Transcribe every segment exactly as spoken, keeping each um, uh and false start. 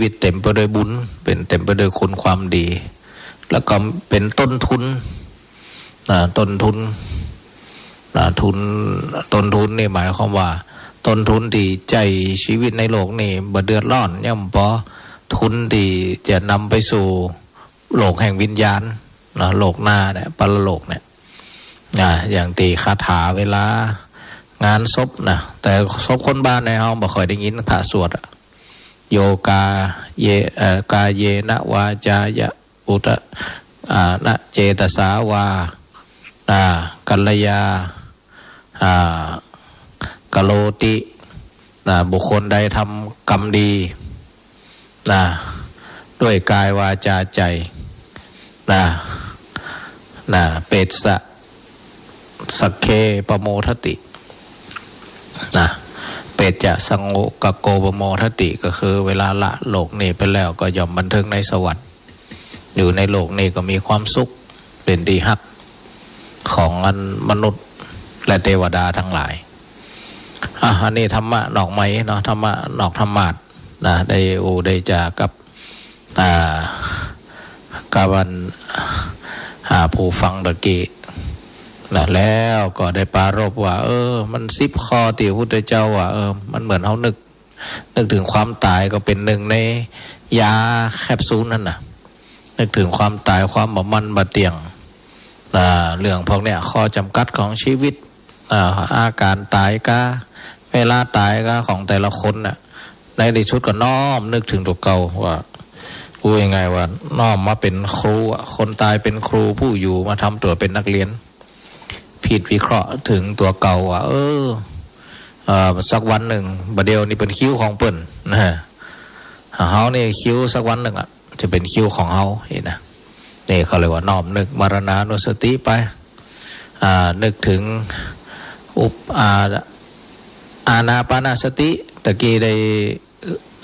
วิตเต็มไปด้วยบุญ เป๋นเต็มไปด้วยคุณความดี แล้วก็เป๋นต้นทุน นะ ต้นทุน นะ ทุน ต้นทุนนี่หมายความว่า ต้นทุนตี้ใจ๊ชีวิตในโลกนี้บ่เดือดร้อน ยังบ่ปอ ทุนตี้จะนำไปสู่โลกแห่งวิญญาณ นะ โลกหน้าเนี่ย ปรโลกเนี่ย นะ อย่างตี้คาถาเวลางานศพนะ แต่ศพคนบ้านในเฮาบ่ค่อยได้ยินพระสวดอะ โยกา เย เอ่อ กาเยนะวาจายะ อุตตะ อ่า นะ เจตสา วา นะ กัลยา อ่า กโรติ นะ บุคคลใดทำกรรมดี นะ ด้วยกายวาจาใจ นะ นะ เปสสะ สัคเค ปโมทติ นะ เปสสะ สังโก กโก ปโมทติ ก็คือเวลาละโลกนี้ไปแล้วก็ย่อมบันเทิงในสวรรค์ อยู่ในโลกนี้ก็มีความสุข เป๋นตี้ฮักของอันมนุษย์และเตวดาตังหลาย อ่ะ อันนี้ธรรมะนอกไมค์เนาะ ธรรมะนอกธรรมาสน์นะ ได้อู้ได้จ๋ากับ อ่า กับอัน อ่า ผู้ฟังตะกี้นะ แล้วก็ได้ปรารภว่า เออ มันสิบข้อตี้พระพุทธเจ้าว่า เออ มันเหมือนเฮานึก นึกเถิงความต๋ายก็เป๋นนึ่งในยาแคปซูลหั้นนะ นึกเถิงความต๋าย ความบ่มั่นบ่เตี้ยง อ่า เรื่องพวกเนี้ย ข้อจ๋ำกัดของชีวิต อ่า อาก๋านต๋ายกา เวลาต๋ายกาของแต่ละคนน่ะ ในตี้สุดก็น้อมนึกเถิงตั๋วเก่าว่า อู้ยังไงว่า น้อมมาเป๋นครูอะ คนต๋ายเป๋นครู ผู้อยู่มาทำตั๋วเป๋นนักเรียน ผิดวิเคราะห์เถิงตั๋วเก่าว่า เออ เอ่อ สักวันนึ่ง บ่าเดี่ยวนี้เป๋นคิวของเปิ้นนะ เฮานี่คิวสักวันนึ่งอะ จะเป๋นคิวของเฮา นี่นะ นี่เขาเรียกว่าน้อมนึกมรณานุสติไป อ่า นึกเถิงอุป อ่า อานาปานสติ ตะกี้ได้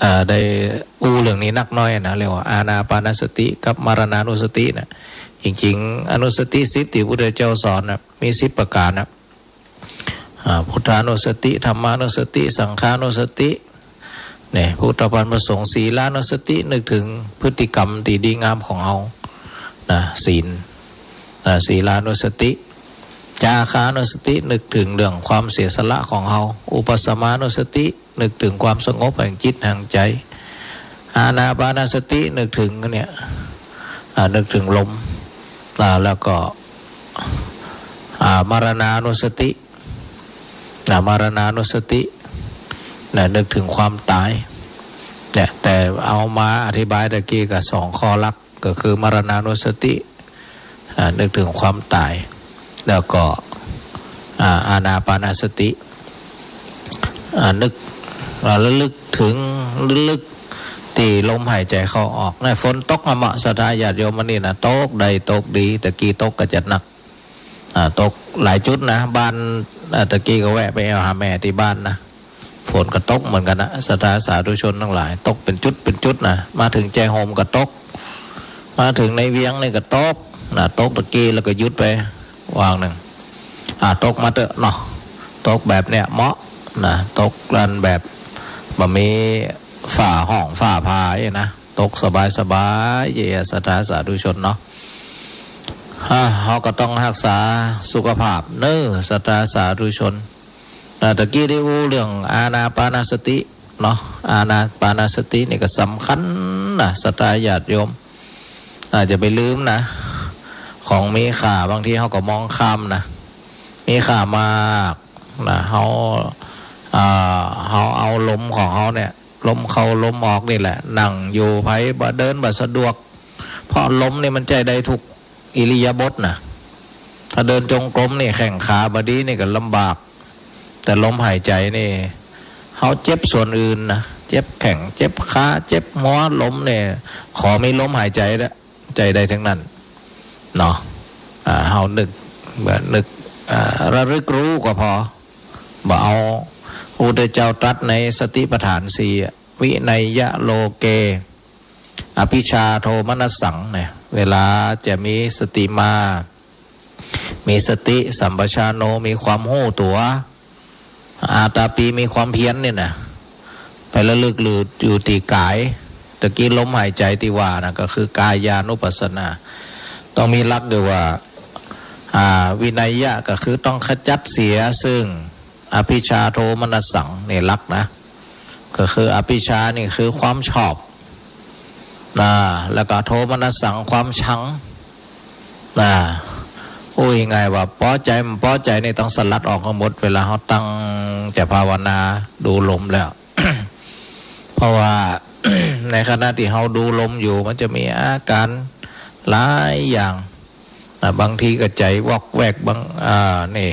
เอ่อ ได้อู้เรื่องนี้นักน้อยนะ เรียกว่าอานาปานสติกับมรณานุสตินะ จริงๆ อนุสติสิบตี้พระพุทธเจ้าสอนนะ มีสิบประก๋านนะ อ่า พุทธานุสติ ธัมมานุสติ สังฆานุสติ เนี่ย พุทธพจน์พระสงฆ์ ศีลานุสติ นึกเถิงพฤติกรรมตี้ดีงามของเฮา นะ ศีล นะ ศีลานุสติ จาคานุสติ นึกเถิงเรื่องความเสียสละของเฮา อุปสมมานุสติ นึกเถิงความสงบแห่งจิตแห่งใจ๋ อานาปานสติ นึกเถิงเนี่ย อ่า นึกเถิงลม อ่า แล้วก็ อ่า มรณานุสติ นะ มรณานุสติ นะ นึกเถิงความต๋าย เนี่ย แต่เอามาอธิบายตะกี้ก็สองข้อหลัก ก็คือมรณานุสติ อ่า นึกเถิงความต๋าย แล้วก็ อ่า อานาปานสติ อ่า นึก อ่า ระลึกเถิง ระลึกตี้ลมหายใจ๋เข้าออก ในฝนตกอะเมาะ ศรัทธาญาติโยม อันนี้นะ ตกได้ตกดี ตะกี้ตกก็จะหนัก อ่า ตกหลายจุดนะ บ้าน อ่า ตะกี้ก็แวะไปแอ่วหาแม่ตี้บ้านนะ ฝนก็ตกเหมือนกั๋นนะ ศรัทธาสาธุชนตังหลาย ตกเป๋นจุดเป๋นจุดนะ มาเถิงแจ้ห่มก็ตก มาเถิงในเวียงนี่ก็ตกนะ ตกตะกี้แล้วก็หยุดไปวางนึ่ง อ่า ตกมาเต๊อะเนาะ ตกแบบเนี้ยเมาะนะ ตกกันแบบบ่มีฟ้าฮ้องฟ้าผ่าเนี่ยนะ ตกสบายๆ เย้ ศรัทธาสาธุชนเนาะ อ่า เฮาก็ต้องฮักษาสุขภาพเน้อ ศรัทธาสาธุชน นะ ตะกี้ได้อู้เรื่องอานาปานสติเนาะ อานาปานสตินี่ก็สำคัญนะ ศรัทธาญาติโยม อ่า จะไปลืมนะ ของมีค่า บางทีเฮาก็มองข้ามนะ มีค่ามากนะ เฮา อ่า เฮาเอาลมของเฮาเนี่ย ลมเข้าลมออกนี่แหละ นั่งอยู่ ใผบ่เดินบ่สะดวก เพราะลมนี่มันใจ๊ได้ทุกอิริยาบถนะ ถ้าเดินจงกรมนี่แข้งขาบ่ดีนี่ก็ลำบาก แต่ลมหายใจ๋นี่ เฮาเจ็บส่วนอื่นนะ เจ็บแข้ง เจ็บขา เจ็บหัว ลมเนี่ย ขอมีลมหายใจ๋ละ ใจ๊ได้ทั้งนั้นเนาะ อ่า เฮานึก นึก อ่า ระลึกรู้ก็พอ บ่เอา พระพุทธเจ้าตรัสในสติปัฏฐานสี่อะ วินัยยะโลเก อภิชฌาโทมนัสสัง เนี่ย เวลาจะมีสติมา มีสติสัมปชัญโญ มีความฮู้ตั๋ว อาตาปี มีความเพียรเนี่ยนะ ไประลึกอยู่ตี้ก๋าย ตะกี้ลมหายใจ๋ตี้ว่านะ ก็คือกายานุปัสสนา ต้องมีหลักด้วยว่า อ่า วินัยยะ ก็คือต้องขจัดเสียซึ่งอภิชฌาโทมนัสสัง นี่หลักนะ ก็คืออภิชฌานี่คือความชอบนะ แล้วก็โทมนัสสังความชังนะ อู้ง่ายๆ ว่าปอใจ๋บ่ปอใจ๋นี่ต้องสลัดออกทั้งหมด เวลาเฮาตั้งใจ๋ภาวนาดูลมแล้ว เพราะว่า ในขณะตี้เฮาดูลมอยู่ มันจะมีอาก๋านหลายอย่าง อ่า บางทีก็ใจ๋วอกแวก บาง อ่า นี่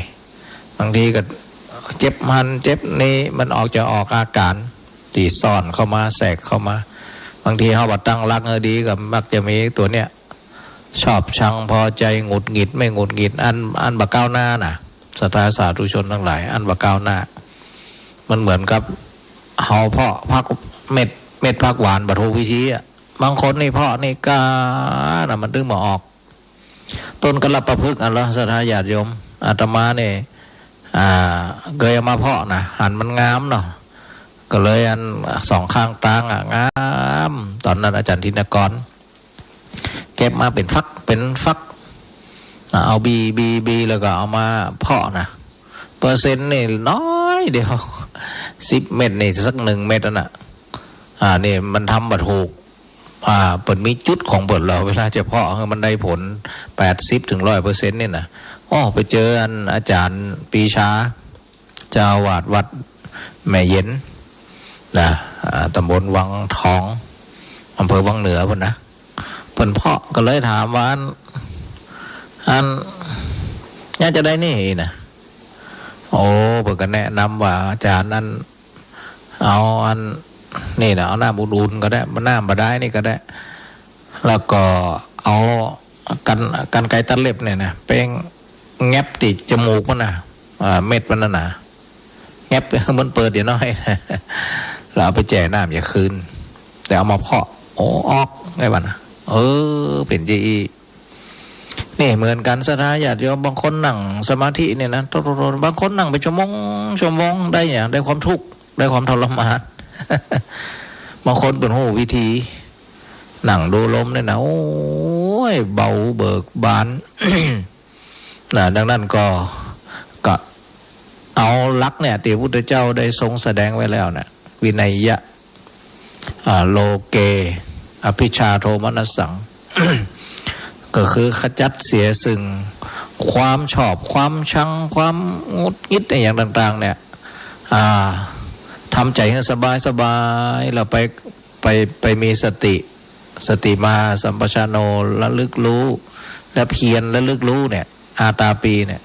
บางทีก็เจ็บหั้นเจ็บนี่ มันออก จะออกอาก๋านตี้ซ่อนเข้ามา แทรกเข้ามา บางทีเฮาบ่ตั้งหลักหื้อดี ก็มักจะมีตั๋วเนี้ย ชอบชังพอใจ๋ หงุดหงิดไม่หงุดหงิด อัน อันบ่ก้าวหน้านะ ศรัทธาสาธุชนตังหลาย อันบ่ก้าวหน้า มันเหมือนกับเฮาเพาะผัก เม็ด เม็ดผักหวานบ่ถูกวิธีอะ บางคนนี่เพาะนี่ก้านะ มันตึงบ่ออก ต้นกะละปะพฤกษ์อันละ ศรัทธาญาติโยม อาตมานี่ อ่า เกยเอามาเพาะนะ หันมันงามเนาะ ก็เลยอันสองข้างตางอะ งาม ต๋อนนั้นอาจ๋ารย์ธินกร เก็บมาเป๋นฝัก เป๋นฝัก อ่า เอาบี บี บี แล้วก็เอามาเพาะนะ เปอร์เซ็นต์นี่น้อยเดียว สิบเม็ดนี่สักหนึ่งเม็ดนั่นน่ะ อ่า นี่มันทำบ่ถูก อ่า เปิ้นมีจุดของเปิ้นแล้ว เวลาจะเพาะหื้อมันได้ผล แปดสิบถึงร้อยเปอร์เซ็นต์ นี่นะ อ้อ ไปเจออันอาจ๋ารย์ปรีชา เจ้าอาวาสวัดแม่เย็นนะ อ่า ต๋ำบลวังทอง อำเภอวังเหนือพุ้นนะ เปิ้นเพาะ ก็เลยถามว่า อัน อัน เยียะจาใดนี่นะ โอ้ เปิ้นก็แนะนำว่า อาจ๋ารย์นั้น เอาอัน นี่นะ เอาน้ำอุ่นๆ ก็ได้ น้ำบ่าดาลนี่ก็ได้ แล้วก็เอากรร กรรไกรตัดเล็บเนี่ยนะ ไปแง็บตี้จมูกมันนะ อ่า เม็ดมันนั่นนะ แง็บหื้อมันเปิดเดี๋ยวน้อย แล้วเอาไปแจ่น้ำเยียะคืน แต่เอามาเพาะ โอ้ ออก ไงวะนะ เออ เป๋นจาอี้ นี่เหมือนกั๋น ศรัทธาญาติโยม บางคนนั่งสมาธิเนี่ยนะ โตๆๆ บางคนนั่งไปชั่วโมง ชั่วโมง ได้หยัง ได้ความทุกข์ ได้ความทรมาน บางคนเปิ้นฮู้วิธี นั่งดูลมเนี่ยนะ โอ้ย เบาเบิกบาน นะ ดังนั้นก็ ก็เอาหลักเนี่ย ตี้พระพุทธเจ้าได้ทรงแสดงไว้แล้วเนี่ย วินัยยะ อ่า โลเก อภิชฌาโทมนัสสัง ก็คือขจัดเสียซึ่งความชอบ ความชัง ความหงุดหงิดอย่างต่างๆ เนี่ย อ่า ทำใจ๋หื้อสบายๆ แล้วไป ไป ไปมีสติ สติมหาสัมปชัญโญ ระลึกรู้ และเพียรระลึกรู้เนี่ย อาตาปีเนี่ย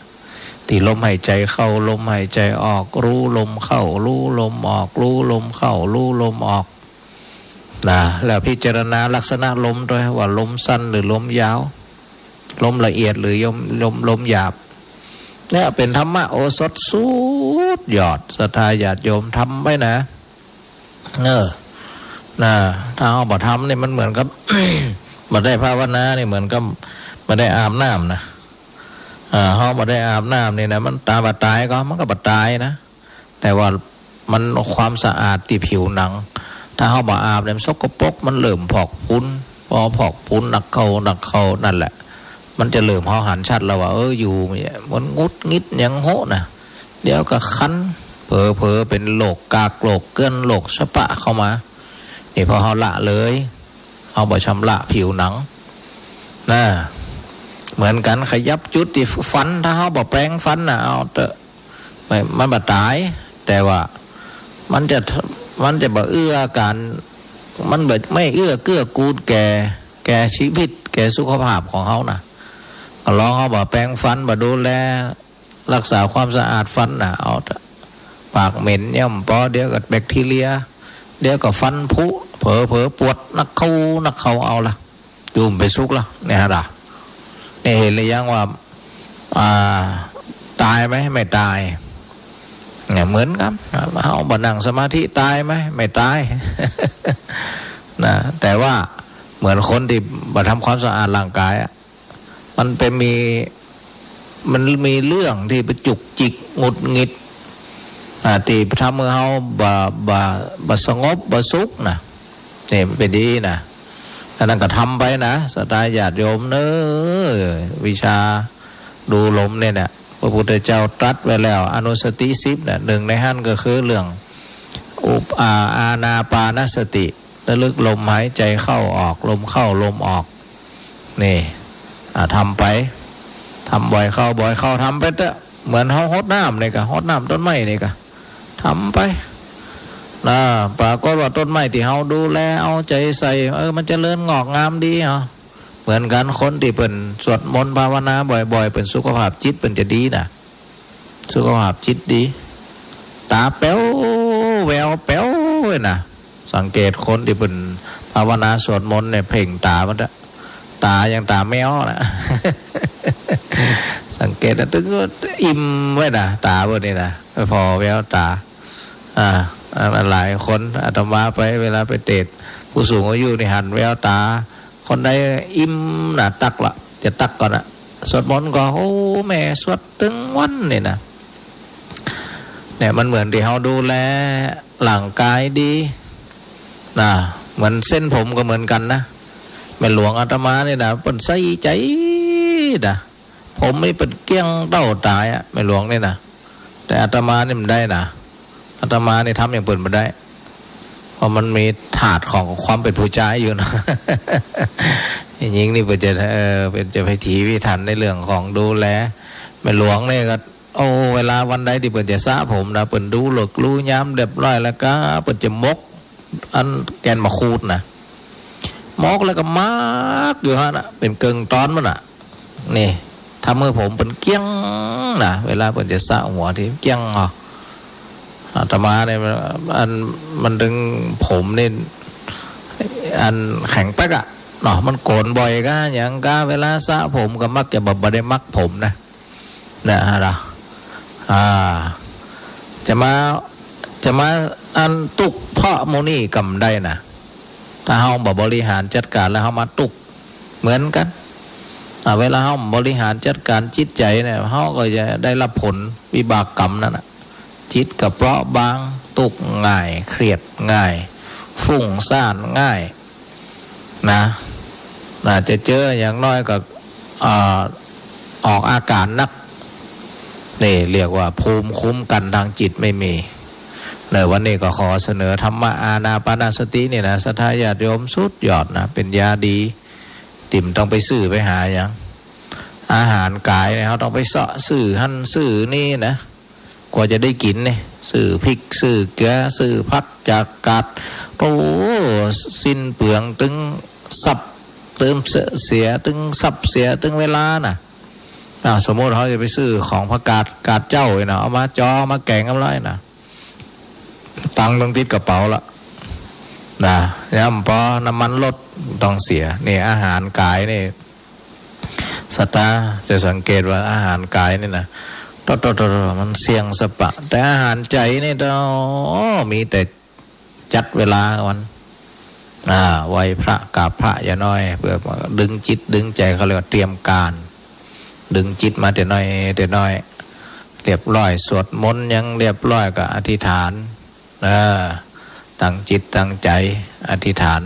ตี้ลมหายใจ๋เข้า ลมหายใจ๋ออก รู้ลมเข้า รู้ลมออก รู้ลมเข้า รู้ลมออก นะ แล้วพิจารณาลักษณะลมตวย ว่าลมสั้นหรือลมยาว ลมละเอียดหรือลม ลม ลมหยาบ เนี่ยเป๋นธรรมโอสถสุดยอด ศรัทธาญาติโยมทำไว้นะ เออ นะ ถ้าเฮาบ่ทำนี่มันเหมือนกับ บ่ได้ภาวนานี่เหมือนกับบ่ได้อาบน้ำนะ อ่า เฮาบ่ได้อาบน้ำนี่นะ มันต๋าบ่ต๋ายก็ มันก็บ่ต๋ายนะ แต่ว่ามันความสะอาดตี้ผิวหนัง ถ้าเฮาบ่อาบเนี่ยมันสกปรก มันเริ่มพอกพูน พอพอกพูนหนักเข้า หนักเข้า นั่นแหละ มันจะเริ่ม เฮาหันชัดแล้วว่า เออ อยู่เนี่ย มันหงุดหงิดหยังโหนะ เดี๋ยวก็คัน เผลอๆ เป๋นโรคกาก โรคเกื้อน โรคสะปะเข้ามา นี่เพราะเฮาละเลย เฮาบ่ชำระผิวหนัง นะ เหมือนกั๋น ขยับจุดตี้ฟัน ถ้าเฮาบ่แปรงฟันนะ เอาเต๊อะ มัน มันบ่ต๋าย แต่ว่ามันจะ มันจะบ่เอื้อก๋าน มันบ่ ไม่เอื้อเกื้อกูลแก่ แก่ชีวิต แก่สุขภาพของเฮานะ ก็ลองเฮาบ่แปรงฟัน บ่ดูแล รักษาความสะอาดฟันนะ เอาเต๊อะ ปากเหม็นยังบ่ปอ เดี๋ยวก็แบคทีเรีย เดี๋ยวก็ฟันผุ เผลอๆ ปวดหนักเข้า หนักเข้า เอาละ อยู่บ่สุขละ เนี่ยฮะล่ะ เนี่ยเห็นหรือยังว่า อ่า ต๋ายไหม ไม่ต๋าย เนี่ยเหมือนกั๋น เฮาบ่นั่งสมาธิต๋ายไหม ไม่ต๋าย นะ แต่ว่าเหมือนคนตี้บ่ทำความสะอาดร่างกายอะ มันไปมี มันมีเรื่องตี้ไปจุกจิกหงุดหงิด อ่า ตี้ทำหื้อเฮาบ่ บ่ บ่สงบ บ่สุขนะ นี่มันเป๋นดีนะ อันนั้นก็ทำไปนะ ศรัทธาญาติโยมเนอะ วิชาดูลมเนี่ยนะ พระพุทธเจ้าตรัสไว้แล้ว อนุสติสิบเนี่ย หนึ่งในหั้นก็คือเรื่อง อุป- อา- อานาปานสติ ระลึกลมหายใจเข้าออก ลมเข้าลมออก นี่ อ่า ทำไป ทำบ่อยเข้า บ่อยเข้า ทำไปเต๊อะ เหมือนเฮาฮดน้ำนี่กะ ฮดน้ำต้นไม้นี่กะ ทำไป นะ ปรากฏว่าต้นไม้ตี้เฮาดูแลเอาใจ๋ใส่ เออ มันเจริญงอกงามดี เอา เหมือนกั๋น คนตี้เปิ้นสวดมนต์ภาวนาบ่อยๆ เปิ้นสุขภาพจิตเปิ้นจะดีนะ สุขภาพจิตดี ต๋าแป๋ว แววแป๋วเลยนะ สังเกตคนตี้เปิ้นภาวนาสวดมนต์เนี่ย เพ่งต๋ามันเต๊อะ ต๋าอย่างต๋าแมวนะ สังเกตนะ ตึงอิ่มไว้นะ ต๋าเปิ้นนี่นะ ผ่อแววต๋า อ่า อันหลายคน อาตมาไป เวลาไปเตสน์ผู้สูงอายุนี่ หันแววต๋า คนใดอิ่มนะ ตักละ จะตักก่อนนะ สวดมนต์ก็ โอ้ แม่สวดตึงวันนี่นะ เนี่ย มันเหมือนตี้เฮาดูแลร่างก๋ายดี นะ เหมือนเส้นผมก็เหมือนกั๋นนะ แม่หลวงอาตมานี่นะ เปิ้นใส่ใจ๋นะ ผมนี่เปิ้นเกลี้ยงเต้าต๋ายอะ แม่หลวงนี่นะ แต่อาตมานี่บ่ได้นะ อาตมานี่ทำอย่างเปิ้นบ่ได้ เพราะมันมีธาตุของความเป๋นผู้จายอยู่นะ หญิงนี่เปิ้นจะ เออ เปิ้นจะพิถีพิถันในเรื่องของดูแล แม่หลวงนี่ก็ โอ้ เวลาวันใดตี้เปิ้นจะสระผมนะ เปิ้นดูฤกษ์ดูยามเรียบร้อยแล้วก็ เปิ้นจะหมก อันแก่นมะขูดนะ หมกแล้วก็หมักอยู่หั้นน่ะ เป๋นเกิ่งตอนมันน่ะ นี่ ทำหื้อผมเปิ้นเกลี้ยงนะ เวลาเปิ้นจะสระหัวตี้เกลี้ยง เอา อาตมาเนี่ย อัน มันตึงผมนี่ อันแข็งแป๊กอะเนาะ มันโก๋นบ่อยกาหยังกา เวลาสระผมก็มักจะแบบบ่ได้หมักผมนะ นะฮะ อ่า จะมา จะมาอันตุ๊กข์เพราะหมู่นี้ก็บ่ได้นะ ถ้าเฮาบ่บริหารจัดก๋านแล้วเฮามาตุ๊กข์เหมือนกั๋น อ่า เวลาเฮาบ่บริหารจัดก๋านจิตใจ๋เนี่ย เฮาก็จะได้ฮับผลวิบากกรรมนั้นน่ะ จิตก็เปราะบาง ตุ๊กข์ง่าย เครียดง่าย ฟุ้งซ่านง่าย นะ น่าจะเจออย่างน้อยก็ อ่า ออกอาก๋านนัก นี่เรียกว่าภูมิคุ้มกั๋นตางจิตไม่มี ในวันนี้ก็ขอเสนอธรรมะอานาปานสตินี่นะ ศรัทธาญาติโยม สุดยอดนะ เป๋นยาดี ตี้บ่ต้องไปซื้อไปหาหยัง อาหารก๋ายเนี่ย เฮาต้องไปเซาะซื้อหั้นซื้อนี่นะ กว่าจะได้กิ๋นเนี่ย ซื้อพริก ซื้อเกลือ ซื้อผักจากกาด โอ้ สิ้นเปลืองตึงทรัพย์ ตึงเสีย ตึงทรัพย์เสีย ตึงเวลาน่ะ อ่า สมมุติเฮาจะไปซื้อของผักกาด กาดเจ้านี่นะ เอามาจอ มาแก๋งเรียบร้อยน่ะ ตังค์ต้องติดกระเป๋าละ นะ ย้ำปอน้ำมันรถต้องเสีย นี่อาหารก๋ายนี่ ศรัทธาจะสังเกตว่าอาหารก๋ายนี่นะ โตๆๆๆ มันเสี่ยงสะปะ แต่อาหารใจ๋นี่ โอ้ มีแต่จัดเวลามัน อ่า ไหว้พระ กราบพระอย่างน้อย เปื้อดึงจิตดึงใจ๋ เขาเรียกว่าเตรียมก๋าน ดึงจิตมาแต่น้อยแต่น้อย เรียบร้อย สวดมนต์หยังเรียบร้อยก็อธิษฐาน เออ ตั้งจิตตั้งใจ๋อธิษฐาน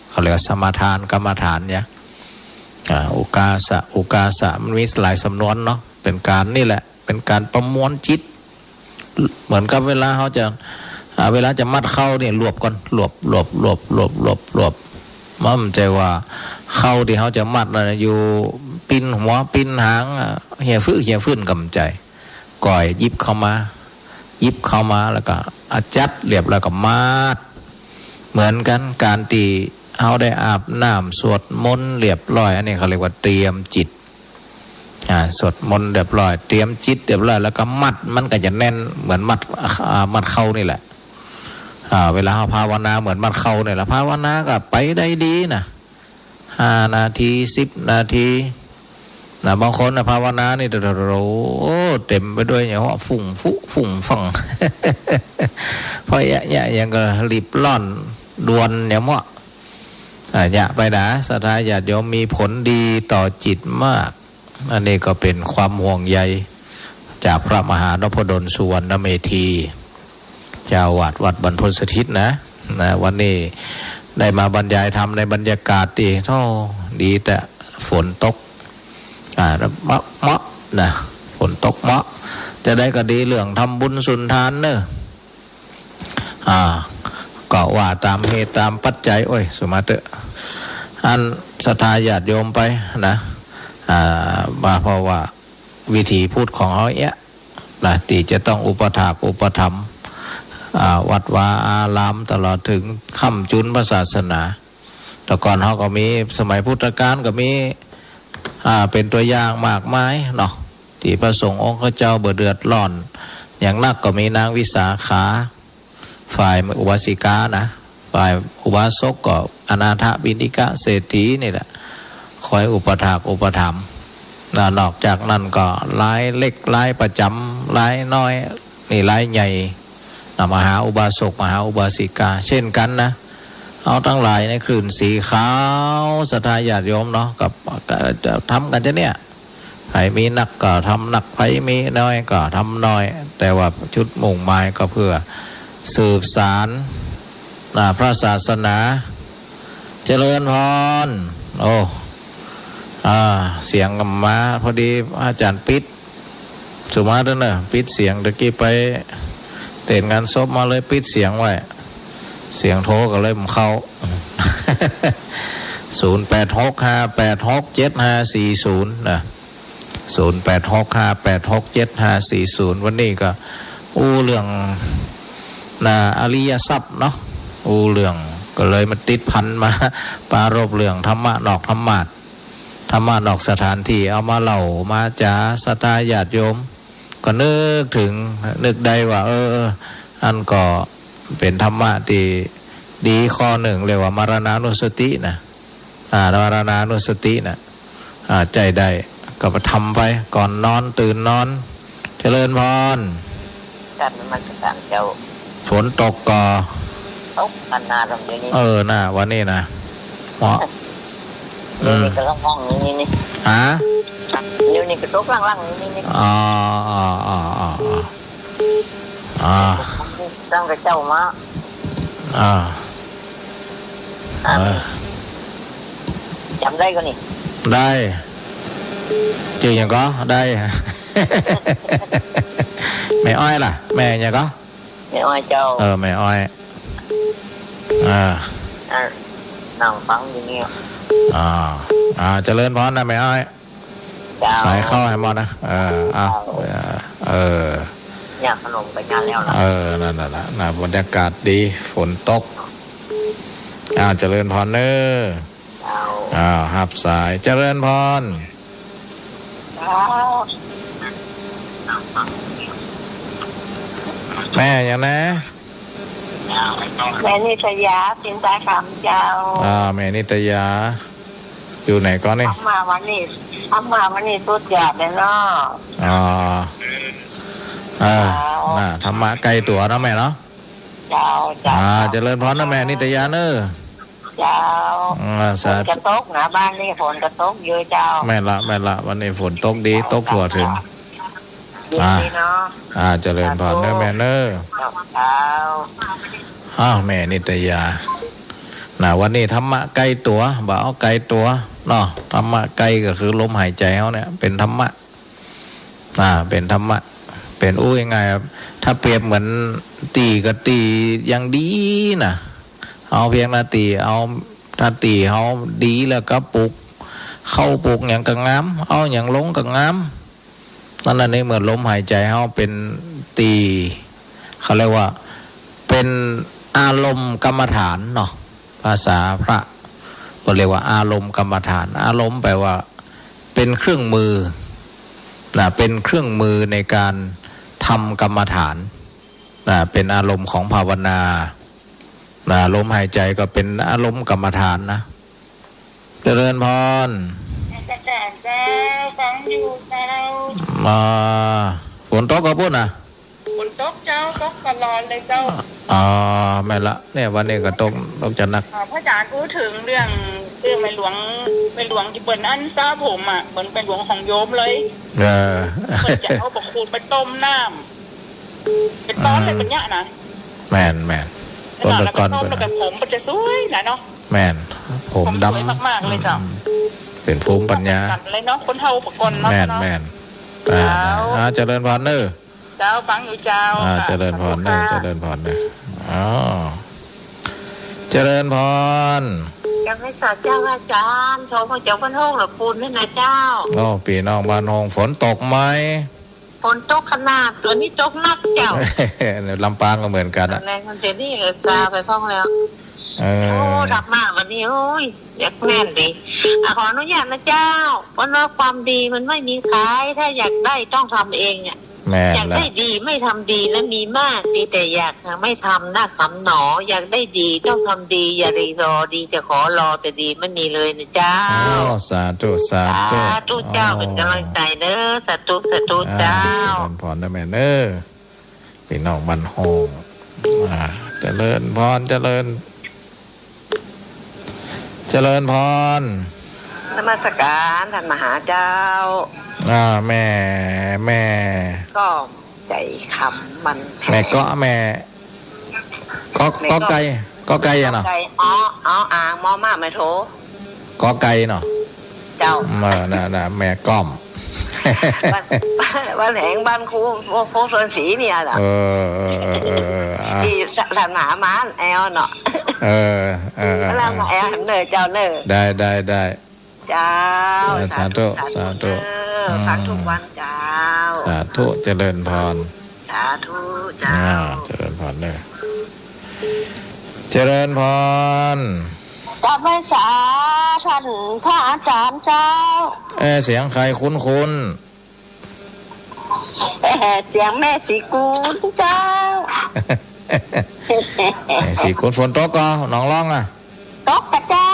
เขาเรียกว่าสมาทานกรรมฐานเนี่ย อ่า โอกาสะ โอกาสะ มันมีหลายสำนวนเนาะ เป๋นก๋านนี่แหละ เป๋นก๋านประมวลจิต เหมือนกับเวลาเฮาจะ อ่า เวลาจะมัดเข่าเนี่ย รวบก่อน รวบ รวบ รวบ รวบ รวบ รวบ มันบ่ใจ้ว่าเข่าตี้เฮาจะมัดน่ะ อยู่ปิ้นหัวปิ้นหาง อ่ะ เหียฟื้อ เหียฟื้นก็บ่ใจ้ ก่อยหยิบเข้ามา หยิบเข้ามาแล้วก็อะจัดเรียบร้อยก็มัด เหมือนกั๋น ก๋านตี้เฮาได้อาบน้ำสวดมนต์เรียบร้อย อันนี้เขาเรียกว่าเตรียมจิต อ่า สวดมนต์เรียบร้อย เตรียมจิตเรียบร้อย แล้วก็มัด มันก็จะแน่น เหมือนมัด อ่า มัดเข่านี่แหละ อ่า เวลาเฮาภาวนาเหมือนมัดเข่านี่แหละ ภาวนาก็ไปได้ดีนะ ห้านาที สิบนาที นะ บางคนนะ ภาวนานี่ โอ้โห เต๋มไปด้วยเนี่ย ฟุ้งฟุ้งฟุ้งฟั่ง เพราะเยียะเยียะหยังก็รีบร้อนด่วนเนี่ยเนาะ อ่า เยียะไปนะ ศรัทธาญาติโยม มีผลดีต่อจิตมาก อันนี้ก็เป๋นความห่วงใยจากพระมหานพดลสุวรรณเมธี เจ้าอาวาสวัดบรรพตสถิตนะ นะ วันนี้ ได้มาบรรยายธรรมในบรรยากาศตี้ โธ่ ดีแต๊ ฝนตก อ่า เหมาะ เหมาะนะ ฝนตกเหมาะ จะใดก็ดี เรื่องทำบุญสุนทานเน่อ อ่า ก็ว่าต๋ามเหตุต๋ามปัจจัย โอ้ย สุมาเต๊อะ อันศรัทธาญาติโยมไปนะ อ่า ว่าเพราะว่าวิถีพุทธของเฮาเนี้ยนะ ตี้จะต้องอุปถากอุปถัมภ์ อ่า วัดวาอาราม ตลอดเถิงค้ำจุนพระศาสนา แต่ก่อนเฮาก็มี สมัยพุทธกาลก็มี อ่า เป๋นตั๋วอย่างมากมายเนาะ ตี้พระสงฆ์องค์เจ้าบ่เดือดร้อนหยังนัก ก็มีนางวิสาขา ฝ่ายอุบาสิกานะ ฝ่ายอุบาสกก็อนาถปิณฑิกะเศรษฐีนี่แหละ คอยอุปถากอุปถัมภ์นะ นอกจากนั้นก็รายเล็กรายประจ๋ำ รายน้อย นี่รายใหญ่นะ มหาอุบาสก มหาอุบาสิกา เช่นกั๋นนะ เอาตังหลายในคลื่นสีขาว ศรัทธาญาติโยมเนาะ กับ กับ จะทำกั๋นจะเนี่ย ใผมีนักก็ทำนัก ใผมีน้อยก็ทำน้อย แต่ว่าจุดมุ่งหมายก็เพื่อสืบสาน นะ พระศาสนา เจริญพร โอ้ อ่า เสียงก็มา พอดีอาจ๋ารย์ปิด สุมาเต๊อะเน่อ ปิดเสียง ตะกี้ไปเต้นงานศพมาเลยปิดเสียงไว้ เสียงโทรก็เลยบ่เข้า ศูนย์แปดหกห้าแปดหกเจ็ดห้าสี่ศูนย์ นะ ศูนย์แปดหกห้าแปดหกเจ็ดห้าสี่ศูนย์ วันนี้ก็อู้เรื่อง นะ อริยทรัพย์เนาะ อู้เรื่อง ก็เลยมาติดพันมา ปรารภเรื่องธรรมะนอกธรรมาสน์ ธรรมะนอกสถานตี้ เอามาเล่ามาจ๋า ศรัทธาญาติโยม ก็นึกเถิง นึกได้ว่า เออ อันก็เป๋นธรรมะตี้ดีข้อนึ่ง เรียกว่ามรณานุสตินะ อ่า มรณานุสตินะ อ่า ใจ๊ได้ ก็ไปทำไป ก่อนนอน ตื่นนอน เจริญพร กราบนมัสการเจ้า ฝนตกก่อ ตกกั๋นนาตรงนี้นี่ เออ น่ะ วันนี้นะ เหมาะ นี่ อืม นี่ก็ล่างๆ นี่ นี่ นี่ ฮะ นี่ นี่ก็ตกล่างๆ นี่ นี่ อ๋อ อ๋อ อ๋อ อ๋อ อ๋อ ตั้งแต่เจ๊ามา อ่า อ่า เออ จ๋ำได้ก่อนี่ ได้ จื้อหยังก่อ ได้ แม่อ้อยล่ะ แม่หยังก่อ แม่อ้อยเจ้า เออ แม่อ้อย อ่า อ่า นั่งฟังอยู่เนี่ย อ่า อ่า เจริญพรนะแม่อ้อย เจ้า สายเข้าให้หมดนะ เออ เอา เจ้า เออ เออ เนี่ยขนมไปงานแล้วนะ เออ นั่นน่ะ น่ะ บรรยากาศดี ฝนตก อ่า เจริญพรเน่อ เจ้า อ่า ฮับสาย เจริญพร เจ้า แม่หยังนะ แม่นิตยา ปิ่นตาคำเจ้า อ่า แม่นิตยา อยู่ไหนก่อนนี่ ทำมาวันนี้ ทำมาวันนี้สุดยอดเลยเนาะ อ๋อ เออ เจ้า น่ะ ธรรมะใก้ตั๋วเนาะแม่เนาะ เจ้า เจ้า อ่า เจ้า เจริญพรนะแม่นิตยาเน่อ เจ้า อ่า สาธุ ฝนก็ตกนะ บ้านนี้ฝนก็ตกอยู่เจ้า แม่นละ แม่นละ วันนี้ฝนตกดี ตกทั่วเถิง ยินดีเนาะ อ่า อ่า เจริญพรเน่อแม่เน่อ สาธุ เจ้า อ้าว แม่นิตยา น่ะ วันนี้ธรรมะใก้ตั๋ว บ่เอาไก๋ตั๋วเนาะ ธรรมะใก้ก็คือลมหายใจ๋เฮาเนี่ย เป๋นธรรมะ อ่า เป๋นธรรมะ เป๋น อู้ ง่ายๆ ถ้าเปรียบเหมือนตี้ก็ตี้ยังดีนะ เอาเพียงหน้าตี้ เอา ถ้าตี้เฮาดีแล้วก็ปลูกข้าวปลูกหยังก็งาม เอาหยังลงก็งาม นั่นน่ะ ในเมื่อลมหายใจ๋เฮาเป๋นตี้ เขาเรียกว่าเป๋นอารมณ์กรรมฐานเนาะ ภาษาพระก็เรียกว่าอารมณ์กรรมฐาน อารมณ์แปลว่าเป๋นเครื่องมือนะ เป๋นเครื่องมือในการทำกรรมฐานนะ เป๋นอารมณ์ของภาวนานะ ลมหายใจ๋ก็เป๋นอารมณ์กรรมฐานนะ เจริญพร นมัสการเจ้า ฟังอยู่เจ้า อ่า ฝนตกก่อปุ้นน่ะ ฝนตกเจ้า ตกตลอดเลยเจ้า อ๋อ แม่นละ เนี่ย วันนี้ก็ตก ตกจะหนัก อ่า พระอาจ๋ารย์อู้เถิงเรื่อง เรื่องแม่หลวง แม่หลวงตี้เปิ้นอันสระผมอะ เปิ้นแม่หลวงของโยมเลย เออ เปิ้นจะเอาบักขูดไปต้มน้ำ ไปต้อนเลย อืม เปิ้นเยียะนะ แม่น แม่น แล้วก็ ต้นตะกอน ต้ม เปิ้น แล้วก็ผมเปิ้นจะสวยนะเนาะ แม่น ผมดำ ผมสวยมากๆ เลยเจ้า อืม เป๋นภูมิปัญญา กันเลยเนาะ คนเฮาปะก่อนเนาะ แม่น เนาะ แม่น อ่า เจ้า อ่า เจริญพรเน้อ เจ้า ฟังอยู่เจ้า อ่า ค่ะ เจริญพรเน้อ สาธุค่ะ เจริญพรเน้อ อ๋อ เจริญพร ยังไม่สาเจ้าอาจารย์ ชมพระเจ้าบ้านห้องละปูนนี่นะเจ้า โอ้ ปี้น้องบ้านห้อง ฝนตกไหม ฝนตกขนาด วันนี้ตกหนักเจ้า ลำปางก็เหมือนกันอะ แรงมันจะนี่ เออ กาไปพ่องแล้ว เออ โอ้ ธรรมะวันนี้ โอ้ย อยากแม่นดี อ่ะ ขออนุญาตนะเจ้า เพราะว่าความดีมันไม่มีขาย ถ้าอยากได้ต้องทำเองอะ แม่นละ อยากได้ดีไม่ทำดี และมีมากดีแต่อยากไม่ทำนะสำหนอ อยากได้ดีต้องทำดี อย่ารีรอ ดีจะขอ รอแต่ดีไม่มีเลยนะเจ้า โอ้ สาธุ สาธุ สาธุเจ้า โอ้ เป๋นก๋ำลังใจ๋เน้อ สาธุ สาธุ อ่า เจ้า เจริญพรเน้อแม่เน้อ ปี้น้องบ้านห้อง อ่า เจริญพร เจริญ เจริญพร นมัสการต้านมหาเจ้า อ่า แม่ แม่ ก็ใจ๋คำมันแท้ แม่ก็ แม่ ก็ แม่ก็ ก็ไก่ ก็ไก่อะเนาะ ก็ไก่ อ๋อ อ๋อ อ่าง มอ ม้า ไม้ โท ก็ไก่เนาะ เจ้า เออ น่ะ น่ะ แม่ก้อม บ้าน บ้านแหง บ้านครู ครู ครูสวนศรีเนี่ยเหรอ เออ เออ เออ เออ เออ อ่ะ ตี้ต้านมหามาแอวเนาะ เออ เออ เออ กำลังมาแอวเน้อเจ้าเน้อ ได้ ได้ ได้ เจ้า เออ สาธุ สาธุ สาธุ เน้อ อืม ฟังทุกวันเจ้า สาธุ เจริญพร สาธุเจ้า อ่า เจริญพรเน้อ เจริญพร กราบไหว้สาท่านพระอาจารย์เจ้า เอ๊ะ เสียงใครคุ้นๆ เสียงแม่ศรีกูลเจ้า แม่ศรีกูล ฝนตกก่อ หนองล่องอะ ตกก่อเจ้า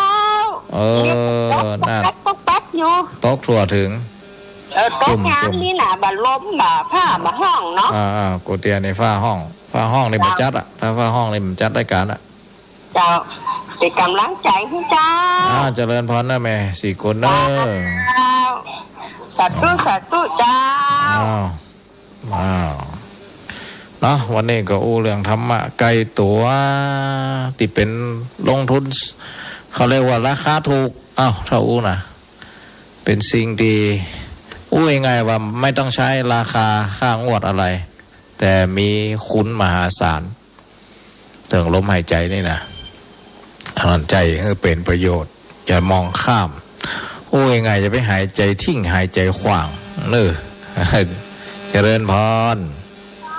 เออ เนี่ย ตก น่ะ แป๊กๆ แป๊กๆ อยู่ ตกทั่วเถิง เออ ตก จุ่มๆ ยามนี้น่ะ บ่าลม บ่าฟ้า บ่าห้องเนาะ อ่า อ่า กูเตียนี่ฟ้าห้อง ฟ้าห้องนี่บ่จัดอะ ถ้าฟ้าห้องนี่บ่จัดรายการอะ เจ้า เป๋นก๋ำลังใจ๋หื้อเจ้า อ่า เจริญพรเน้อแม่ศรีกูลเน้อ เจ้า สาธุ สาธุเจ้า อ้าว อ้าว เนาะ วันนี้ก็อู้เรื่องธรรมะใก้ตั๋ว ตี้เป๋นลงทุน เขาเรียกว่าราคาถูก อ้าว ถ้าอู้นะ เป๋นสิ่งตี้ อู้ง่ายๆ ว่าไม่ต้องใจ๊ราคาค่างวดอะไร แต่มีคุณมหาศาล เถิงลมหายใจ๋นี่นะ อันนั้นใจ๊หื้อเป๋นประโยชน์ อย่ามองข้าม อู้ง่ายๆ อย่าไปหายใจ๋ทิ้ง หายใจ๋ขว้างเน้อ เจริญพร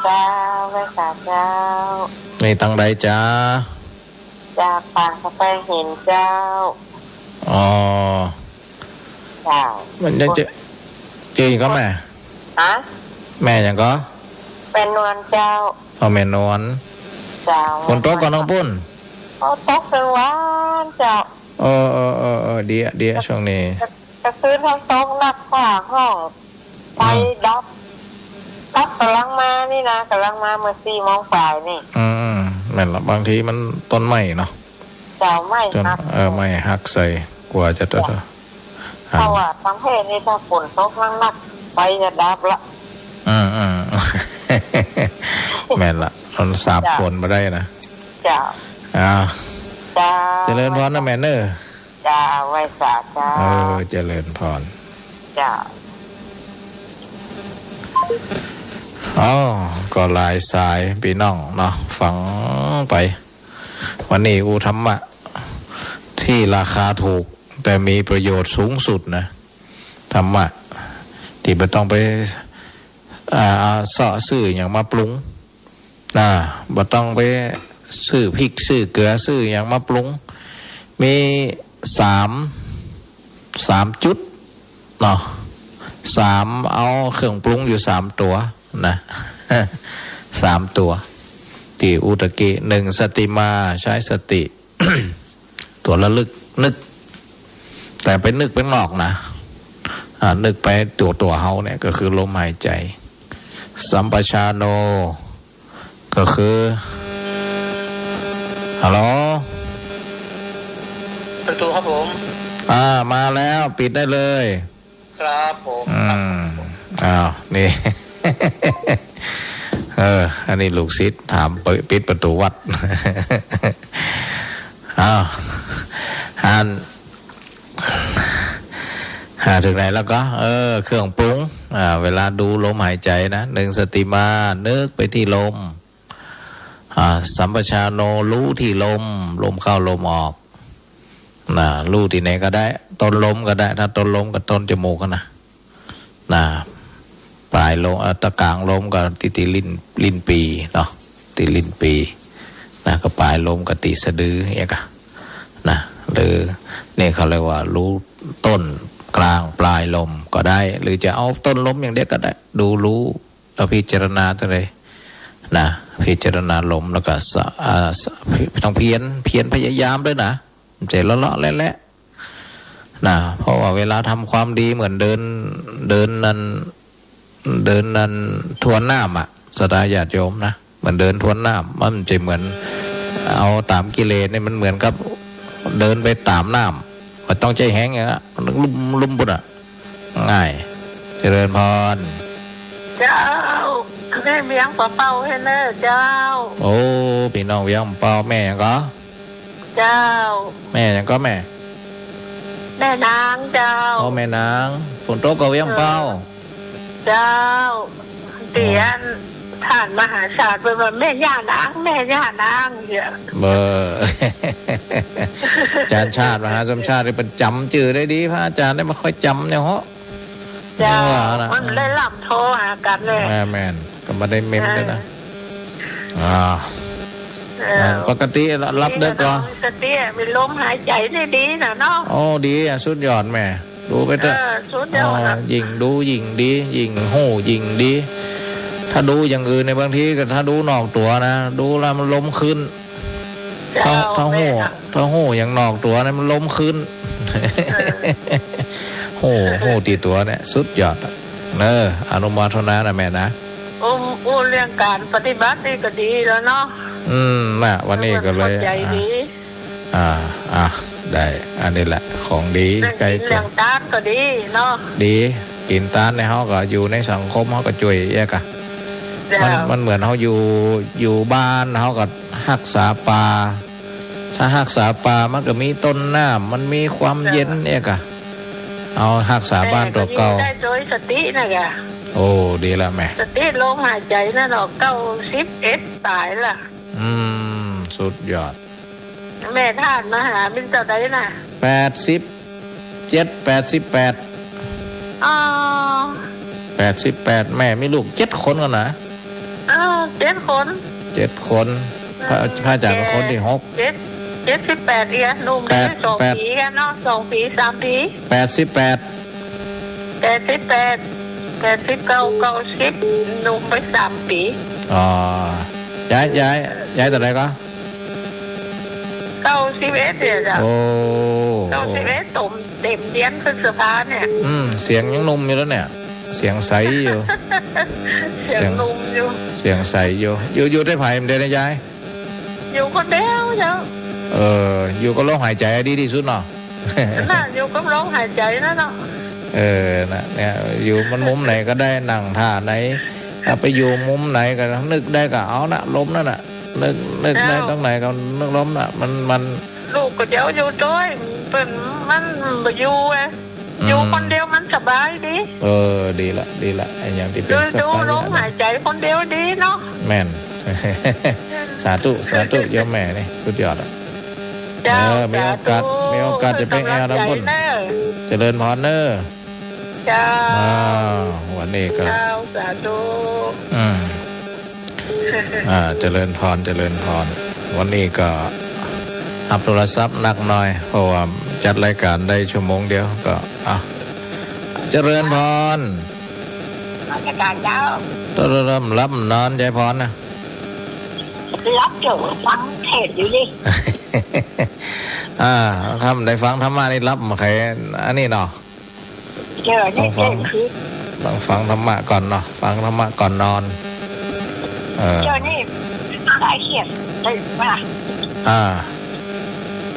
เจ้า ไหว้สาเจ้า นี่ตังใดจ๊ะ จากปางกะแปงหินเจ้า อ๋อ เจ้า มันจะเจอ เจออีกก็แม่ ฮะ แม่หยังก็ แม่นวลเจ้า อ๋อ แม่นวล เจ้า ฝนตกก่อน้องปุ้น โอ้ ตกตึงวานเจ้า เออ เออ เออ เออ ดีอะ ดีอะ ช่วงนี้ กะ กะคืนฝนตกหนักฟ้าห้อง ไฟ อืม ดับ ดับก๋ำลังมานี่นะ ก๋ำลังมาเมื่อสี่โมงปลายนี่ อืม แม่นละ บางทีมันต้นไม้เนาะ เจ้า ไม้ ต้น หัก เออ ไม้หักใส่ กว่าจะ เจ้า เออ เพราะว่าตางประเทศนี่ถ้าฝนตกหนักๆ ไฟจะดับละ อืม อืม แม่นละ มันสาบ เจ้า ฝนบ่ได้นะ เจ้า อ่า เจ้า เจริญพรนะแม่เน้อ เจ้า ไหว้สาเจ้า เออ เจริญพร เจ้า อ๋อ ก็หลายสายปี้น้องเนาะ ฟังไป วันนี้อู้ธรรมะตี้ราคาถูก แต่มีประโยชน์สูงสุดนะ ธรรมะตี้บ่ต้องไป อ่า เซาะซื้อหยังมาปรุง อ่า บ่ต้องไปซื้อพริก ซื้อเกลือ ซื้อหยังมาปรุง มีสาม สามจุดเนาะ สาม เอาเครื่องปรุงอยู่สามตั๋วนะ สามตั๋ว ตี้อู้ตะกี้ หนึ่ง สติมา ใช้สติ ตั๋วระลึก นึก แต่ไปนึกไปนอกนะ อ่า นึกไปตั๋ว ตั๋วเฮาเนี่ย ก็คือลมหายใจ๋ สัมปชาโน ก็คือ ฮัลโหล ประตูครับผม อ่า มาแล้ว ปิดได้เลย ครับผม อืม อ้าว นี่ เออ อันนี้ลูกศิษย์ถาม ปิดประตูวัด อ้าว อัน อ่า เถิงไหนแล้วก็ เออ เครื่องปรุง อ่า เวลาดูลมหายใจ๋นะ นึ่งสติมา นึกไปตี้ลม อ่า สัมปชัญญู รู้ตี้ลม ลมเข้าลมออก นะ รู้ตี้ไหนก็ได้ ต้นลมก็ได้ ถ้าต้นลมก็ต้นจมูกนะ นะ ป๋ายลม เอ่อ ต๋ากลางลมก็ตี้ ตี้ลิ้น ลิ้นปี่เนาะ ตี้ลิ้นปี่ นะ ก็ป๋ายลมก็ตี้สะดือเนี่ยก็ นะ หรือเนี่ยเขาเรียกว่ารู้ต้นกลางป๋ายลมก็ได้ หรือจะเอาต้นลมอย่างเดียวก็ได้ ดูรู้ เอาพิจารณาตัวเลย นะ พิจารณาลมแล้วก็สะ อ่า สะ ต้องเพียร เพียรพยายามด้วยนะ บ่ใจ้เลาะๆ แหละๆ นะ เพราะว่าเวลาทำความดีเหมือนเดิน เดินนั้น เดินนั้นทวนน้ำอะ ศรัทธาญาติโยมนะ เหมือนเดินทวนน้ำ มันบ่ใจ้เหมือนเอาต๋ามกิเลสเนี่ย มันเหมือนกับเดินไปต๋ามน้ำ บ่ต้องใจ้แฮงอย่างนั้น ลุ่มๆ ปุ้นอะ ง่าย เจริญพร เจ้า แม่เวียงป่าเป้าเฮ้ยเน่อเจ้า โอ้ ปี้น้องเวียงป่าเป้า แม่หยังก่อ เจ้า แม่หยังก่อแม่ แม่นางเจ้า โอ้ แม่นาง ฝนตกก่อเวียงป่าเป้า เออ เจ้า เตียน ท่านมหาชาติเปิ้นว่าแม่ย่านาง แม่ย่านางเนี่ย เบ้อ อาจ๋ารย์ชาติ มหาสมชาติ เปิ้นจ๋ำจื้อได้ดี พระอาจ๋ารย์เนี่ยบ่ค่อยจ๋ำเนี่ยเหาะ เจ้า ว่านะ มันได้ล่ำโทรหากั๋นเลย แม่นๆ ก็บ่ได้เม้มด้วยนะ เออ อ่า เออ อ่า ปกติหลับดึกก่อ มีสติ มีลมหายใจ๋นี่ดีนะเนาะ โอ้ ดีอะ สุดยอดแม่ ดูไปเต๊อะ เออ สุดยอดอะ อ๋อ ยิ่งดูยิ่งดี ยิ่งฮู้ยิ่งดี ถ้าดูอย่างอื่นเนี่ย บางทีก็ถ้าดูนอกตั๋วนะ ดูแล้วมันลมขึ้น เจ้า ถ้า ถ้าฮู้ แม่นอะ ถ้าฮู้อย่างนอกตั๋วนะ มันลมขึ้น เออ ฮู้ ฮู้ตี้ตั๋วเนี่ย สุดยอดอะ เออ อนุโมทนานะแม่นะ อู้ อู้เรื่องก๋านปฏิบัตินี่ก็ดีแล้วเนาะ อืม น่ะ วันนี้ก็เลย เข้าใจ๋ดี อ่า อ่ะ ได้ อันนี้แหละ ของดี เรื่อง ใก้ กิ๋น ตั๋ว เรื่องตานก็ดีเนาะ ดี กิ๋นตานเนี่ย เฮาก็อยู่ในสังคม เฮาก็จ้วยเอี้ยก่ะ เจ้า มัน มันเหมือนเฮาอยู่ อยู่บ้าน เฮาก็ฮักษาป่า ถ้าฮักษาป่า มันก็มีต้นน้ำ มันมีความเย็น เจ้า เอี้ยก่ะ เอาฮักษาบ้านตั๋วเก่า แม่ก็อยู่ได้โดยสตินะก่ะ โอ้ ดีละแม่ สติลมหายใจ๋นั่นเนาะ เก้าสิบเอ็ดป๋ายละ อืม สุดยอด แม่ท่านมหามีเต้าใดน่ะ แปดสิบเจ็ด แปดสิบแปด อ๋อ แปดสิบแปด แม่มีลูกเจ็ดคนก่อนะ เออ เจ็ดคน เจ็ดคน พระ เออ พระอาจ๋ารย์เป๋นคนตี้หก เจ็ด เจ็ดสิบแปดเอี้ย หนุ่มได้ แปด สอง แปด ปี๋อะเนาะ สองปี๋ สามปี๋ แปดสิบแปด แปดสิบแปด แปดสิบเก้า เก้าสิบ หนุ่มไปสามปี๋ อ๋อ ยาย ยาย ยายเต้าใดก่อ เก้าสิบเอ็ดเนี่ยเจ้า โอ้ เก้าสิบเอ็ด เต็ม เต็มเดือนพฤษภาเนี่ย อืม เสียงยังหนุ่มอยู่แล้วเนี่ย เสียงใสอยู่ เสียงหนุ่มอยู่ เสียงใสอยู่ อยู่ อยู่กับใผบ่าเดี่ยวนี้ยาย อยู่คนเดียวเจ้า เออ อยู่กับลมหายใจ๋ดีตี้สุดเนาะ น่ะ อยู่กับลมหายใจ๋นั่นเนาะ เออ น่ะ เนี่ย อยู่มันมุมไหนก็ได้ นั่งท่าไหน ถ้าไปอยู่มุมไหนก็นึกได้ก็เอานะ ลมนั่นน่ะ นึก นึกได้ เจ้า ตรงไหนก็นึกลมน่ะ มัน มัน ลูกก็จะเอาอยู่ด้วย เปิ้น มันบ่อยู่อะ อืม อยู่คนเดียวมันสบายดี เออ ดีละ ดีละ ไอ้อย่างตี้เป๋น ดู สบาย ดูลมหายใจ๋คนเดียวดีเนาะ แม่น สาธุ สาธุ โยมแม่นี่ สุดยอดอะ เจ้า เออ มีโอกาส สาธุ มีโอกาสจะไปแอ่วนำปุ้น เจริญพรเน่อ เจ้า อ่า วันนี้ก็ เจ้า สาธุ อืม อ่า เจริญพร เจริญพร วันนี้ก็ฮับโทรศัพท์นักหน่อย เพราะว่าจัดรายก๋านได้ชั่วโมงเดียวก็ อ่ะ เจริญพร นมัสก๋านเจ้า เริ่มหลับนอน ยายพรนะ หลับอยู่ ฟังเทศน์อยู่นี่ อ่า ถ้าบ่ได้ฟังธรรมะนี่หลับบ่ใค่ อันนี้เนาะ เจ้า ต้องฟัง นี่เจ้าคือ ต้องฟังธรรมะก่อนเนาะ ฟังธรรมะก่อนนอน เออ เจ้านี่คลายเครียดได้มาก อ่า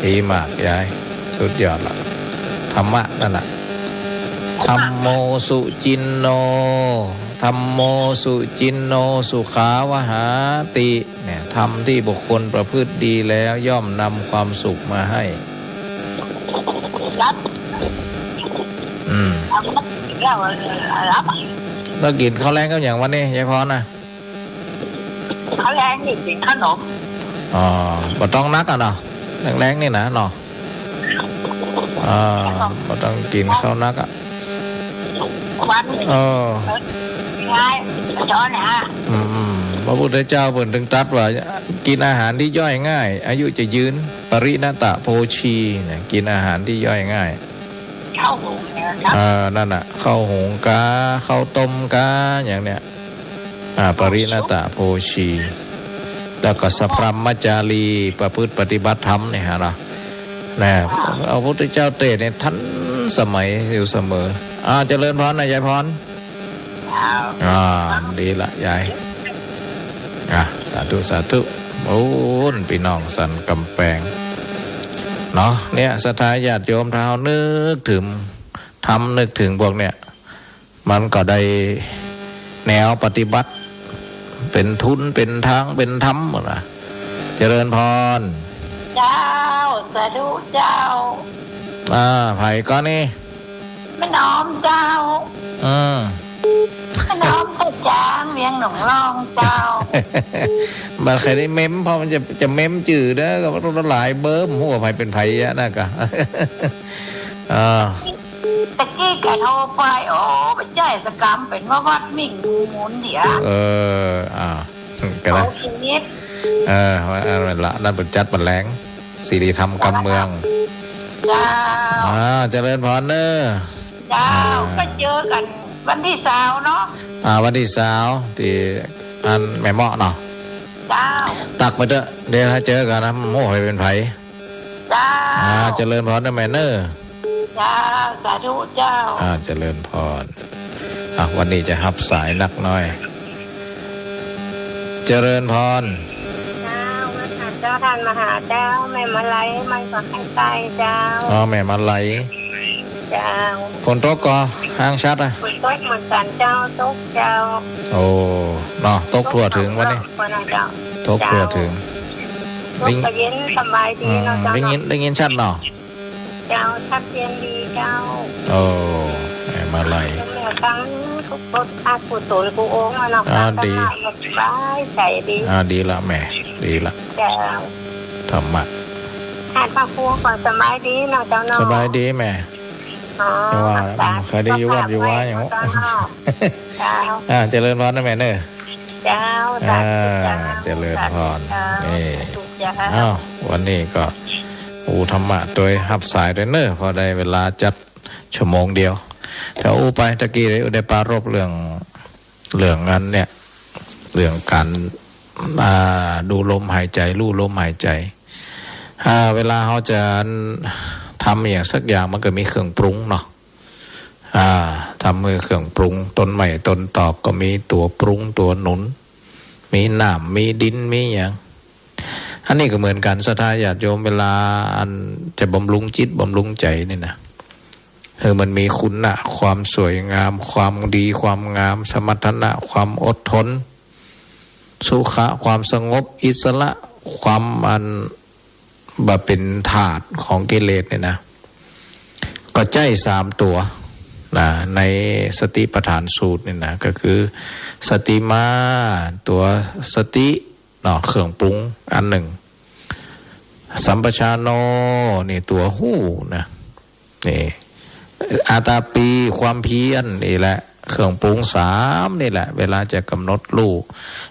ดีมากยาย สุดยอดละ ธรรมะนั่นน่ะ ธัมโมสุจินโน ธัมโมสุจินโนสุขาวหาติ เนี่ย ธรรมที่บุคคลประพฤติดีแล้วย่อมนำความสุขมาให้ ครับ อืม เอามา แล้ว เอ่อ ครับ แล้วกิ๋นข้าวแลงกับหยังวันนี้ ยายพรน่ะ ข้าวแลงนี่กิ๋นขนม อ๋อ บ่ต้องนักอะเนาะ แลงๆ นี่นะเนาะ อ่า บ่ต้องกิ๋นข้าวนักอะ วัน เออ ง่าย ช้อนนะฮะ อืมๆ พระพุทธเจ้าเปิ้นตึงตรัสว่า กินอาหารที่ย่อยง่าย อายุจะยืน ปริณตะโภชี เนี่ย กินอาหารที่ย่อยง่าย ข้าวหุงนะครับ เออ นั่นน่ะ ข้าวหุงกา ข้าวต้มกา อย่างเนี้ย อ่า ปริณตะโภชี แล้วก็สัพพรหมจารี ประพฤติปฏิบัติธรรมเนี่ยฮะเนาะ นะ พระพุทธเจ้าเตสน์เนี่ยทันสมัยอยู่เสมอ อ่า เจริญพรนะยายพร ครับ อ่า ดีละยาย อ่ะ สาธุ สาธุ โอ้ ปี้น้องสันก๋ำแปง เนาะ เนี่ย ศรัทธาญาติโยม ถ้าเฮานึกเถิงธรรม นึกเถิงพวกเนี่ย มันก็ได้แนวปฏิบัติ เป๋นทุน เป๋นตาง เป๋นธรรมหมดนะ เจริญพร เจ้า สาธุเจ้า อ่า ใผก่อนี่ แม่น้อมเจ้า อืม แม่น้อมตะจาง เวียงหนองลองเจ้า บ่ใค่ได้เมม เพราะมันจะ จะเมมจื้อเด้อ ก็ต้องหลายเบอร์ บ่ฮู้ว่าใผเป๋นใผอะนะกะ อ่า ตะกี้แกโทรไป โอ้ ไปจ่ายสกรรมเป๋นว่าวัดมิ่งหมุนเดีย เออ อ่า ก็ได้ โอเค เออ ว่าอันนั้นละ นั่นเป๋นจัดบันแลง สิริธรรมกำเมือง เจ้า อ่า เจริญพรเน้อ เจ้า อ่า ก็เจอกั๋นวันตี้ซาวเนาะ อ่า วันตี้ซาว ตี้อันแม่เมาะเนาะ เจ้า ตักไปเต๊อะ เดี๋ยวถ้าเจอกั๋นนะ โอ้ ใผเป๋นใผ เจ้า อ่า เจริญพรเน้อแม่เน้อ เจ้า สาธุเจ้า อ่า เจริญพร อ่ะ วันนี้จะฮับสายนักน้อย เจริญพร เจ้า มาหาเจ้า ต้านมหาเจ้า แม่มาลัย มันก็ใก้ๆ เจ้า อ๋อ แม่มาลัย เจ้า ฝนตกก่อ ห้างชัดอะ ฝนตกเหมือนกั๋นเจ้า ตกเจ้า โอ้ เนาะ ตกทั่วเถิงวันนี้ ตกเจ้า ตกทั่วเถิง เจ้า ลมก็เย็นสบายดีเนาะ อืม เจ้า ได้ยิน เนาะ ได้ยินชัดเนาะ เจ้า ชัดเจนดีเจ้า โอ้ แม่มาลัย แม่ฟังทุกบทอกุศลกู้องค์อะเนาะ อ่า ฟังธรรมะ ดี สบายใจ๋ดี อ่า ดีละแม่ ดีละ เจ้า ธรรมะ ท่านพระครูก็สบายดีเนาะเจ้าเนาะ สบายดีแม่ อ๋อ แต่ว่า รักษา ใค่ได้อยู่วัดอยู่วาอย่าง เจ้าเนาะ เจ้า อ่า เจริญพรเน้อแม่เน้อ เจ้า สาธุเจ้า อ่า เจริญพร สาธุเจ้า นี่ สาธุเจ้า อ้าว วันนี้ก็ อู้ธรรมะตวย ฮับสายตวยเน้อ พอได้เวลาจัดชั่วโมงเดียว แต่อู้ไปตะกี้ได้ ได้ปรารภเรื่อง เรื่องอันเนี่ย เรื่องก๋าน อ่า ดูลมหายใจ๋ ฮู้ลมหายใจ๋ อ่า เวลาเฮาจะทำอะหยังสักอย่าง มันก็มีเครื่องปรุงเนาะ อ่า ทำหื้อเครื่องปรุง ต้นไม้ต้นตอกก็มีตั๋วปรุงตั๋วหนุน มีน้ำ มีดิน มีหยัง อันนี้ก็เหมือนกั๋น ศรัทธาญาติโยม เวลาอันจะบำรุงจิตบำรุงใจ๋นี่นะ หื้อมันมีคุณะ ความสวยงาม ความดี ความงาม สมรรถนะ ความอดทน สุขะ ความสงบ อิสระ ความอันบ่เป๋นทาสของกิเลสเนี่ยนะ ก็ใจ๊สามตั๋วนะ ในสติปัฏฐานสูตรเนี่ยนะ ก็คือสติมา ตั๋วสติเนาะ เครื่องปรุงอันนึ่ง สัมปชาโน นี่ตั๋วฮู้นะ นี่ อาตาปี ความเพียร นี่แหละ เครื่องปรุงสามนี่แหละ เวลาจะกำหนดฮู้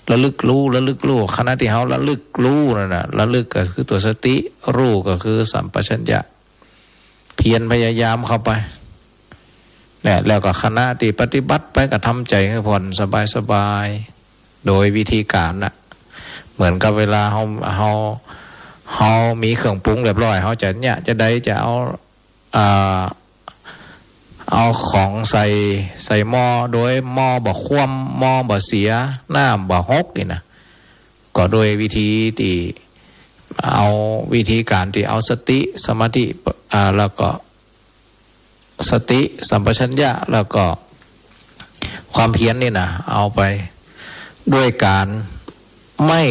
ระลึกฮู้ ระลึกฮู้ ขณะตี้เฮาระลึกฮู้นั่นน่ะ ระลึกก็คือตั๋วสติ ฮู้ก็คือสัมปชัญญะ เพียรพยายามเข้าไป เนี่ย แล้วก็ขณะตี้ปฏิบัติไปก็ทำใจ๋หื้อผ่อนสบายๆ โดยวิธีก๋านน่ะ เหมือนกับเวลาเฮา เฮา เฮามีเครื่องปรุงเรียบร้อย เฮาจะเนี่ย จะใดจะเอา อ่า เอาของใส่ ใส่หม้อ โดยหม้อบ่คว่ำ หม้อบ่เสีย น้ำบ่หกนี่นะ ก็โดยวิธีตี้เอา วิธีก๋านตี้เอาสติ สมาธิ อ่า แล้วก็ สติสัมปชัญญะ แล้วก็ความเพียรนี่นะ เอาไปด้วยการไม่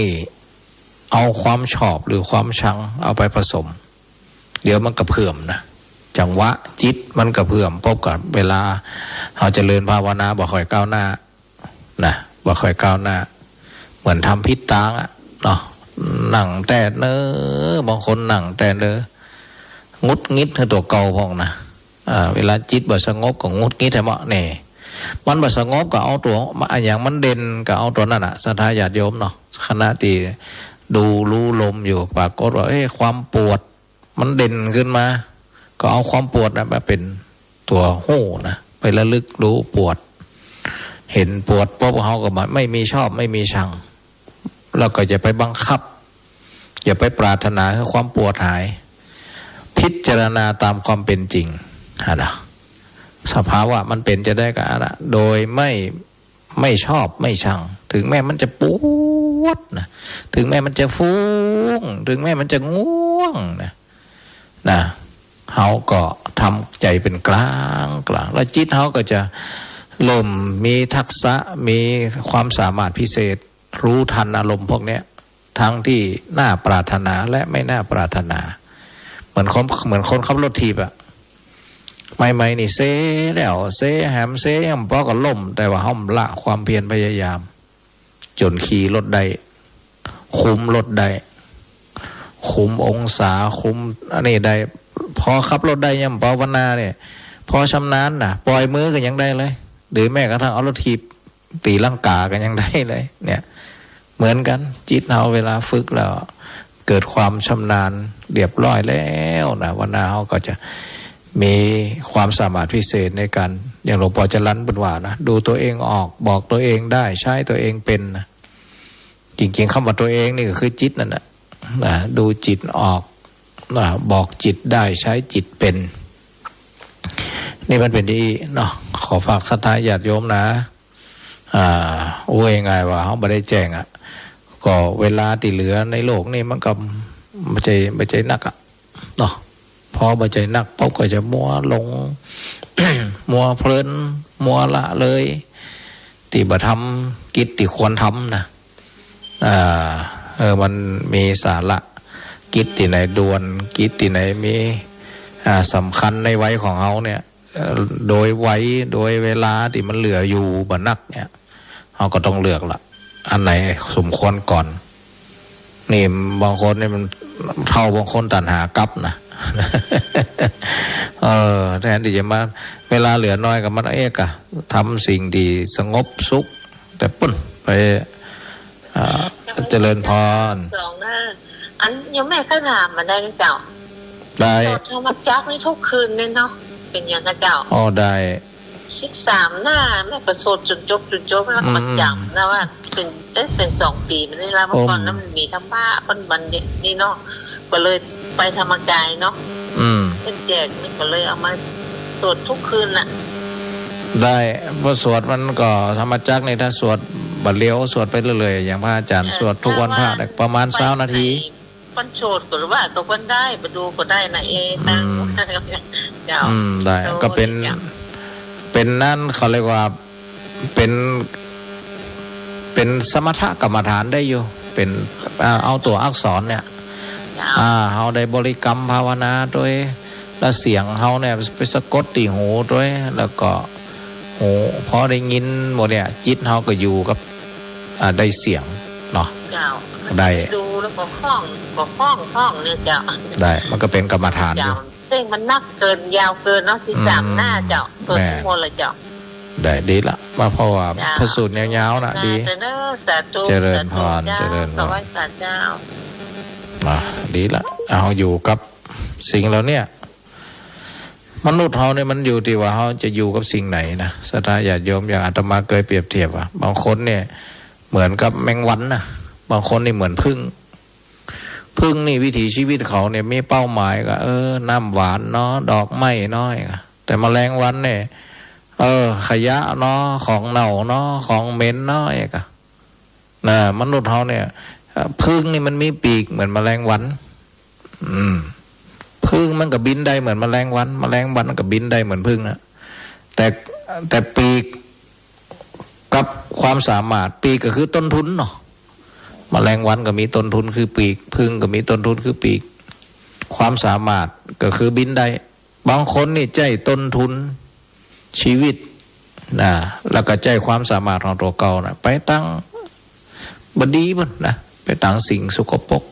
เอาความชอบหรือความชังเอาไปผสม เดี๋ยวมันกระเพื่อมนะ จังหวะจิตมันกระเพื่อม ปบกับเวลาเฮาเจริญภาวนาบ่ค่อยก้าวหน้า นะ บ่ค่อยก้าวหน้า เหมือนทำผิดตางอะเนาะ นั่งแต่เนิน บางคนนั่งแต่เนิน หงุดหงิดหื้อตั๋วเก่าพ่องนะ อ่า เวลาจิตบ่สงบก็หงุดหงิดแท้เมาะ แน่ มันบ่สงบก็เอาตั๋ว อะหยังมันเด่นก็เอาตั๋วนั้นน่ะ ศรัทธาญาติโยมเนาะ ขณะตี้ดูรู้ลมอยู่ ปรากฏว่า เอ๊ะ ความปวด มันเด่นขึ้นมา ก็เอาความปวดน่ะมาเป๋นตั๋วฮู้นะ ไประลึกรู้ปวด หันปวดปบ เฮาก็บ่ ไม่มีชอบ ไม่มีชัง แล้วก็อย่าไปบังคับ อย่าไปปรารถนาหื้อความปวดหาย พิจารณาตามความเป๋นจริง หั้นนะ สภาวะมันเป๋นจะใดก็อันนั้น โดยไม่ ไม่ชอบไม่ชัง ถึงแม้มันจะปวดนะ ถึงแม้มันจะฟุ้ง ถึงแม้มันจะง่วงนะ นะ เฮาก็ทำใจ๋เป๋นกลางกลาง แล้วจิตเฮาก็จะเริ่มมีทักษะ มีความสามารถพิเศษ รู้ทันอารมณ์พวกเนี้ย ทั้งตี้น่าปรารถนาและไม่น่าปรารถนา เหมือนคน เหมือนคนขับรถถีบอะ ใหม่ๆ นี่เซแล้วเซแหม เซยังปอก็ล้ม แต่ว่าเฮาละความเพียรพยายาม จ๋นขี่รถได้ คุมรถได้ คุมองศา คุมอันนี้ได้ ปอขับรถได้ยังปอ ภาวนาเนี่ย ปอชำนาญนะ ป่อยมือก็ยังได้เลย หรือแม้กระทั่งเอารถถีบ ตี๋ลังกาก็ยังได้เลย เนี่ย เหมือนกั๋น จิตเฮาเวลาฝึกแล้ว เกิดความชำนาญเรียบร้อยแล้วนะ ภาวนาเฮาก็จะมีความสามารถพิเศษในการ อย่างหลวงปอจรัญเปิ้นว่านะ ดูตัวเองออก บอกตัวเองได้ ใช้ตัวเองเป๋นนะ จริงๆ กำว่าตัวเองนี่ก็คือจิตนั่นแหละนะ ดูจิตออกนะ บอกจิตได้ ใช้จิตเป๋น นี่มันเป๋นอี้เนาะ ขอฝากศรัทธาญาติโยมนะ อ่า อู้ง่ายๆ ว่าเฮาบ่ได้แจ้งอะ ก็เวลาตี้เหลือในโลกนี่มันก็บ่ใจ้ บ่ใจ้นักอะเนาะ ปอบ่ใจ้นักปบก็จะมัวหลง มัวเพลิน มัวละเลย ตี้บ่ทำกิจตี้ควรทำนะ อ่า เออ มันมีสาระ กิจตี้ไหนด่วน กิจตี้ไหนมี อ่า สำคัญในวัยของเฮาเนี่ย เอ่อ โดยวัย โดยเวลาตี้มันเหลืออยู่บ่นักเนี่ย เฮาก็ต้องเลือกละ อันไหนสมควรก่อน นี่บางคนนี่มันเฒ่า บางคนตัณหากลับนะ เออ แทนตี้จะมา เวลาเหลือน้อยก็มาเอ๊ะ กะทำสิ่งตี้สงบสุข แต่ปุ้นไป อ่า เจริญพร สองนะ อันโยมแม่ก็ถามมาได้นะเจ้า ได้ สวดธรรมจักรนี่ทุกคืนเลยเนาะ เป๋นหยังกะเจ้า อ๋อ ได้ สิบสามหน้า แม่ก็สวดจ๋นจบ จ๋นจบ แล้วก็มา อืม จ๋ำนะว่าเป๋น เอ๊ะ เป๋นสองปี๋มานี่ละ เมื่อก่อน อืม นั้นมันมีธรรมะ เปิ้นวันนี้เนาะ ก็เลยไปธรรมกายเนาะ อืม เปิ้นแจกนี่ก็เลยเอามาสวดทุกคืนน่ะ ได้ พอสวดมันก็ธรรมจักรนี่ ถ้าสวดบ่าเดียว สวดไปเรื่อยๆ อย่างพระอาจารย์ เออ สวดทุกวันพระ ประมาณซาวนาที เปิ้นโฉดก็ว่าก็เปิ้นได้ บ่ดูก็ได้นะ เอ อืม ตั้ง เจ้า อืม ได้ โอ้ ก็เป๋น เจ้า เป๋นนั่นเขาเรียกว่า เป๋น เป๋นสมถกรรมฐานได้อยู่ เป๋น อ่า เอาตั๋วอักษรเนี่ย เจ้า อ่า เฮาได้บริกรรมภาวนาโดย แล้วเสียงเฮาเนี่ยไปสะกดตี้หูโดย แล้วก็หู ปอได้ยินหมดเนี่ย จิตเฮาก็อยู่กับ อ่า ได้เสียงเนาะ เจ้า ได้ ดูแล้วก็คล่อง ก็คล่อง คล่องเนี่ยเจ้า ได้ มันก็เป๋นกรรมฐานอยู่ เจ้า เส้นมันนักเกิน ยาวเกินเนาะ สิบสาม อืม หน้าเจ้า สวด แม่ ชั่วโมงละเจ้า ได้ ดีละ มา เพราะว่า เจ้า พระสูตรยาวๆ นะ ดี สาธุ สาธุ เจริญพร สาธุเจ้า เจริญพร ขอไหว้สาเจ้า มา ดีละ เอาอยู่กับสิ่งเหล่าเนี้ย มนุษย์เฮาเนี่ยมันอยู่ตี้ว่าเฮาจะอยู่กับสิ่งไหนนะ ศรัทธาญาติโยม อย่างอาตมาเคยเปรียบเทียบว่า บางคนเนี่ยเหมือนกับแมงวันนะ บางคนนี่เหมือนผึ้ง ผึ้งนี่วิถีชีวิตเขาเนี่ยมีเป้าหมายก็ เออ น้ำหวานเนาะ ดอกไม้เนาะ แต่แมลงวันเนี่ย เออ ขยะเนาะ ของเน่าเนาะ ของเหม็นเนาะ ก็ นะ มนุษย์เฮาเนี่ย เอ่อ ผึ้งนี่มันมีปีกเหมือนแมลงวัน อืม ผึ้งมันก็บินได้เหมือนแมลงวัน แมลงวันก็บินได้เหมือนผึ้งนะ แต่ แต่ปีกกับความสามารถ ปีกก็คือต้นทุนเนาะ แมลงวันก็มีต้นทุนคือปีก ผึ้งก็มีต้นทุนคือปีก ความสามารถก็คือบินได้ บางคนนี่ใจ๊ต้นทุน ชีวิตนะ แล้วก็ใจ๊ความสามารถของตั๋วเก่านะ ไปตางบ่ดีปุ้นนะ ไปตางสิ่งสกปรก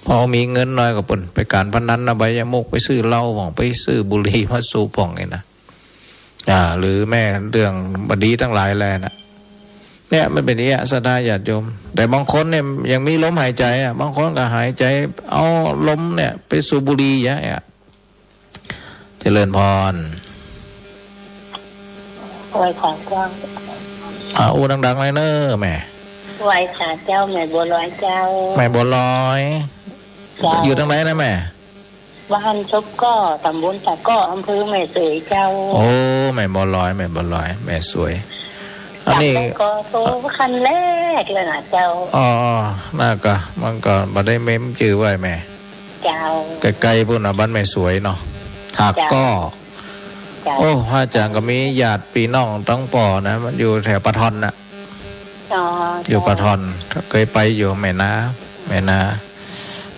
พอมีเงินหน่อยก็ปุ้น ไปก๋านพนันนะ อบายมุข ไปซื้อเหล้าพ่อง ไปซื้อบุหรี่มาสูบพ่องนี่นะ อ่า หรือแม้เรื่องบ่ดีตังหลายแลนะ เนี่ยมันเป๋นอย่างเงี้ย ศรัทธาญาติโยม แต่บางคนเนี่ยยังมีลมหายใจ๋อะ บางคนก็หายใจ๋เอาลมเนี่ยไปสูบบุหรี่อย่างเงี้ย เจริญพร ไหว้พระเจ้า อ่า อู้ดังๆ หน่อยเน่อแม่ ไหว้พระเจ้า แม่บัวลอยเจ้า แม่บัวลอย เจ้า อยู่ตางใดนะแม่ บ้านซบก่อ ต๋ำบลตะก่อ อำเภอแม่สวยเจ้า โอ้ แม่บัวลอย แม่บัวลอย แม่สวย อันนี้ ต๋ำบลก่อโตขั้นแรกเลยนะเจ้า อ๋อ นั่นก็ มันก็บ่ได้เม้มจื้อไว้แม่ เจ้า ใก้ๆ ปุ้นนะ บ้านแม่สวยเนาะ ถากก่อ เจ้า โอ้ พระอาจ๋ารย์ก็มีญาติปี้น้องตังป้อนะ มันอยู่แถวป่าถ่อนน่ะ อ๋อ อยู่ป่าถ่อน เจ้า เกยไปอยู่แม่นา แม่นา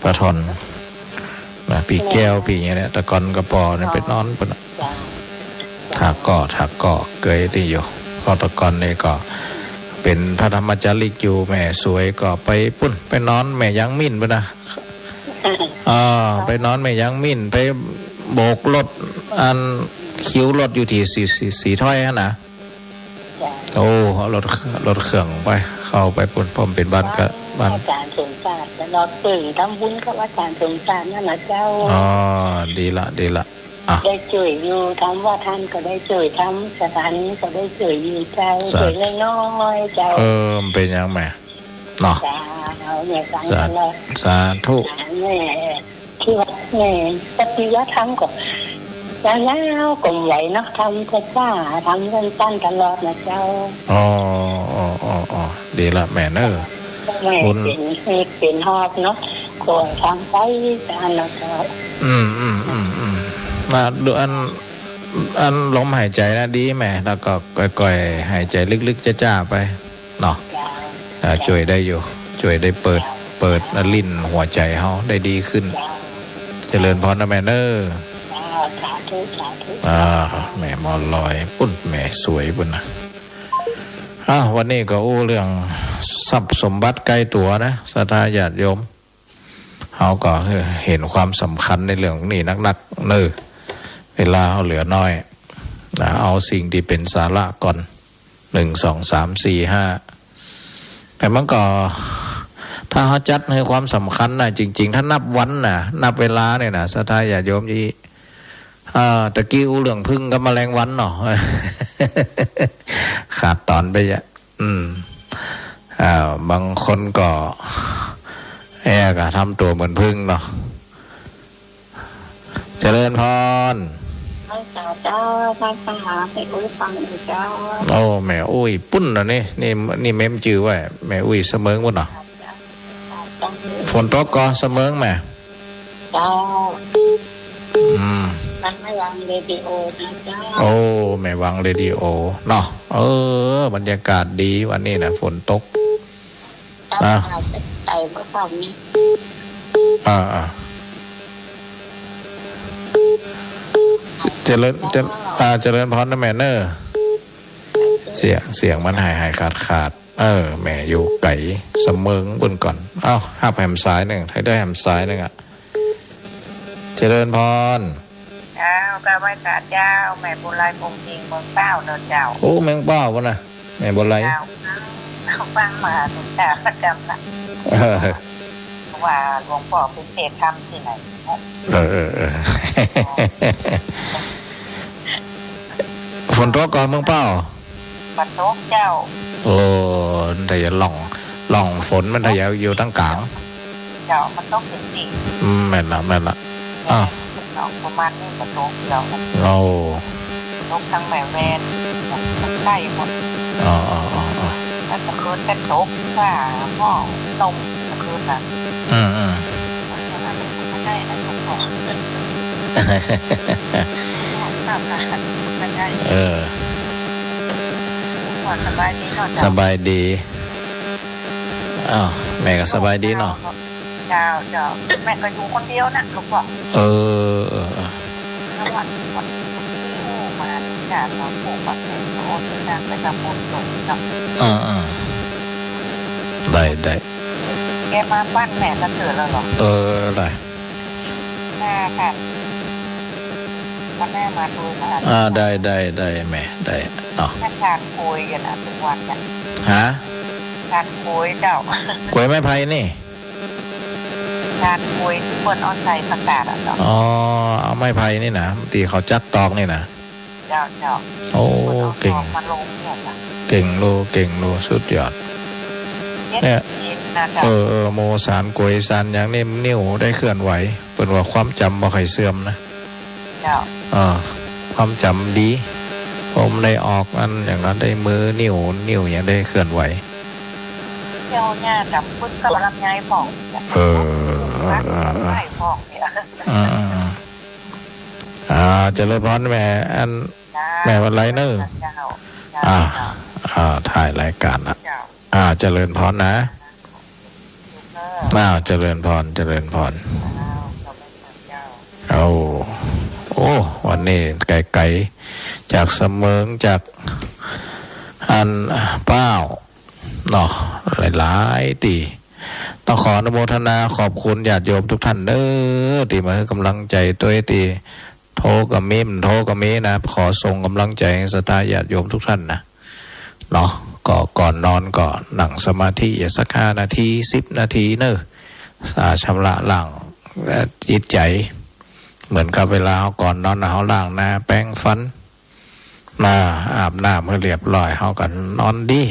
ป่าถ่อนนะ ปี้แก้ว ปี้อย่างเนี้ย แต่ก่อนก็ป้อเนี่ย อ๋อ ไปนอนปุ้นน่ะ เจ้า ถากก่อ ถากก่อ เกยตี้อยู่ ก็แต่ก่อนนี่ก็เป๋นพระธรรมจาริกอยู่ แม่สวยก็ไปปุ้น ไปนอนแม่ยางมิ่นปุ้นนะ อ่า ไปนอนแม่ยางมิ่น ไปโบกรถ อันคิวรถอยู่ตี้สี สี สีถ้อยหั้นนะ เจ้า โอ้ เอารถ รถเครื่องไป เข้าไปปุ้น เพราะมันเป๋นบ้านกะ บ้าน อาจ๋ารย์สมศักดิ์ แล้วเปิ้นทำบุญกับอาจ๋ารย์สมศักดิ์นั่นนะเจ้า อ๋อ ดีละ ดีละ อ่ะ ได้จ้วยอยู่ ทำวัดท่านก็ได้จ้วย ทำสถานีก็ได้จ้วยอยู่เจ้า สา จ้วยน้อยๆ เจ้า เออ มันเป๋นอย่างแม่ เนาะ เจ้า แม่ฟัง สา ตลอด สาธุ แม่ ที่วัดแม่ปฏิบัติธรรมก็ยาวๆ ก็ไหวเนาะ ทำช้าๆ ทำสั้นๆ ตลอดนะเจ้า อ๋อ อ๋อ อ๋อ อ๋อ ดีละแม่เน่อ แม่ บุญ เป๋น เป๋นหอบเนาะ ก็ทำไปตามนะเจ้า อืม อืม อืม อืม นะ ดูอัน อันลมหายใจ๋นะดีแม่ แล้วก็ก่อยๆ หายใจ๋ลึกๆ จ้าๆ ไป เนาะ เจ้า อ่า เจ้า จ้วยได้อยู่ จ้วยได้เปิด เจ้า เปิดลิ้นหัวใจ๋เฮาได้ดีขึ้น เจ้า เจริญพรนะแม่เน่อ เจ้า สาธุ สาธุ อ่า แม่บัวลอย ปุ้น แม่สวยปุ้นนะ อ่ะ วันนี้ก็อู้เรื่องทรัพย์สมบัติใก้ตั๋วนะ ศรัทธาญาติโยม เฮาก็เห็นความสำคัญในเรื่องนี้นักๆ เน่อ เวลาเฮาเหลือน้อยนะ เอาสิ่งตี้เป๋นสาระก่อน หนึ่ง สอง สาม สี่ ห้า แต่มันก็ ถ้าเฮาจัดหื้อความสำคัญนะ จริงๆ ถ้านับวันนะ นับเวลาเนี่ยนะ ศรัทธาญาติโยมยี่ อ่า ตะกี้อู้เรื่องผึ้งกับแมลงวันเนาะ ขาดต๋อนไปอะ อืม อ่า บางคนก็ แอ้ ก็ทำตั๋วเหมือนผึ้งเนาะ เจริญพร ไหว้สาเจ้า ไหว้สา แม่อุ้ยฟังอยู่เจ้า โอ้ แม่อุ้ยปุ้นนะนี่ นี่ นี่เม้มจื้อไว้ แม่อุ้ยเสมิงปุ้นเนาะ ฝนตกก่อเสมิงแม่ เจ้า อืม ฟังแม่วังเรดิโอนะเจ้า โอ้ แม่วังเรดิโอเนาะ เออ บรรยากาศดีวันนี้นะ ฝนตก เจ้า อ่ะ ไปเมื่อเช้านี้ อ่า อ่า เจริญ เจริญ อ่า เจริญพรนะแม่เน่อ เสียง เสียงมันหายหายขาดขาด เออ แม่อยู่ไก๋เสมิงปุ้นก่อน เอ้า ฮับแหมสายนึ่ง ใผได้แหมสายนึ่งอะ เจริญพร เจ้า กราบไหว้สาเจ้า แม่บัวลอย ปงจิง เมืองเป้าเนาะเจ้า โอ้ เมืองเป้าปุ้นนะ แม่บัวลอย เจ้า ฟังมาถึงเจ้าประจ๋ำนะ เออ ว่าหลวงป้อเปิ้นเตศน์ธรรมตี้ไหน เออ เออ เออ ฝนตกก่อเมืองเป้า บ่ตกเจ้า โอ้ แต่อย่าล่อง ล่องฝนมันถ้าอย่าอยู่ตางก๋าง เจ้า มันตกจริงๆ อืม แม่นละ แม่นละ อ้าว หนองสะหมัดนี่บ่ตกเจ้า โอ้ ตกตางแม่แว่น ใก้หมด อ๋อ อ๋อ อ๋อ อ๋อ แล้วตะคืนก็ตก ฟ้าห้องลมตะคืนน่ะ อืม อืม ได้นะ หลวงพ่อ ตามนั้น มันได้ เออ หลวงพ่อสบายดีเนาะ เจ้า สบายดี อ้าว แม่ก็สบายดีเนาะ เจ้า เจ้า แม่ก็อยู่คนเดียวนะ หลวงพ่อ เออ เออ เออ แล้ววัน วันที่มาจ้ะ ตอนปลูกผักเนี่ย โอ้ ที่นั่นไปทำบุญตรงนี้เนาะ อืม อืม ได้ ได้ แกมาบ้านแม่ก็เจอแล้วเหรอ เออ ได้ แม่ค่ะ วันแม่มาดูนะ อ่า ได้ ได้ ได้แม่ ได้เนาะ แม่ทานกล้วยอยู่นะทุกวันเนี่ย ฮะ ทานกล้วยเจ้า กล้วยไม้ไผ่นี่ ทานกล้วยที่เปิ้นเอาใส่ผักกาดอะเจ้า อ๋อ เอาไม้ไผ่นี่นะ ตี้เขาจักตอกนี่นะ เจ้า เจ้า โอ้ เปิ้นเอา เก่ง ตอกมาลงเนี่ยจ้ะ เก่งโล เก่งโล สุดยอด เย็น เนี่ย เย็นนะเจ้า เออ เออ หมู่สานกล้วยสานหยังนี่ นิ้วได้เคลื่อนไหว เปิ้นว่าความจ๋ำบ่ค่อยเสื่อมนะ เจ้า อ่า ความจ๋ำดี ผมได้ออกอันอย่างนั้น ได้มือ นิ้ว นิ้วยังได้เคลื่อนไหว เที่ยวเนี่ยจ๋ำปึ๊กกับลำไยผ่อง เออ เออ เออ เออ ลำไยผ่องเนี่ย อืม อืม อืม อ่า เจริญพรแม่ อัน เจ้า แม่วันไรเนอะ เจ้า เจ้า อ่า เจ้า อ่า ถ่ายรายการละ เจ้า อ่า เจริญพรนะ เจ้า อ่า เจริญพร เจริญพร เจ้า เจ้า โอ้ โอ้ วันนี้ไก๋ๆ จากสะเมิง จากอันป้าว เนาะ หลายๆ ตี้ ต้องขออนุโมทนาขอบคุณญาติโยมทุกท่านเด้อ ตี้มาหื้อก๋ำลังใจ๋ตวย ตี้โทรก็มี บ่โทรก็มีนะ ขอส่งก๋ำลังใจ๋ศรัทธาญาติโยมทุกท่านนะ เนาะ ก็ก่อนนอนก็นั่งสมาธิอย่าสักห้านาที สิบนาทีเนอะ อ่า ชำระล้าง เอ่อ จิตใจ๋ เหมือนกับเวลาเฮาก่อนนอนนะ เฮาล้างหน้า แปรงฟัน มาอาบน้ำหื้อเรียบร้อย เฮาก็นอนดี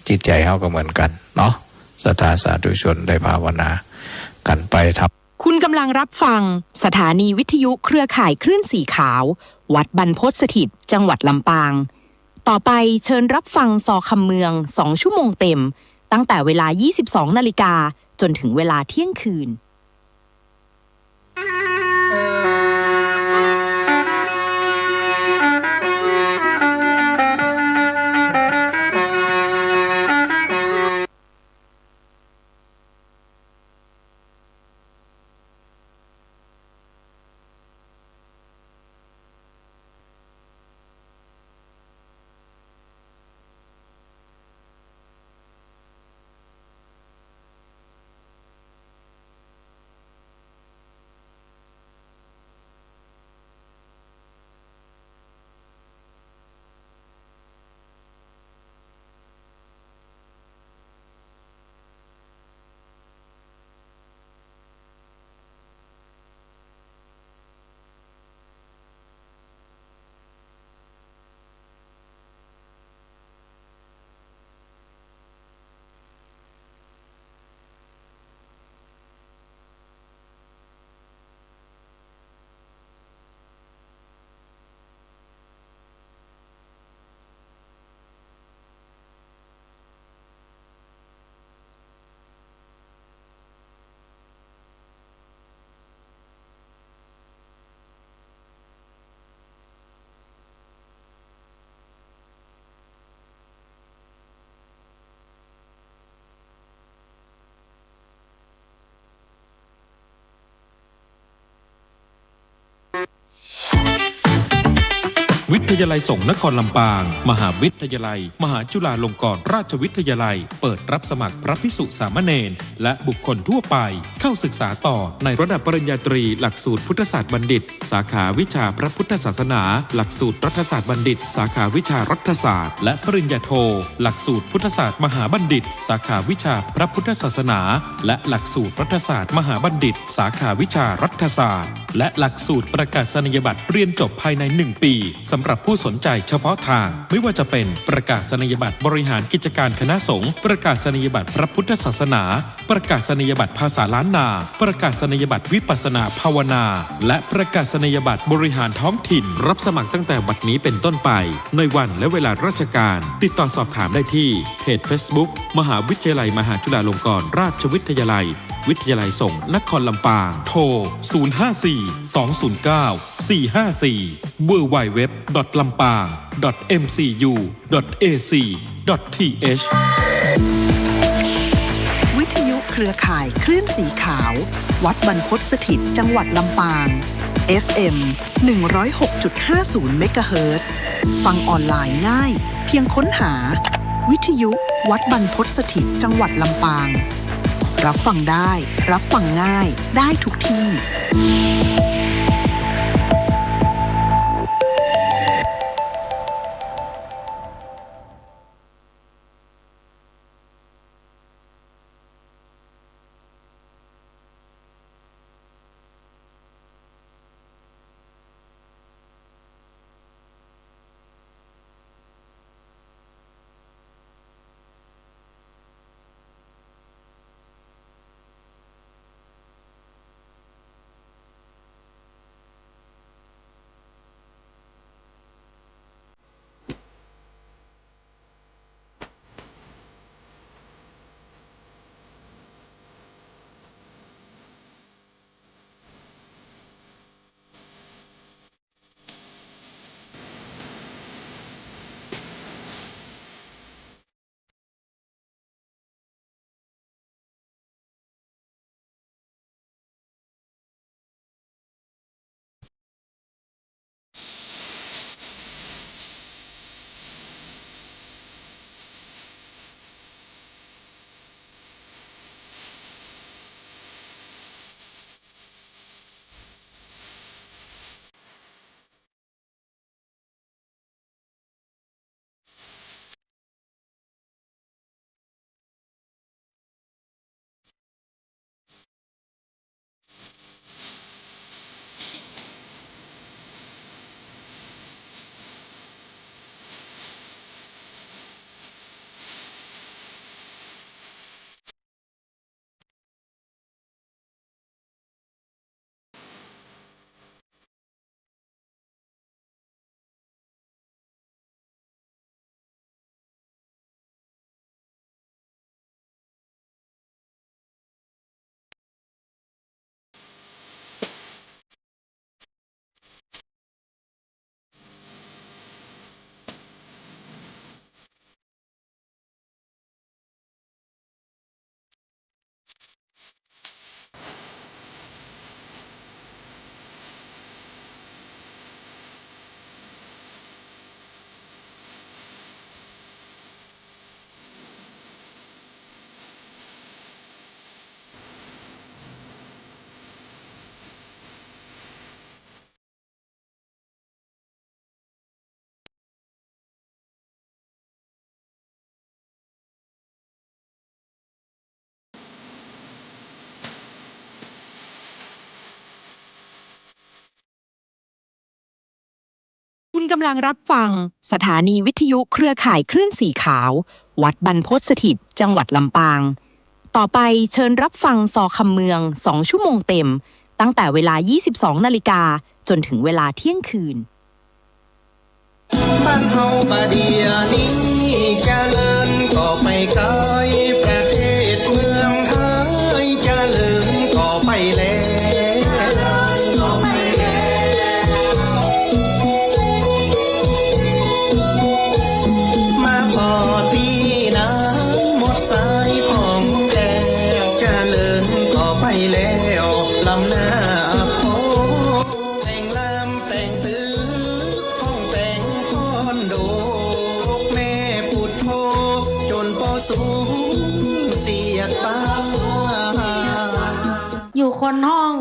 จิตใจ๋เฮาก็เหมือนกั๋นเนาะ ศรัทธาสาธุชนได้ภาวนากั๋นไป ทำ คุณกำลังรับฟังสถานีวิทยุเครือข่ายคลื่นสีขาว วัดบรรพตสถิต จังหวัดลำปาง ต่อไปเชิญรับฟังซอคำเมือง สองชั่วโมงเต็ม ตั้งแต่เวลา ยี่สิบสองนาฬิกา จนถึงเวลาเที่ยงคืน วิทยาลัยสงฆ์นครลำปาง มหาวิทยาลัย มหาจุฬาลงกรณราชวิทยาลัย เปิดรับสมัครพระภิกษุสามเณร และบุคคลทั่วไป เข้าศึกษาต่อในระดับปริญญาตรี หลักสูตรพุทธศาสตร์บัณฑิต สาขาวิชาพระพุทธศาสนา หลักสูตรรัฐศาสตร์บัณฑิต สาขาวิชารัฐศาสตร์ และปริญญาโท หลักสูตรพุทธศาสตร์มหาบัณฑิต สาขาวิชาพระพุทธศาสนา และหลักสูตรรัฐศาสตร์มหาบัณฑิต สาขาวิชารัฐศาสตร์ และหลักสูตรประกาศนียบัตรเรียนจบภายในหนึ่งปี สำหรับผู้สนใจเฉพาะทาง ไม่ว่าจะเป็นประกาศนียบัตรบริหารกิจการคณะสงฆ์ ประกาศนียบัตรพระพุทธศาสนา ประกาศนียบัตรภาษาล้านนา ประกาศนียบัตรวิปัสสนาภาวนา และประกาศนียบัตรบริหารท้องถิ่น รับสมัครตั้งแต่บัดนี้เป็นต้นไป ในวันและเวลาราชการ ติดต่อสอบถามได้ที่เพจเฟซบุ๊ก มหาวิทยาลัยมหาจุฬาลงกรณราชวิทยาลัย วิทยาลัยสงฆ์นครลำปาง โทร ศูนย์ห้าสี่ สองศูนย์เก้า สี่ห้าสี่ ดับเบิลยู ดับเบิลยู ดับเบิลยู ดอท ลำปาง ดอท เอ็มซียู ดอท เอซี ดอท ทีเอช วิทยุเครือข่ายคลื่นสีขาว วัดบรรพตสถิต จังหวัดลำปาง เอฟเอ็ม หนึ่งร้อยหกจุดห้าศูนย์ เมกะเฮิรตซ์ ฟังออนไลน์ง่าย เพียงค้นหา วิทยุวัดบรรพตสถิต จังหวัดลำปาง รับฟังได้ รับฟังง่าย ได้ทุกที่คุณกำลังรับฟังสถานีวิทยุเครือข่ายคลื่นสีขาว วัดบรรพตสถิต จังหวัดลำปาง ต่อไปเชิญรับฟังซอคำเมืองสองชั่วโมงเต็ม ตั้งแต่เวลายี่สิบสองนาฬิกา จนถึงเวลาเที่ยงคืน บ้านเฮาบ่าเดี่ยวนี้เจริญก็ไปไกล ประเทศเมืองไทยเจริญก็ไปแล้ว มาปอตี้นาหมดสายผ่องแผ้ว เจริญก็ไปแล้ว ล้ำหน้าโพ แต่งลำแต่งตึก ห้องแต่งคอนโด แม่ปุดโธ จนปอสูญเสียดปา อยู่คนห้อง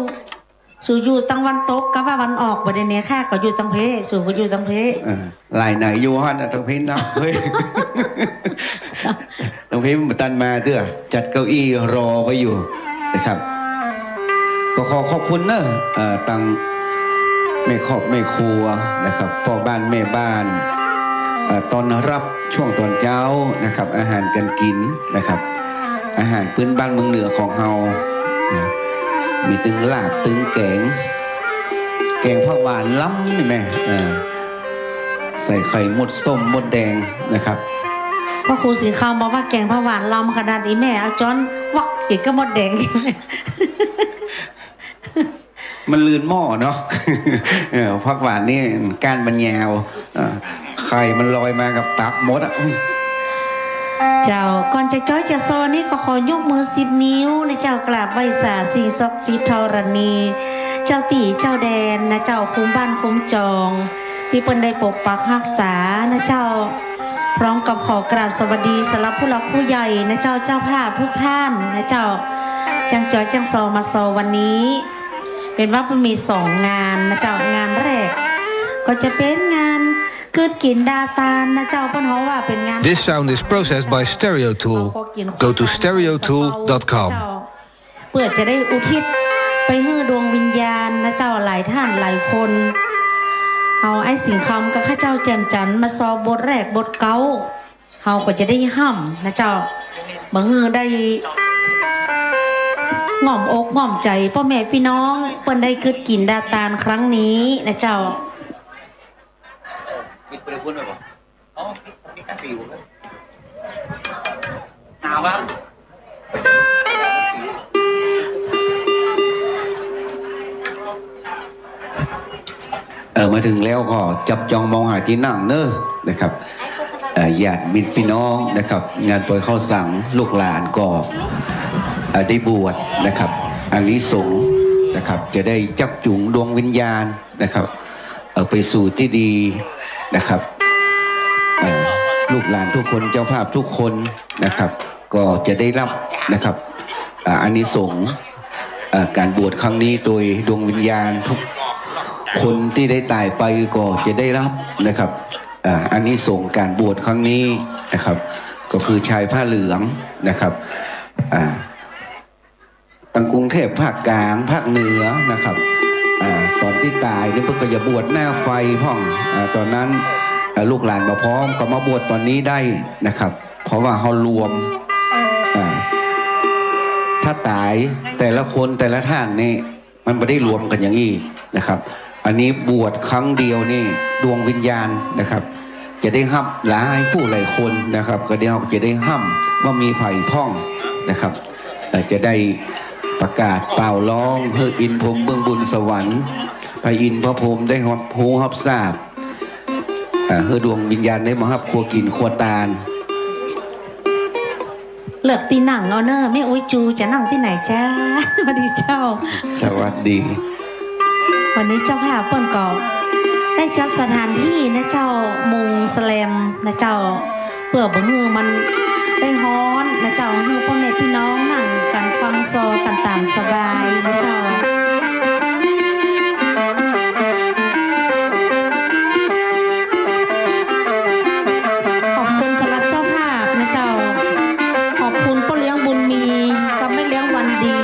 สูอยู่ตังวันตกกับว่าวันออกบ่ได้เนี่ย ข้าก็อยู่ตังเพ สูก็อยู่ตังเพ เออ หลายไหนอยู่หั่นน่ะ ตังเพเนาะ เฮ้ย ตังเพบ่ตันมาเตื้อ จัดเก้าอี้รอไว้อยู่นะครับ ก็ขอขอบคุณเนอะ เอ่อ ตังแม่ครอบแม่ครัวนะครับ พ่อบ้านแม่บ้าน เอ่อ ต้อนรับช่วงตอนเจ๊านะครับ อาหารการกินนะครับ อาหารพื้นบ้านเมืองเหนือของเฮานะ มีตึงลาบตึงแก๋ง แก๋งผักหวานล้ำนี่แม่ เออ ใส่ไข่มดส้มมดแดงนะครับ พระครูสิงห์คำบอกว่าแก๋งผักหว่านลำขนาดนี้ แม่เอาจ๊อนวักกิ๋นกับมดแดง มันลื่นหม้อเนาะ เออ ผักหว่านนี่ก้านมันยาว เออ ไข่มันลอยมากับตับหมดอะ เจ้า ก่อนจะจ๊อยจะซอนี้ก็ขอยกมือสิบนิ้วนะเจ้า กราบไหว้สาสิ่งศักดิ์สิทธิ์ธรณี เจ้าตี้เจ้าแดนนะเจ้า คุ้มบ้านคุ้มจอง ตี้เปิ้นได้ปกปักฮักษานะเจ้า พร้อมกับขอกราบสวัสดีสำหรับผู้หลักผู้ใหญ่นะเจ้า เจ้าภาพทุกท่านนะเจ้า จ้างจ๊อยจ้างซอมาซอวันนี้ เป๋นว่ามันมีสองงานนะเจ้า งานแรกก็จะเป๋นงานกึ๊ดกิ๋นดาตานนะเจ้า เปิ้นฮ้องว่าเป๋นงาน This sound is processed by Stereo Tool. Go to stereo tool dot com. เปื้อจะได้อุทิศไปหื้อดวงวิญญาณนะเจ้า หลายท่านหลายคน เอาไอ้สิงห์คำกับข้าเจ้าแจ่มจันทร์มาซอบทแรกบทเก๊า เฮาก็จะได้ฮ่ำนะเจ้า บ่หื้อได้ง่อมอกง่อมใจ๋ป้อแม่ปี้น้อง เปิ้นได้กึ๊ดกิ๋นดาตานครั้งนี้นะเจ้า เออ มาเถิงแล้วก็จับจองมองหาตี้นั่งเน่อนะครับ เอ่อ ญาติมิตรปี้น้องนะครับ งานปอยเข้าสัง ลูกหลานก็ เอ่อ ได้บวชนะครับ อานิสงส์นะครับ จะได้จักจูงดวงวิญญาณนะครับ เอ่อ ไปสู่ตี้ดีนะครับ เอ่อ ลูกหลานทุกคน เจ้าภาพทุกคนนะครับ ก็จะได้ฮับนะครับ อ่า อานิสงส์ เอ่อ ก๋านบวชครั้งนี้ โดยดวงวิญญาณทุกคนตี้ได้ต๋ายไปก็จะได้ฮับนะครับ อ่า อานิสงส์ก๋านบวชครั้งนี้นะครับ ก็คือชายผ้าเหลืองนะครับ อ่า ตังกรุงเทพฯ ภาคกลาง ภาคเหนือนะครับ อ่า ต๋อนตี้ต๋ายนี่เปิ้นก็จะบวชหน้าไฟพ่อง อ่า ต๋อนนั้น อ่า ลูกหลานบ่พร้อมก็มาบวชต๋อนนี้ได้นะครับ เพราะว่าเฮารวม อ่า ถ้าต๋ายแต่ละคนแต่ละท่านนี่ มันบ่ได้รวมกั๋นอย่างอี้นะครับ อันนี้บวชครั้งเดียวนี่ดวงวิญญาณนะครับ จะได้ฮับหลายผู้หลายคนนะครับ ก็เดี๋ยวจะได้ฮับว่ามีใผพ่องนะครับ เอ่อ จะได้ประกาศเป่าฮ้องหื้ออินทร์พรหมเบื้องบนสวรรค์ พระอินทร์พระพรหมได้ฮับฮู้ฮับทราบ อ่า หื้อดวงวิญญาณได้มาฮับครัวกิ๋นครัวตาน เลือกตี้นั่งเอาเน่อ แม่อุ๊ยจูจะนั่งตี้ไหนจ๊ะ สวัสดีเจ้า สวัสดี วันนี้เจ้าภาพเปิ้นก็ได้จัดสถานตี้นะเจ้า มุงแสลมนะเจ้า เปื้อบ่หื้อมันได้ฮ้อนนะเจ้า หื้อป้อแม่ปี้น้องนั่งกั๋นฟังซอกั๋นต๋ามสบายนะเจ้า ขอบคุณสำหรับเจ้าภาพนะเจ้า ขอบคุณป้อเลี้ยงบุญมีกับแม่เลี้ยงวันดี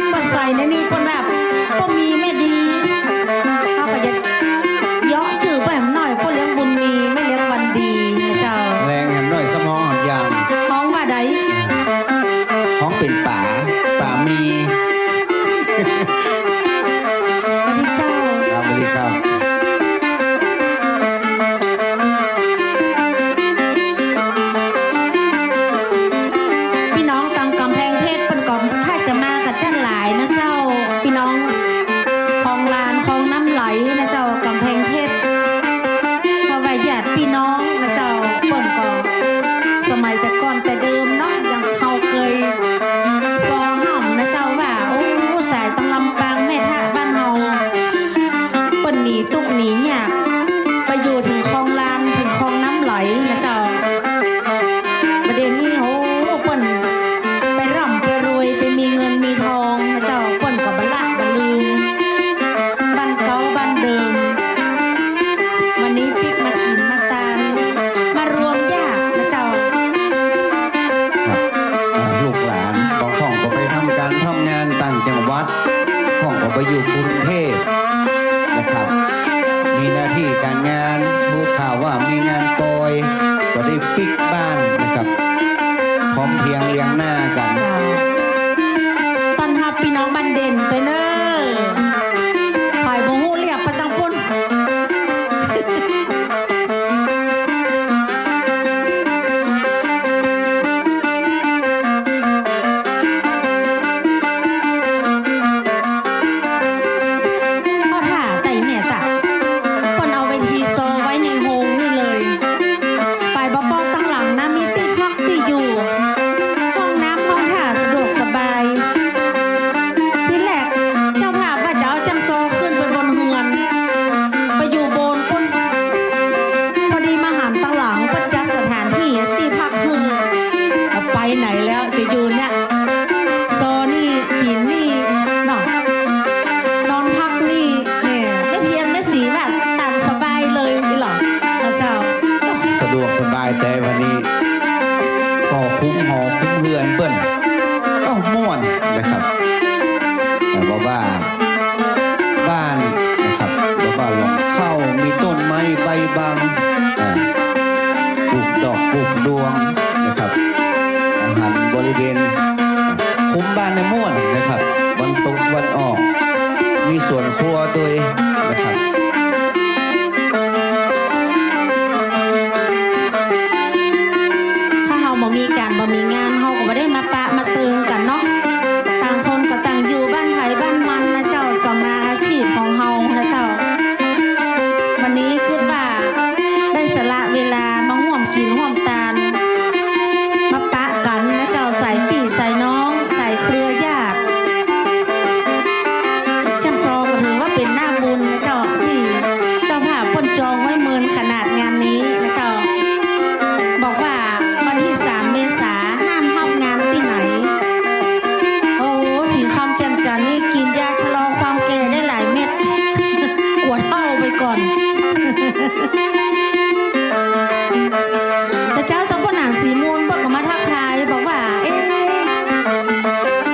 เปิ้นใส่ในนี่เปิ้นว่าป้อมีแม่ดี เฮาก็จะเยาะจื้อไปหน่อย ป้อเลี้ยงบุญมี แม่เลี้ยงวันดีนะเจ้า แหลงแหมหน่อย สมองหอมยาม ฮ้องว่าใด ฮ้องเป๋นป๋า ป๋ามี สวัสดีเจ้า ครับ สวัสดีครับ ปี้น้องตางก๋ำแพงเพชรเปิ้นก็ถ้าจะมากั๋นจ้านหลายนะเจ้า ปี้น้องคลองลาน คลองน้ำไหลนะเจ้า ก๋ำแพงเพชร เพราะว่าญาติปี้น้องนะเจ้า เปิ้นก็สมัยแต่ก่อนแต่เดิมเนาะ อย่างเฮาเกยซอฮ่ำนะเจ้าว่า โอ้ สายตางลำปางแม่ทะบ้านเฮา เปิ้นหนีตุ๊กข์หนียาก ไปอยู่เถิงคลองลาน เถิงคลองน้ำไหลนะเจ้า บ่าเดี่ยวนี้ โอ้ เปิ้นไปร่ำไปรวย ไปมีเงินมีทองนะเจ้า เปิ้นก็บ่ละบ่ลืมบ้านเก่าบ้านเดิม วันนี้ปิ๊กมากิ๋นมาตาน มารวมญาตินะเจ้า ครับ อ่า ลูกหลานบางพ่องก็ไปทำก๋านทำงานต่างจังหวัด พ่องก็ไปอยู่กรุงเทพฯนะครับ มีหน้าตี้ก๋านงาน ฮู้ข่าวว่ามีงานปอย แต่วันนี้ก็คุ้มหอคุ้มเฮือนเปิ้น ก็ม่วนนะครับ แต่ว่าบ้าน บ้านนะครับ บ่าบ้านหลังเข้ามีต้นไม้ใบบัง อ่า ปลูกดอกปลูกดวงนะครับ อาหารบริเวณคุ้มบ้านในม่วนนะครับ วันตกวันออก มีสวนครัวตวยนะครับ ถ้าเฮาบ่มีก๋านบ่มีงาน เฮาก็บ่ได้มาปะมาเติงกั๋นเนาะ ต่างคนก็ต่างอยู่บ้านใผบ้านมันนะเจ้า สัมมาอาชีพของเฮานะเจ้า วันนี้กึ๊ดว่าได้สละเวลามาฮ่วมกิ๋นฮ่วมตาน มาปะกั๋นนะเจ้า สายปี้สายน้อง สายเครือญาติ จ้างซอก็ถือว่าเป๋นหน้าบุญนะเจ้า ตี้เจ้าภาพเปิ้นจองไว้เมินขนาดงานนี้นะเจ้า บอกว่าวันตี้สามเมษาห้ามฮับงานตี้ไหน โอ้ สีคำแจ่มจั๋นนี่กิ๋นยาชะลอความแก่ได้หลายเม็ด กั๋วเฒ่าไปก่อน แต่เจ้าตำบลหนานสีมูลเปิ้นก็มาทักทาย บอกว่า เอ๊ะ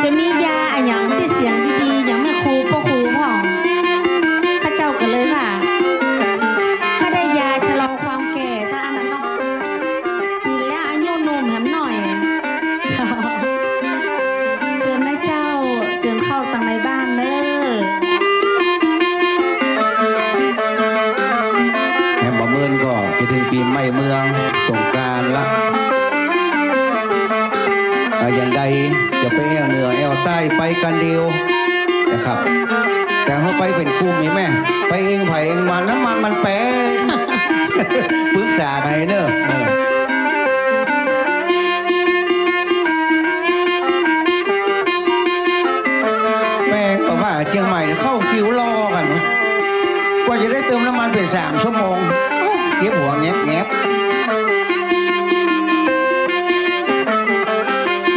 จะมียาอะหยังตี้เสียงดีๆ อย่างแม่ครูป้อครูพ่อง ข้าเจ้าก็เลยว่า ถ้าได้ยาชะลอความแก่ ถ้าอันนั้นเนาะ กิ๋นแล้วอายุหนุ่มแหมหน่อย เจิญนะเจ้า เจิญเข้าตังในบ้านเน่อ แหมบ่าเมินก็จะเถิงปี๋ใหม่เมืองสงกรานต์ละ อ่า อย่างใดจะไปแอ่วเหนือแอ่วใต้ไปกั๋นเดียวนะครับ แต่เฮาไปเป๋นกลุ่มนี่แม่ ไปเองใผเองมัน น้ำมันมันแปง ปรึกษากั๋นเน่อ เออ แปงก็ว่าเจียงใหม่เข้าคิวรอกั๋น กว่าจะได้เติมน้ำมันเป๋นสามชั่วโมง โอ้ เจ็บหัวแงบๆ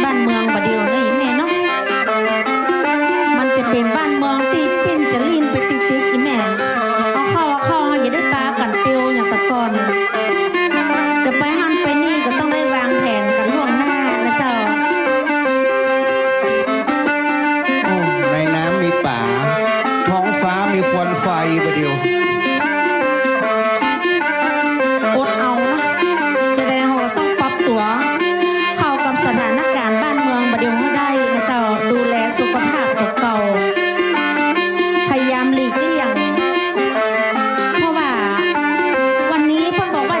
บ้านเมืองบ่าเดี่ยวนี้แม่เนาะ มันจะเป๋นบ้านเมืองตี้ปิ้นจะลี้นไปติ๊กๆ อีแม่ เอาเข้า เอาเข้า เฮาอย่าได้ปากั๋นเตียวอย่างแต่ก่อน จะไปหั้นไปนี่ก็ต้องได้วางแผนกั๋นล่วงหน้านะเจ้า โอ้ ในน้ำมีป๋า ท้องฟ้ามีควันไฟบ่าเดี่ยว อดเอานะ จะได้เฮาต้องปรับตั๋ว เข้ากับสถานก๋ารณ์บ้านเมืองบ่าเดี่ยวหื้อได้นะเจ้า ดูแลสุขภาพตั๋วเก่า พยายามหลีกเลี่ยง เพราะว่าวันนี้เปิ้นบอกว่า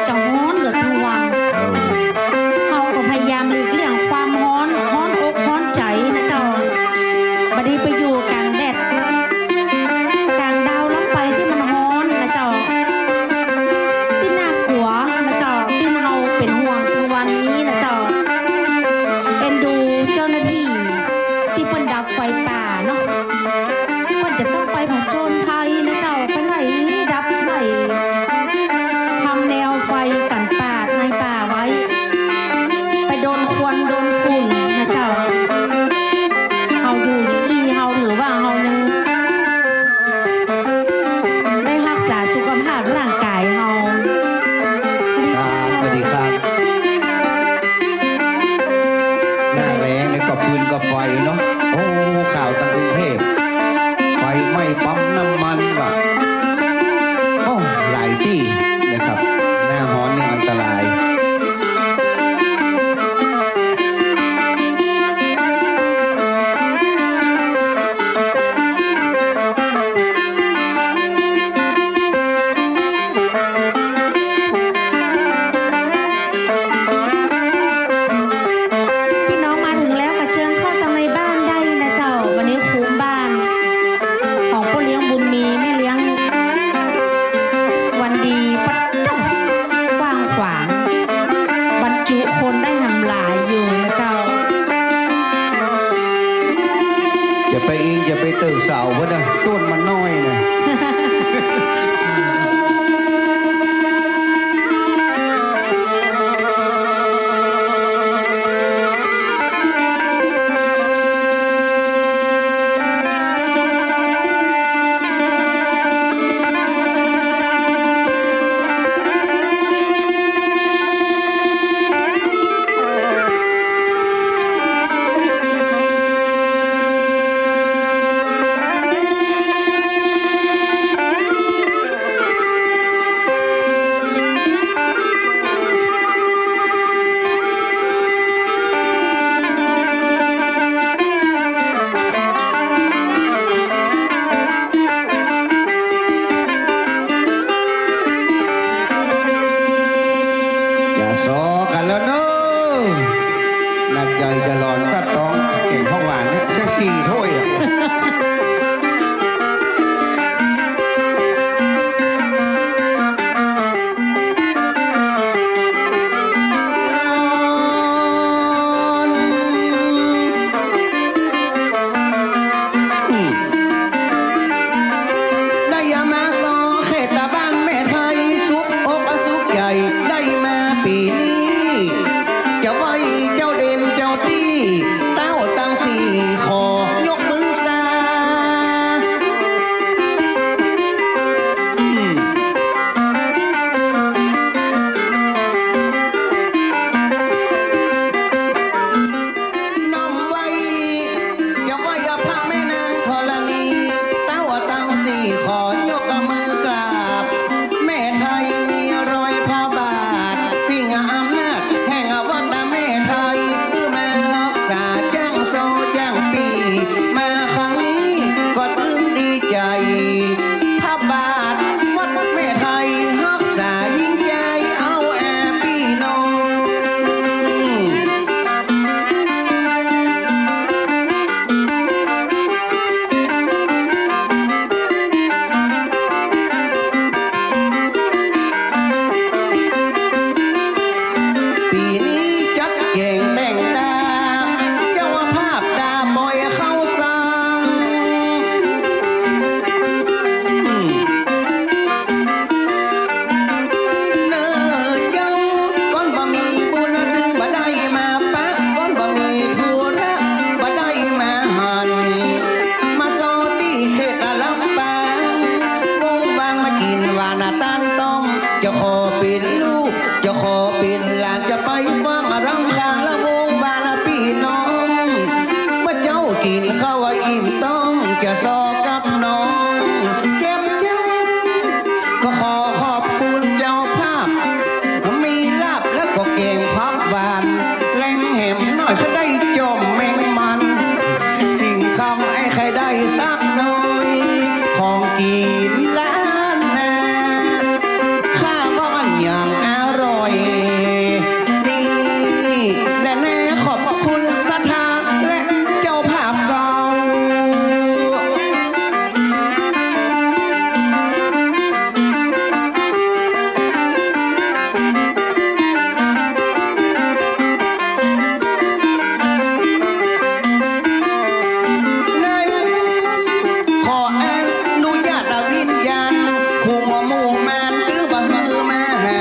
สี่ถ้วยอะ ได้มาซอเขตบ้านแม่ไทย สุขอกสุขใจ๋ ได้มาปี๋นี้ จะไหว้เจ้าเด่นเจ้าตี้ เต้าตังสี่ข้อ ยกมือสา น้อมไหว้ จะไหว้พระแม่นางธรณี เต้าตังสี่ข้อ ยกมือกราบ แม่ไทยมีรอยพระบาท สิ่งอำนาจแห่งวัดแม่ไทย คือมาฮักษาจ้างโซ่จ้างปี้ มาครั้งนี้ก็ตึงดีใจ๋ พระบาทวัดแม่ไทยฮักษายิ่งใหญ่ เอาแอ่ปี้น้อง ปี๋นี้จัดแก่งแต่งตา เจ้าภาพตาบ่อยเข้าสัง เน่อเจ้า ก้อนบ่มีบุญตึงบ่ได้มาปะ ก้อนบ่มีธุระบ่ได้มาหัน มาซอตี้เขตลำปาง วงวานมากิ๋นหวานตาลต้ม จะขอเป๋นลูก จะขอเป๋นหลาน จะไปฟังรำคาญละวงวานปี้น้อง เมื่อเจ้ากิ๋นข้าวอิ่มต๊อง จะซอกับน้องแจ่มจันทร์ ก็ขอขอบคุณเจ้าภาพ มีลาบแล้วก็แก๋งผักหวาน แลงแหมหน้อยก็ได้จ้อมแมงมัน สิ่งคำไอ้ใครได้สักหน่อย ของกิ๋นล้านนา ข้าว่ามันอย่างอร่อย นี่แหละแน่ ขอบคุณศรัทธาและเจ้าภาพเก่า ขออนุญาตวิญญาณ คุมหมู่มาร ตื้อบ่หื้อมาหา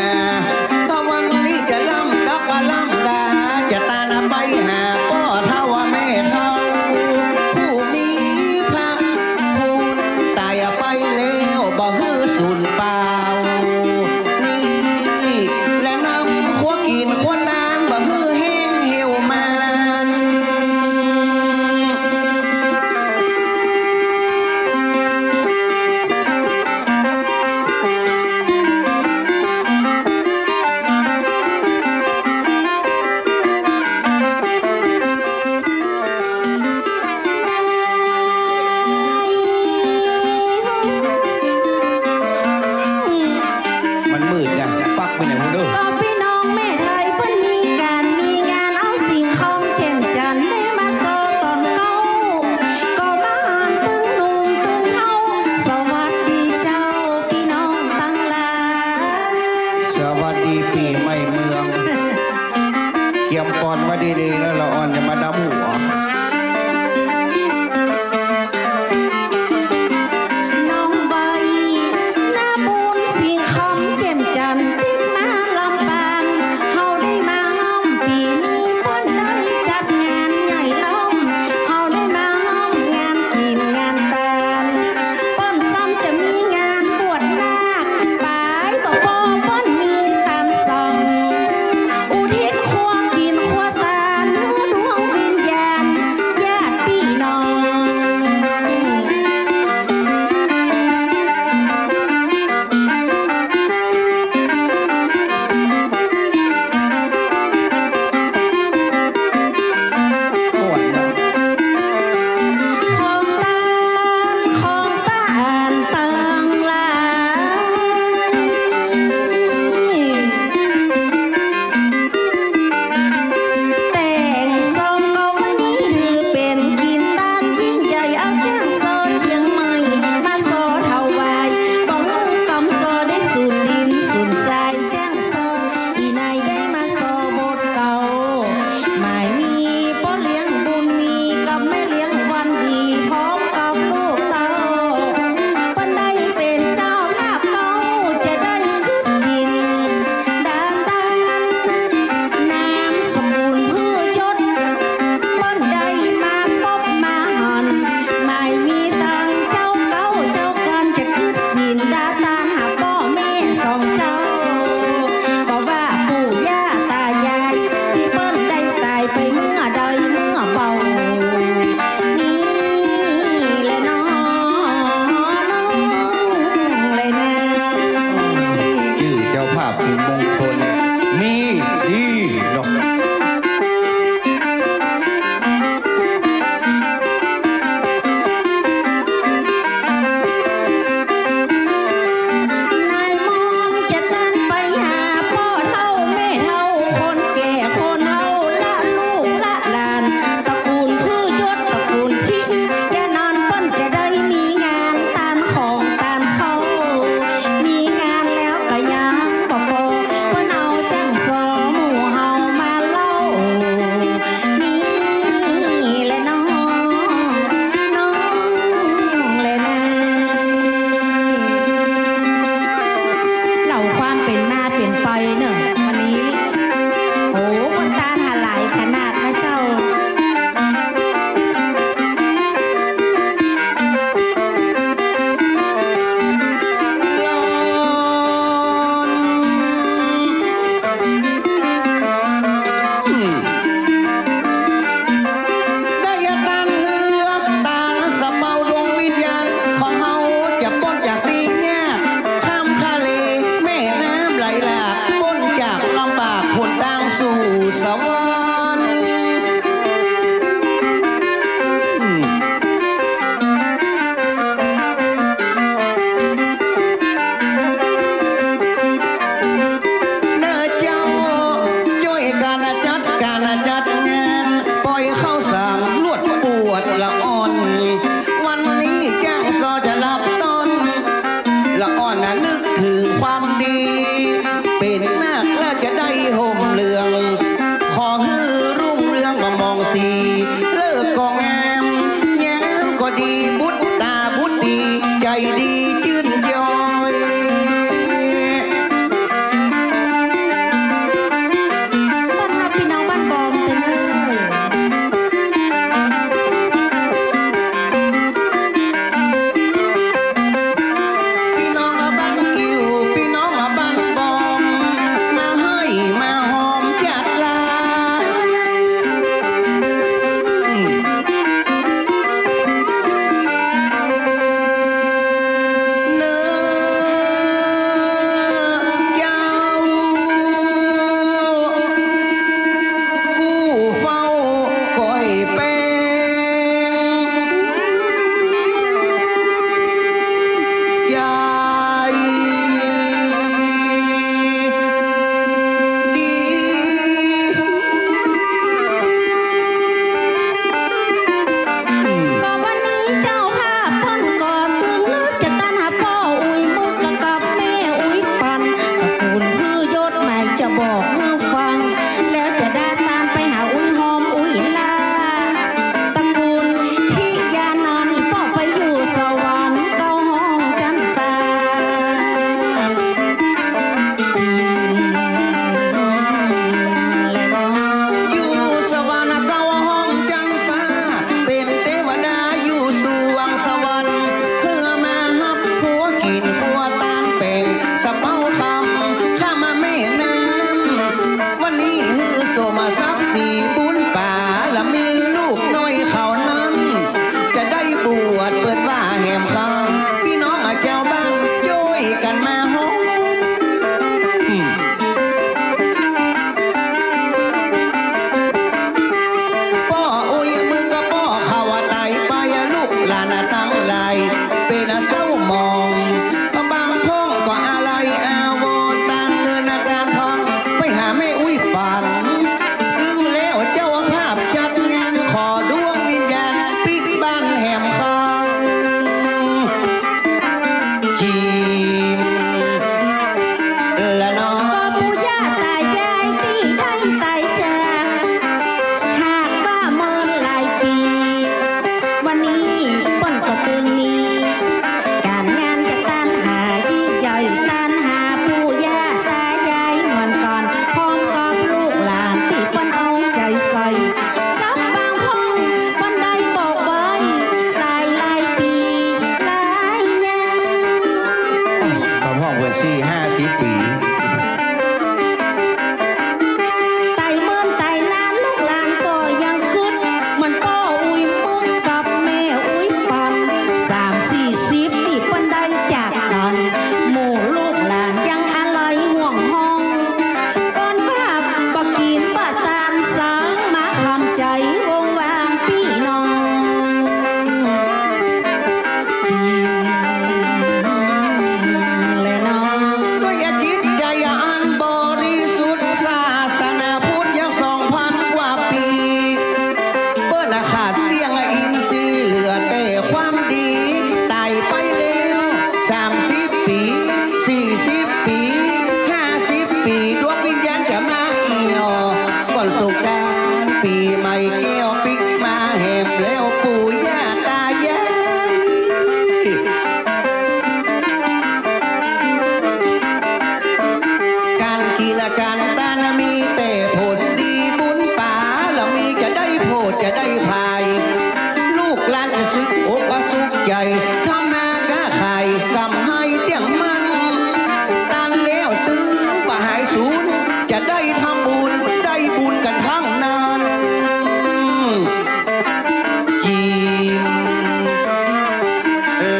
ตะวันนี้จะลำดับว่าลำดา จะตานไปหาป้อเฒ่าแม่เฒ่า ผู้มีพระคุณ ต๋ายไปแล้วบ่หื้อสูญเปล่า นี่แหละนำครัวกิ๋นครัวตาน บ่หื้อแห้งเหี่ยวมัน มันมืดไง ปักไปไหนวะเด้อ ก็ปี้น้องแม่ไทยเปิ้นมีก๋านมีงาน เอาสิ่งของแจ่มจันทร์ได้มาซอต๋อนเก๊า ก็มาหาตึงหนุ่มตึงเฒ่า สวัสดีเจ้าปี้น้องตังหลาย สวัสดีปี๋ใหม่เมือง เกียมปอนไว้ดีๆ แล้วละอ่อนจะมาดำหัว น้องใบ นาบุญสิ่งของแจ่มจันทร์ ตี้มาลำปาง เฮาได้มาฮ่อมปี๋นี้ เปิ้นได้จัดงานใหญ่ล้ำ เฮาได้มาฮ่อมงานกิ๋นงานตาน เปิ้นซ้ำจะมีงานบวชนาค ป๋ายบ่ปอเปิ้นมีตานส่อง อุทิศครัวกิ๋นครัวตาน หื้อดวงวิญญา มงคล นี่ นี่เนาะ นายมนต์จะตันไปหาป้อเฒ่าแม่เฒ่า คนแก่คนเฒ่า ละลูกละหลาน ตระกูลคือยศตระกูลพิ ยะนั้นเปิ้นจะได้มีงานตานของตานเข้า มีงานแล้วก็ยังบ่ปอ เปิ้นเอาจ้างสอหมู่เฮามาเล่า นี่แหละน้อง น้องแหละนะ เล่าความเป๋นมาเป๋นไปเน่อ วันนี้ โอ้ คนตานหาหลายขนาดนะเจ้า ได้ยาตานเฮือ ตานสะเปาดวงวิญญาณ ของเฮาจะป๊นจากตี้เนี้ย ข้ามทะเลแม่น้ำไหลหลาก ป๊นจากลำบากหนตางสู่สวรรค์ เน่อเจ้า จ้วยกั๋นจัดก๋านจัดงาน ป่อยเข้าสารลวดปวดละอ่อน วันนี้จ้างซอจะฮับต้อน ละอ่อนน่ะนึกเถิงความดี เป๋นนาคแล้วจะได้ห่มเหลือง ขอหื้อรุ่งเรืองบ่หมองสี เลิกก็งาม ยามก็ดี บุตราบุตรี ใจ๋ดีจื้นจอย ต้อนฮับปี้น้องบ้านบอมเปิ้นเน่อ ปี้น้องบ้านกิ่ว ปี้น้องบ้านบอม ปี๋ใหม่แก้วปิ๊กมาแหมแล้วปู่ย่าต๋ายาย ก๋านกิ๋นก๋านตานมีแต่ผลดี บุญบารมีจะได้โผดจะได้ผาย ลูกหลานจะสุขอกสุขใจ๋ ทำมาก๊าขายก๋ำไรเตี้ยงมั่น ตานแล้วตึงบ่หายสูญ จะได้ทำบุญ ได้บุญกั๋นตังนั้น จริง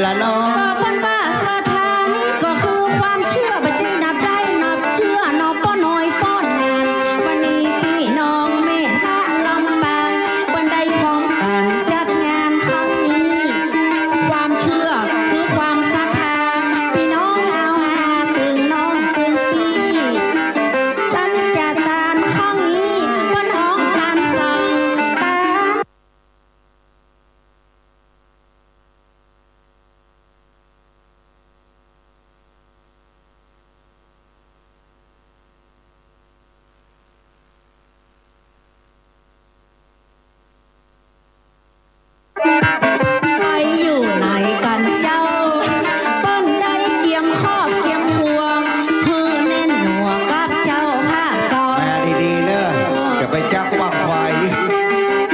ละเนาะ ก็เปิ้นว่าศรัทธานี่ก็คือความเชื่อ บ่ใจ้นับได้นับเจื้อเนาะ ป้อน้อยป้อหนาน วันนี้ปี้น้องแม่ฮ่าลำปาง เปิ้นได้พร้อมกั๋นจัดงานครั้งนี้ ความเชื่อคือความศรัทธา ปี้น้องเอาฮาตึงน้องตึงปี้ ตังจัดตานครั้งนี้ เปิ้นฮ้องตานสังตาน ไปอยู่ไหนกั๋นเจ้า เปิ้นได้เกียมครอบเกียมครัว หื้อแน่นหนัวกับเจ้าภาพก่อน มาดีๆ เน่อ จะไปจักปักไฟ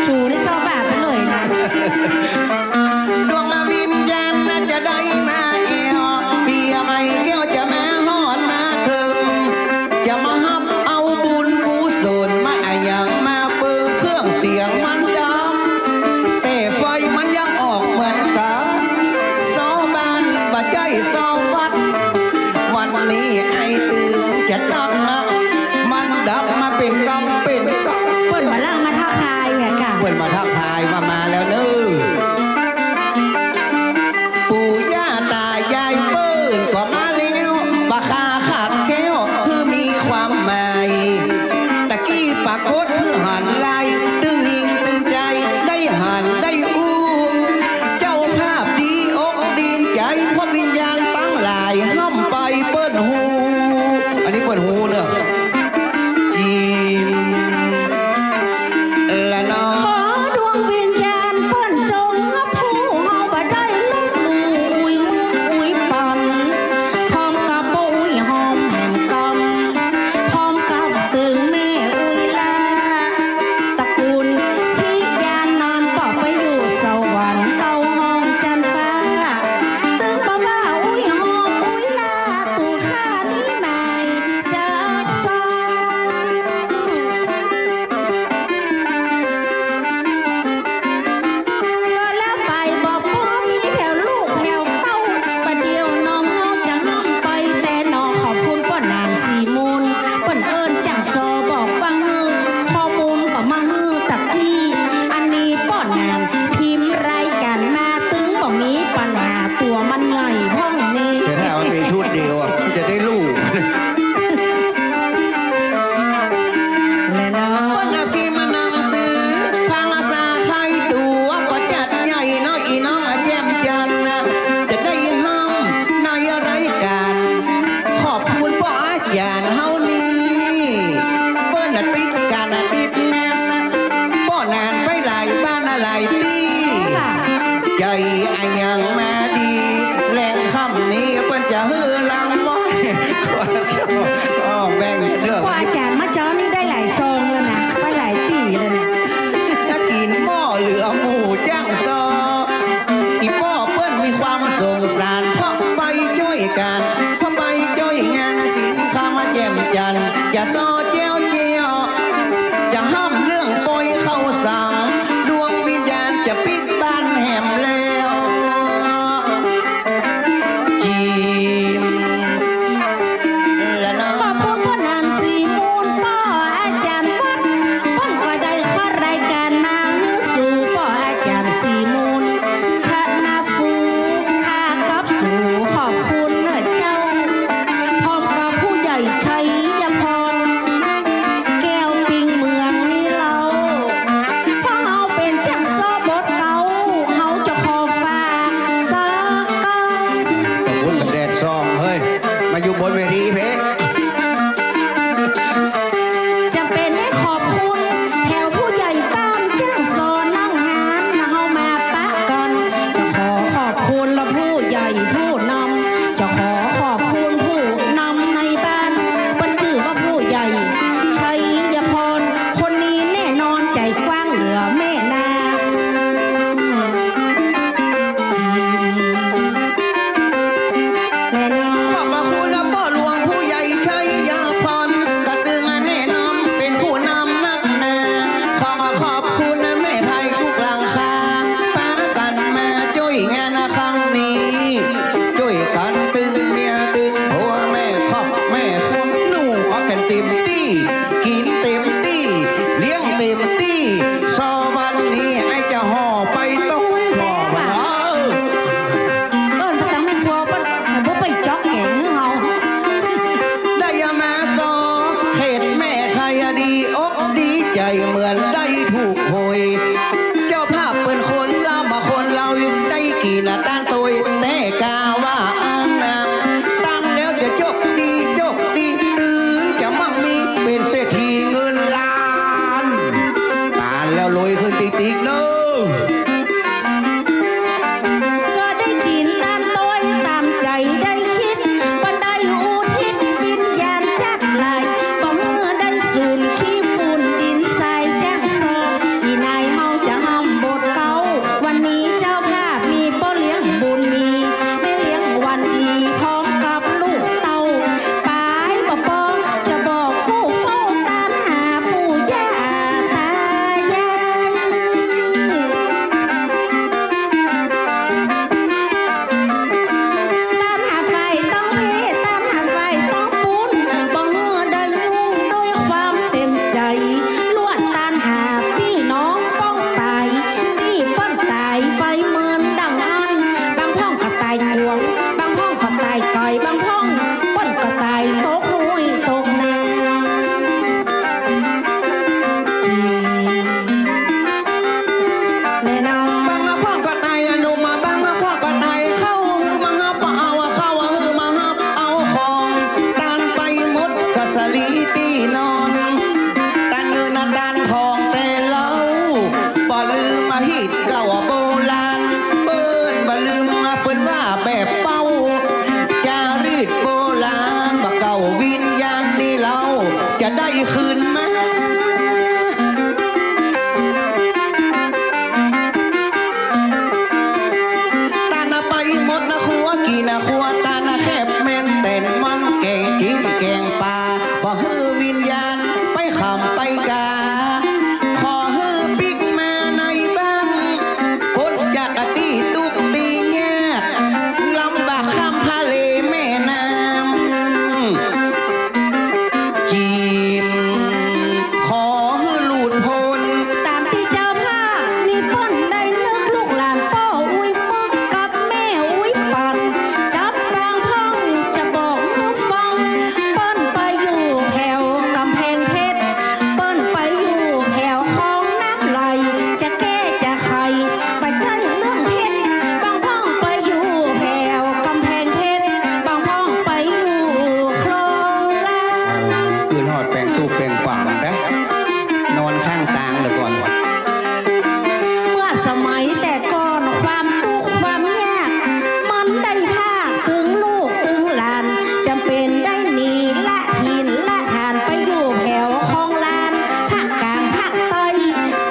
สูได้ซอกบาทไปเลยนะ ดวงวิญญาณน่าจะได้มาแอ่ว ปี๋ใหม่แก้วจะมาฮอดมาเถิง จะมาฮับเอาบุญกุศล มาอะหยังมาเปิงเครื่องเสียงมันดัง แต่ไฟมันยังออกเหมือนกั๋น ซอบ้านบ่ใจ้ซอวัด วันนี้ไอ้ตึงจะดับนะ มันดับมาเป๋นกำเป๋นกำ เปิ้นบ่าล่างมาทักทายอะค่ะ เปิ้นมาทักทายว่ามาแล้วเน่อ ปู่ย่าต๋ายายเปิ้นก็มาแล้ว บ่าขาขาดแคล้ว คือมีความหมาย ตะกี้ปรากฏคือหันลาย ตึงยิงตึงใจ๋ ได้หันได้อู้ เจ้าภาพดีอกดีใจ๋ เพราะวิญญาณตังหลาย ห้ำไปเปิ้นฮู้ อันนี้เปิ้นฮู้เน่อ จริงละเนาะ ขอดวงวิญญาณเปิ้นจงฮับฮู้ เฮาบ่ได้ลบหลู่อุ๋ยมึงอุ๋ยปัน พร้อมกับบ่อุ๋ยฮอมแหมกำ พร้อมกับตึงแม่อุ๋ยหล้า ตระกูลพิญาณันท์ ป้อไปอยู่สวรรค์ เต้าห้องจันทร์ฟ้า ตึงบ่าว่าอุ๋ยฮอมอุ๋ยหล้า ตูข้านี้หมายจัดสรร ก็แล้วไปบ่พอมีแถวลูกแถวเต้า บ่าเดี่ยวน้องเฮาจะห้ำไปแต่หนอ ขอบคุณป้อหนานสีมูล เปิ้นเอิ้นจั่งซอบอกปัง ข้อมูลก็มาหื้อตักตี้ อันนี้ป้อหนานพิมพ์รายก๋านมา ตึงบ่มีปัญหา ตั๋วมันใหญ่พ่องนี้ แต่ถ้ามันมีชุดเดียวอะ มันจะได้รู้ แลเนาะ เปิ้นละพิมพ์หนังสือภาษาไทย ตั๋วก็จัดใหญ่เนาะ อี่น้องอะแจ่มจันทร์นะ จะได้ห้ำในรายก๋าน ขอบคุณป้ออาจ๋ารย์เฮานี่ เปิ้นน่ะติดก๋านน่ะติดงานน่ะ ป้อหนานไปหลายบ้านน่ะหลายตี้ ค่ะ ใจ๋อะหยังมาดี แลงค่ำนี้เปิ้นจะหื้อรางวัล อ๋อ แบ่งเด้อ ป้ออาจ๋ารย์มาจอนี่ได้หลายซองแล้วนะ ไปหลายตี้แล้วนะ จะกิ๋นหม้อเหลือหมู่จั่งซอ อี่ป้อเปิ้นมีความสงสาร เพราะไปจ้วยก๋าน เพราะไปจ้วยงานศีลธรรมแจ่มจันทร์ จะซอแจ้วแจ้ว จะห้ำเรื่องปอยเข้าสัง ดวงวิญญาณจะปิ๊กบ้านแหมแล้ว จีม ขอบคุณป้อหนานสีมูล ป้ออาจ๋ารย์วัด เปิ้นก็ได้ข้อรายก๋านมาหื้อสู่ ป้ออาจ๋ารย์สีมูล ชนะภู พากับสู่ ขอบคุณเน่อเจ้า พร้อมกับผู้ใหญ่ชัยพร เต็มตี้ กิ๋นเต็มตี้ เลี้ยงเต็มตี้ ซอวันนี้ไอ้จะห่อไปต้องห่อไป เออ เอิ้นไปตังแม่ครัวเปิ้น บ่ไปจ๊อกแก๋งหื้อเฮา ได้ยามาซอ เห็นแม่ใครดีอกดีใจ๋เหมือนได้ถูกหวย เจ้าภาพเปิ้นคนลาว บ่าคนลาวได้กิ๋นตาลโตย แต่กาว่าอันนะ ตังแล้วจะโจคดี โจคดี ตึงจะมั่งมี เป๋นเศรษฐีเงินล้าน ตาลแล้วรวยขึ้นติ๊กๆ เน่อ ก็ได้กิ๋นตาลโตยต๋ามใจ๋ได้กึ๊ด บ่ได้อุทิศวิญญาณจักหลาย บ่หื้อได้สูญขี้ฝุ่นดินทรายจ้างซอ อีนายเฮาจะห้ำบทเก๊า วันนี้เจ้าภาพมีป้อเลี้ยงบุญมี แม่เลี้ยงวันดีพร้อมกับลูกเต้า ป๋ายบ่ปอ จะบอกผู้เฝ้าตานหาปู่ย่าตายาย ตานหาฝ่ายต้องเพศ ตานหาฝ่ายต้องปุ้น บ่หื้อได้ยุ่งด้วยความเต็มใจ๋ ลวดตานหาปี้น้องป้องต๋าย ตี้เปิ้นต๋ายไปเหมือนดังอั้น บางพ่องก็ต๋ายก๋วง บางพ่องก็ต๋ายก๋อย บางพ่องเปิ้นก็ต๋ายตกห้วยตกนา จริง แน่นอน บางพ่องก็ต๋ายอะหนุ่ม บางพ่องก็ต๋ายเฒ่า หื้อมาฮับเอาเข้า หื้อมาฮับเอาของ ตานไปหมดก็สลีตี้นอน ตานเงินตานทองแต่เล่า บ่ลืมมาฮีตเก่าโบราณ เปิ้นบ่ลืมมา เปิ้นว่าแบบเป้า จารีตโบราณ บ่าเก่าวิญญาณนี่เล่า จะได้คืนมา ตานเอาไปหมดนะครัว กิ๋นนะครัว ตานนะแคบแม่นแต่นมัน แก๋งกิ๋นแก๋งป๋า บ่หื้อวิญญาณไปค่ำไปกา ขอหื้อปิ๊กมาในบ้าน ป๊นจากตี้ตุ๊กตี้ยาก ลำบากข้ามทะเลแม่น้ำ จีน ขอหื้อหลุดป๊น ต๋ามตี้เจ้าภาพนี่เปิ้นได้นึกลูกหลานป้ออุ๊ยมึกกับแม่อุ๊ยปัน จั๊บบางพ่องจะบอกหื้อฟัง เปิ้นไปอยู่แถวก๋ำแพงเพชร เปิ้นไปอยู่แถวคลองน้ำไหล จะแก้จะไข บ่ใจ้เรื่องเพชร บางพ่องไปอยู่แถวก๋ำแพงเพชร บางพ่องไปอยู่คลองลาน คืนฮอดแป๋งตุ๊กแป๋งป๋ามันนะ นอนข้างตางเหลือก่อน เมื่อสมัยแต่ก่อนความตุ๊กข์ความยาก มันได้พรากตึงลูกตึงหลาน จ๋ำเป๋นได้หนีละถิ่นละฐานไปอยู่แถวคลองลาน ภาคกลางภาคใต้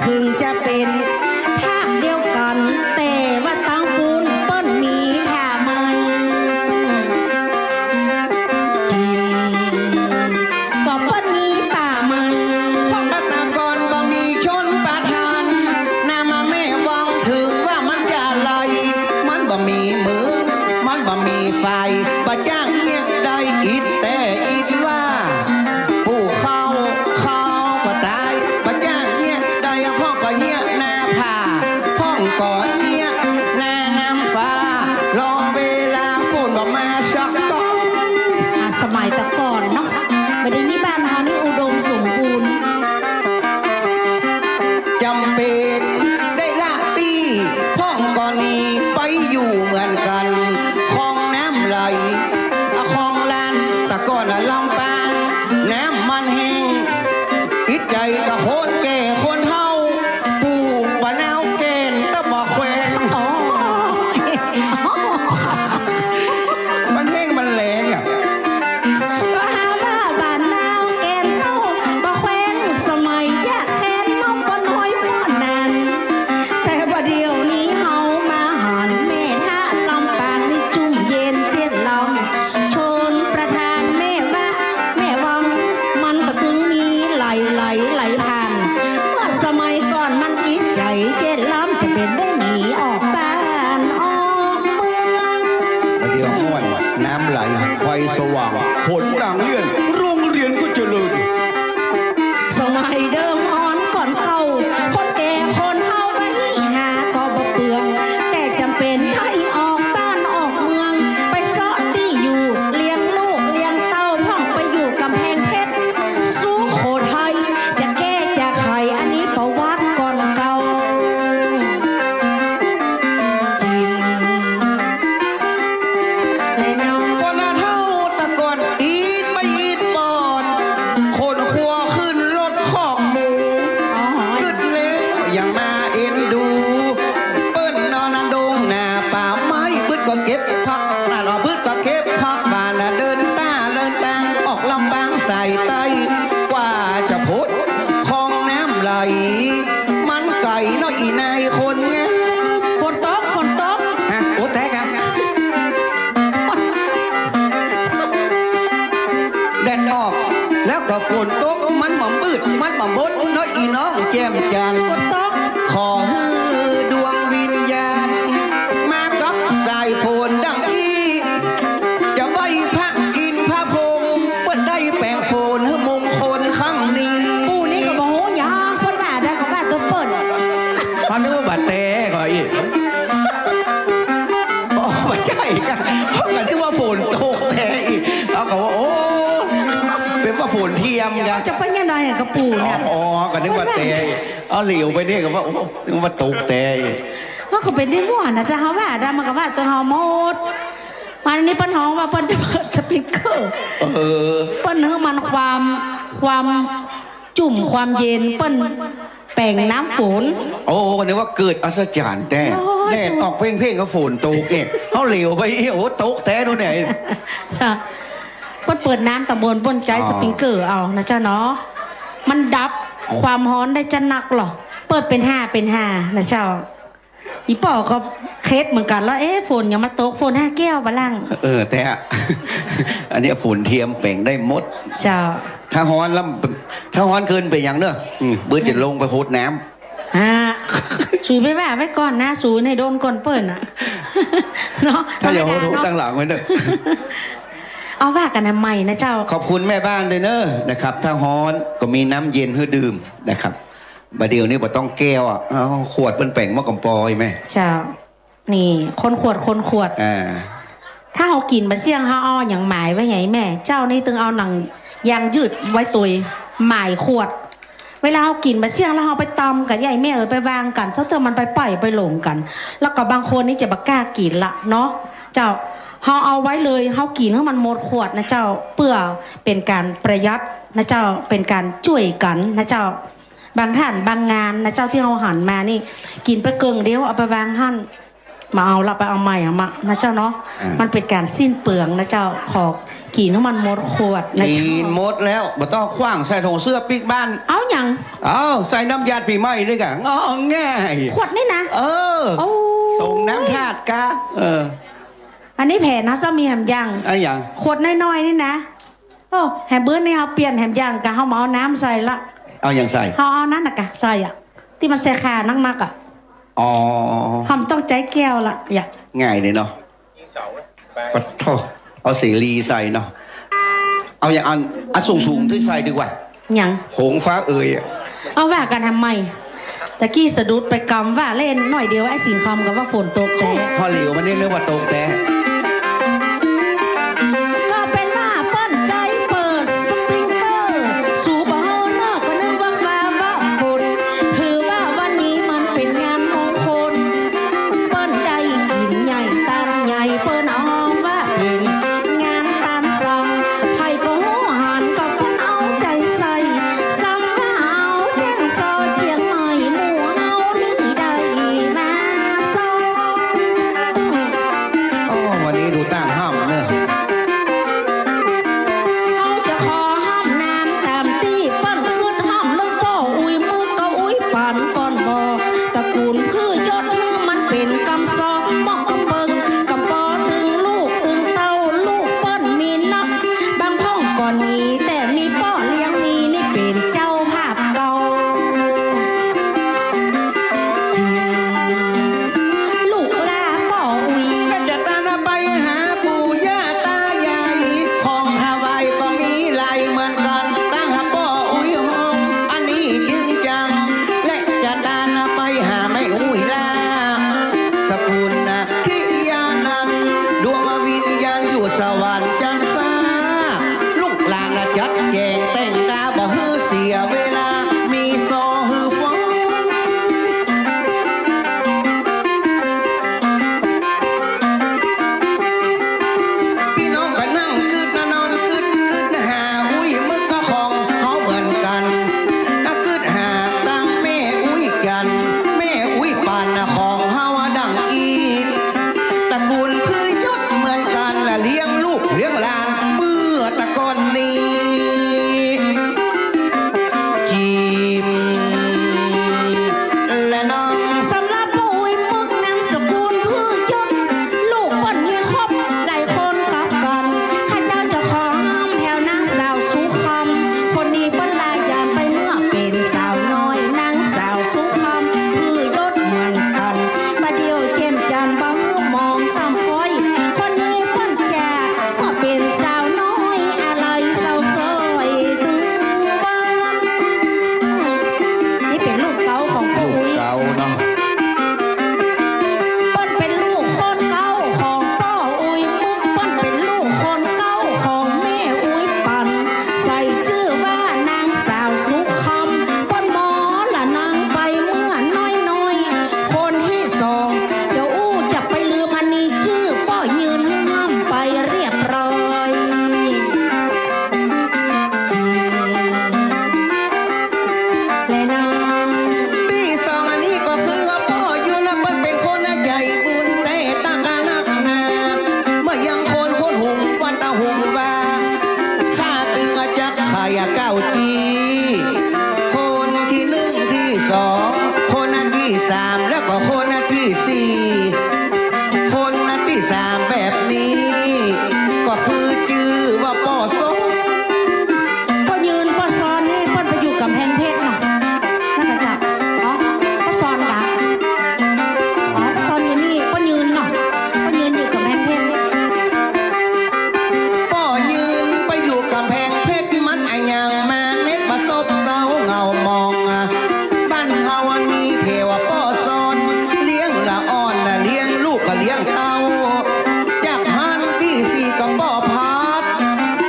เถิงจะเป๋นภาคเดียวกั๋น แต่ว่าตังปู๊นเปิ้นมีป่าไม้ จริง ก็เปิ้นมีป่าไม้ สายใต้ กว่าจะพ้นคลองน้ำไหล มันไก๋เนาะอีนายคนงาม ฝนตก ฝนตก ฮะ โอ้ แต๊กอะ แดดออก แล้วก็ฝนตก มันบ่มืด มันบ่มดเนาะอีน้องแจ่มจันทร์ ฝนตก ขอหื้อดวงวิญญาณ มากับสายฝนดังอี้ จะไหว้พระอินทร์พระพรหม เปิ้นได้แป๋งฝนหื้อมงคลครั้งนี้ ปู่นี่ก็บ่ฮู้หยัง เปิ้นว่าได้ก็ว่าตัวเปิ้น เขานึกว่าบ่าแต๊ก่ออีก อ๋อ บ่ใจ้กะ เขาก็นึกว่าฝนตกแต๊อีก เขาก็ว่า โอ้ เป๋นว่าฝนเทียมกะ จะไปยังไงกับปู่เนี่ย อ๋อ อ๋อ ก็นึกว่าแต๊ เอาเหลียวไปเนี่ยก็ว่า โอ้ นึกว่าตกแต๊ ก็คือเป๋นได้มั่วนะ แต่เฮาว่าได้มันก็ว่าตัวเฮาหมด วันนี้เปิ้นฮ้องว่าเปิ้นจะเปิดสปีกเกอร์ เออ เปิ้นหื้อมันความ ความจุ่มความเย็น เปิ้นแป๋งน้ำฝน โอ้ นึกว่าเกิดอัศจรรย์แต๊ โอ้ย แดดออกเพ่งๆ ก็ฝนตกเอง เอาเหลียวไป โอ้ ตกแต๊โน่นเนี่ย อ่ะ เปิ้นเปิดน้ำตางบน เปิ้นใจ๊ อ๋อ สปริงเกอร์เอานะเจ้าเนาะ มันดับความฮ้อนได้จะนักหรอ เปิดเป๋นห้าเป๋นห้านะเจ้า อีป้อก็เข็ดเหมือนกั๋นแล้ว เอ๊ะ ฝนยังมาตก ฝนห้าแก้วบาลัง เออ แต่ อันนี้ฝนเทียมแป๋งได้หมด เจ้า ถ้าฮ้อนแล้ว ถ้าฮ้อนเกินไปอย่างเนอะ อืม เปิ้นจะลงไปหดน้ำ อ่า สูไปว่าไว้ก่อนนะ สูในโดนก่อนเปิ้นน่ะ เนาะ ถ้าอย่าโหดโหดตั้งหลังไว้เนอะ เอาว่ากั๋นนะใหม่นะเจ้า ขอบคุณแม่บ้านด้วยเนอะนะครับ ถ้าฮ้อนก็มีน้ำเย็นหื้อดื่มนะครับ บ่าเดี่ยวนี้บ่ต้องแก้วอะ เอาขวดเปิ้นแป๋งมากำปอยแม่ เจ้า นี่ คนขวด คนขวด อ่า ถ้าเฮากิ๋นบ่าเสี้ยง เฮาเอาหยังหมายไว้ไงแม่ เจ้านี่ตึงเอาหนังยางยืดไว้ตวย หมายขวด เวลาเฮากิ๋นบ่าเสี้ยงแล้วเฮาไปตำกั๋น ยายแม่เอ๋ย ไปวางกั๋น ซะเตื้อมันไปป่อยไปหลงกั๋น แล้วก็บางคนนี่จะบ่กล้ากิ๋นละเนาะ เจ้า เฮาเอาไว้เลย เฮากิ๋นหื้อมันหมดขวดนะเจ้า เปื้อเป๋นก๋านประหยัดนะเจ้า เป๋นก๋านจ้วยกั๋นนะเจ้า บางท่านบางงานนะเจ้า ตี้เฮาหันมานี่ กิ๋นไปเกิ่งเดียว เอาไปวางหั้น บ่เอาละ ไปเอาใหม่เอามานะเจ้าเนาะ อ่า มันเป๋นก๋านสิ้นเปลืองนะเจ้า ขอกิ๋นหื้อมันหมดขวดนะเจ้า กิ๋นหมดแล้ว บ่ต้องขว้าง ใส่ถุงเสื้อปิ๊กบ้าน เอาหยัง เอา ใส่น้ำยาดปี๋ใหม่นี่ก่ะ งอง่าย ขวดนี่นะ เออ โอ้ ส่งน้ำธาตุกะ เออ อันนี้แผนเฮาจะมีแหมยัง อะหยัง ขวดน้อยๆ นี่นะ โอ้ แหมเบื้อนี่เฮาเปลี่ยนแหมยังกะ เฮาบ่เอาน้ำใส่ละ เอาหยังใส่ เฮาเอานั้นน่ะกะ ใส่อะ ตี้มันใส่ขานักๆ อะ อ๋อ เฮาบ่ต้องใจ๊แก้วละ อย่า ง่ายเลยเนาะ ปะโถ เอาสำลีใส่เนาะ เอาอย่างอัน อันสูงๆ ตี้ใส่ดีกว่า หยัง หงฟ้าเอ่ยอะ เอาว่ากั๋นทำไม ตะกี้สะดุดไปกำว่าเล่นหน่อยเดียว ไอ้สิงห์คำก็ว่าฝนตกแต๊ พอเหลียวมานี่นึกว่าตกแต๊ ก็เป๋นว่าเปิ้นใจ๊เปิดสปริงเกอร์ สูบ่เฮาเนอะ ก็นึกว่าฟ้าว่าฝน ถือว่าวันนี้มันเป๋นงานมงคล เปิ้นได้กิ๋นใหญ่ตานใหญ่ เปิ้นฮ้องว่าเป๋นงานตานส่อง ใผก็ฮู้หันก็เปิ้นเอาใจ๋ใส่ ส่ำว่าเอาแจ้งซอเจียงใหม่ หมู่เฮานี่ได้มาซอง โอ้ วันนี้ดูต้านห้ามเนอะ เฮาจะขอห้ามนานต๋ามตี้เปิ้นกึ๊ดห้าม เรื่องป้ออุ๊ยมึกก็อุ๊ยปันก่อนบ่ ตระกูลพืชยศหื้อมันเป๋นกำซอ มอกกำเปิง กำปอตึงลูกตึงเต้า ลูกเปิ้นมีนัก บางพ่องก็หนี แต่มีป้อเลี้ยงมี นี่เป๋นเจ้าภาพเก่า ลูกหล้าป้ออุ๊ย จะตานไปหาปู่ย่าตายาย ของถวายก็มีหลายเหมือนกั๋น ตั้งหาป้ออุ๊ยฮ้อง อันนี้จึงจัง และจะตานไปหาแม่อุ๊ยหล้า สกุลนะ ทิยานันท์ ดวงวิญญาณอยู่สวรรค์จันทร์ฟ้า ลูกหลานน่ะจัดแจ๋งแต่งตาบ่หื้อเสียเวลา มีซอหื้อฟ้อง ปี้น้องก็นั่งกึ๊ดนะนอนกึ๊ด กึ๊ดหาอุ๊ยมึกก็ของเฮาเหมือนกั๋น นะกึ๊ดหาตังแม่อุ๊ยจันทร์ แม่อุ๊ยปันนะของเฮาดังอี้ ตระกูลพืชยศเหมือนกั๋น และเลี้ยงลูกเลี้ยงหลานเมื่อตะก่อนนี้ เก้าจี๋ คนตี้นึ่ง ตี้สอง คนตี้สาม แล้วก็คนตี้สี่ คนตี้สามแบบนี้ ก็คือจื้อว่าป้อซอน ป้อยืน ป้อซอนนี่เปิ้นไปอยู่ก๋ำแพงเพชรเนาะ นั่นน่ะเจ้า อ๋อ ป้อซอนกะ อ๋อ ป้อซอนอยู่นี่ ป้อยืนเนาะ ป้อยืนอยู่ก๋ำแพงเพชร ป้อยืนไปอยู่ก๋ำแพงเพชร มันอะหยังมาเน็บมาซบเซาเหงามองอะ บ้านเฮาอันมีแผวป้อซอน เลี้ยงละอ่อนน่ะ เลี้ยงลูกก็เลี้ยงเต้า จากหั้นตี้สี่ก็ป้อพัด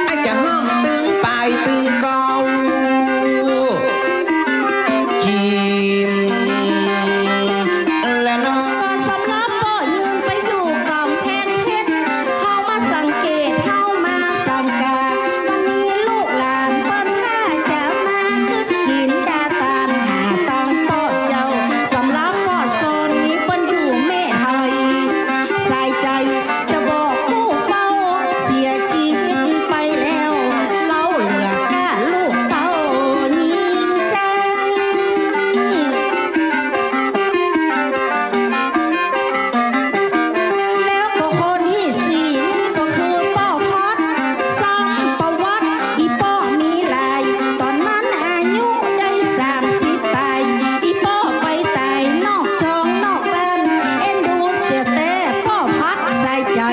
ไอ้จะห้ามตึงปายตึงเกา จี๋ม และเนาะ ก็สำหรับป้อยืนไปอยู่ก๋ำแพงเพชร เฮามาสังเกต เฮามาสังกา มันมีลูกหลานเปิ้นน่าจะมาคึดกิ๋นดาตานหาตังค์ป้อเจ้า สำหรับป้อซอนนี้เปิ้นอยู่แม่ไทย สายใจ๋ จะบอกผู้เฝ้าเสียจีวิตไปแล้ว เฮาเหลือก้าลูกเต้ายิงจัง แล้วก็คนตี้สี่นี่ก็คือป้อพัด ซ้ำประวัติ อี่ป้อมีหลาย ต๋อนนั้นอายุได้สามสิบป๋าย อี่ป้อไปต๋ายนอกช่องนอกบ้าน เอ็นดูเจียแต๊ ป้อพัดสายใจ๋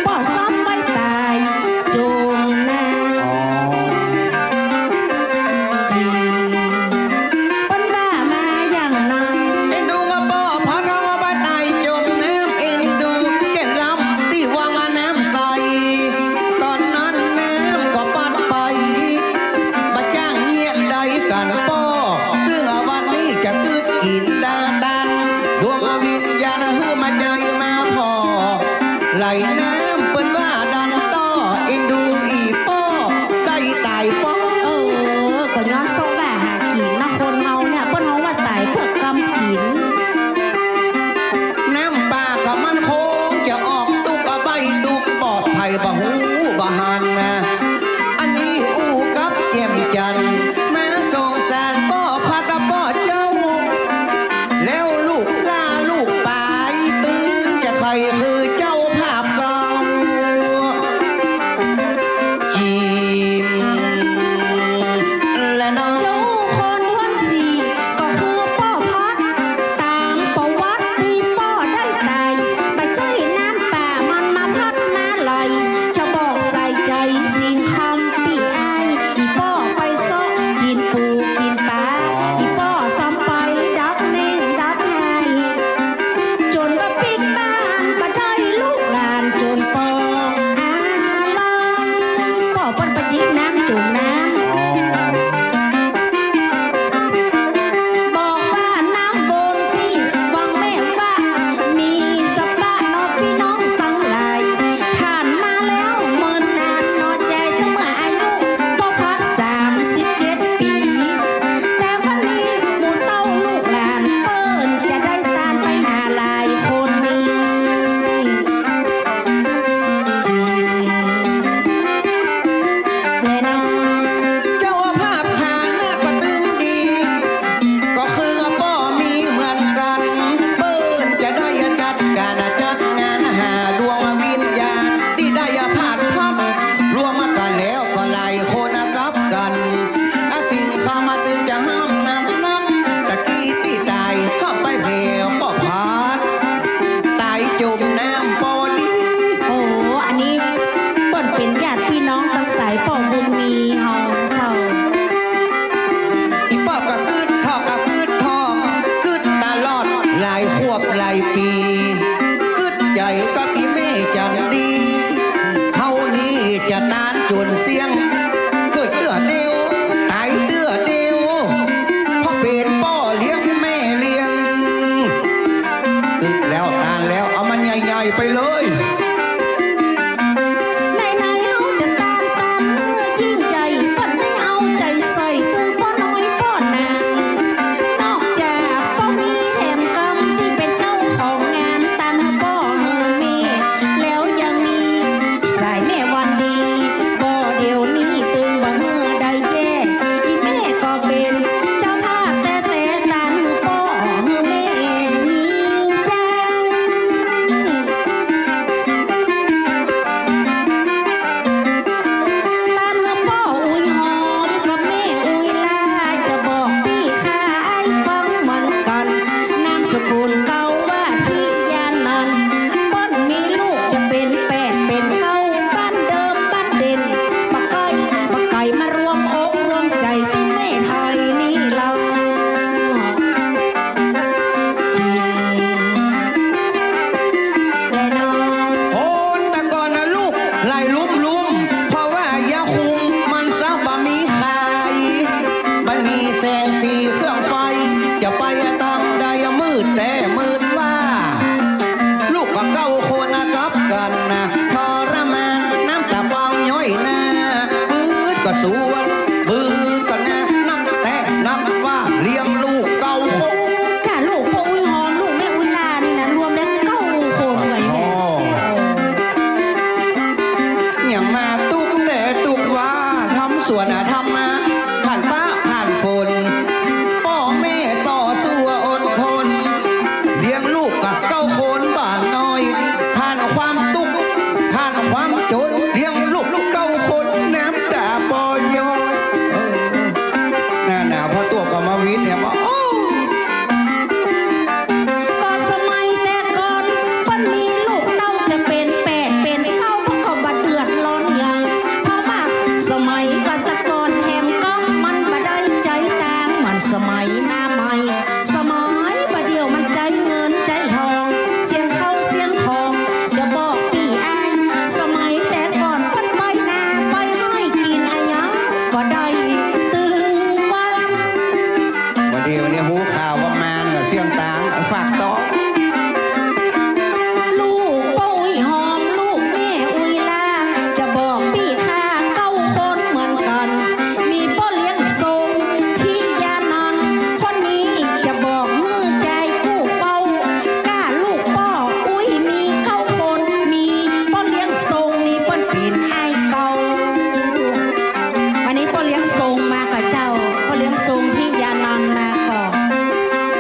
ป้อซ้ำไปต๋ายจ๋มน้ำ อ๋อ จี๋ เปิ้นว่ามาอย่างนั้น เอ็นดูว่าป้อพัดเฮาไปต๋ายจ๋มน้ำ เอ็นดูเจียลำตี้วังน้ำใส ต๋อนนั้นน้ำก็ปัดไป บ่จ้างเยียะใดกั๋นป้อ ซึ่งวันนี้จะคึดกิ๋นดาตาน ดวงวิญญาณหื้อมาใจ๋มาผ่อ ไหลน้ำเปิ้นว่าดันต้อ เอ็นดูอี่ป้อได้ต๋ายป้อ เออ ก็ย้อนซอกว่าหากิ๋นเนาะ คนเฮาเนี่ย เปิ้นฮ้องว่าต๋ายเปื้อกำกิ๋น น้ำป่าก็มั่นคงจะออก ตุ๊กใบ้ตุ๊กปลอดภัย บ่ฮู้บ่หันนะ อันนี้อู้กับแจ่มจันทร์ มาสงสารป้อพัดป้อเจ้า แล้วลูกหล้าลูกป๋าย ตึงจะใค่คือเจ้าภาพเก่า จี๋ม และเนาะ เจ้าคนตี้สี่ก็คือป้อพัด ต๋ามประวัติตี้ป้อได้ต๋าย บ่ใจ้น้ำป่ามันมาพัดมาไหล จะบอกสายใจ๋สิ่งคำตี้อ้าย อี่ป้อไปเซาะ มา ผ่านฟ้าผ่านฝน ป้อแม่ต่อสู้อดทน เลี้ยงลูกกะเก้าคนบ้านน้อย ผ่านความตุ๊กข์ ผ่านความจ๋น เลี้ยงลูกเก้าคน น้ำต๋าบ่หย่อน เออ นั่นน่ะ พอตั๋วก็มาวิทย์เนี่ย บอก โอ้ ก็สมัยแต่ก่อน เปิ้นมีลูกเต้าจะเป๋นแปดเป๋นเก้า เปิ้นก็บ่เดือดร้อนหยัง เพราะว่าสมัยก่อนแต่ก่อนแหมก็มันบ่ได้ใจ๊ตางเหมือนสมัยมาใหม่ สมัยบ่าเดี่ยวมันใจ๊เงินใจ๊ทอง เสี้ยนข้าวเสี้ยนของ จะบอกปี้อ้าย สมัยแต่ก่อนเปิ้นไปนาไปไฮ่กิ๋นอะหยังก็ได้ตึงวัน บ่าเดี่ยวนี้ฮู้ข่าวว่ามารก็เสี้ยนตาง ฝากต่อ ลูกป้ออุ๊ยหอม ลูกแม่อุ๊ยลา จะบอกปี้ข้าเก้าคนเหมือนกั๋น มีป้อเลี้ยงส่ง พิยานันท์ คนนี้จะบอกหื้อจายกู้เฝ้า ก้าลูกป้ออุ๊ยมีเก้าคน มีป้อเลี้ยงส่ง มีเปิ้นเป๋นอ้ายเก่า อันนี้ป้อเลี้ยงส่งมาก่อเจ้า ป้อเลี้ยงส่งพิยานันท์มาก่อ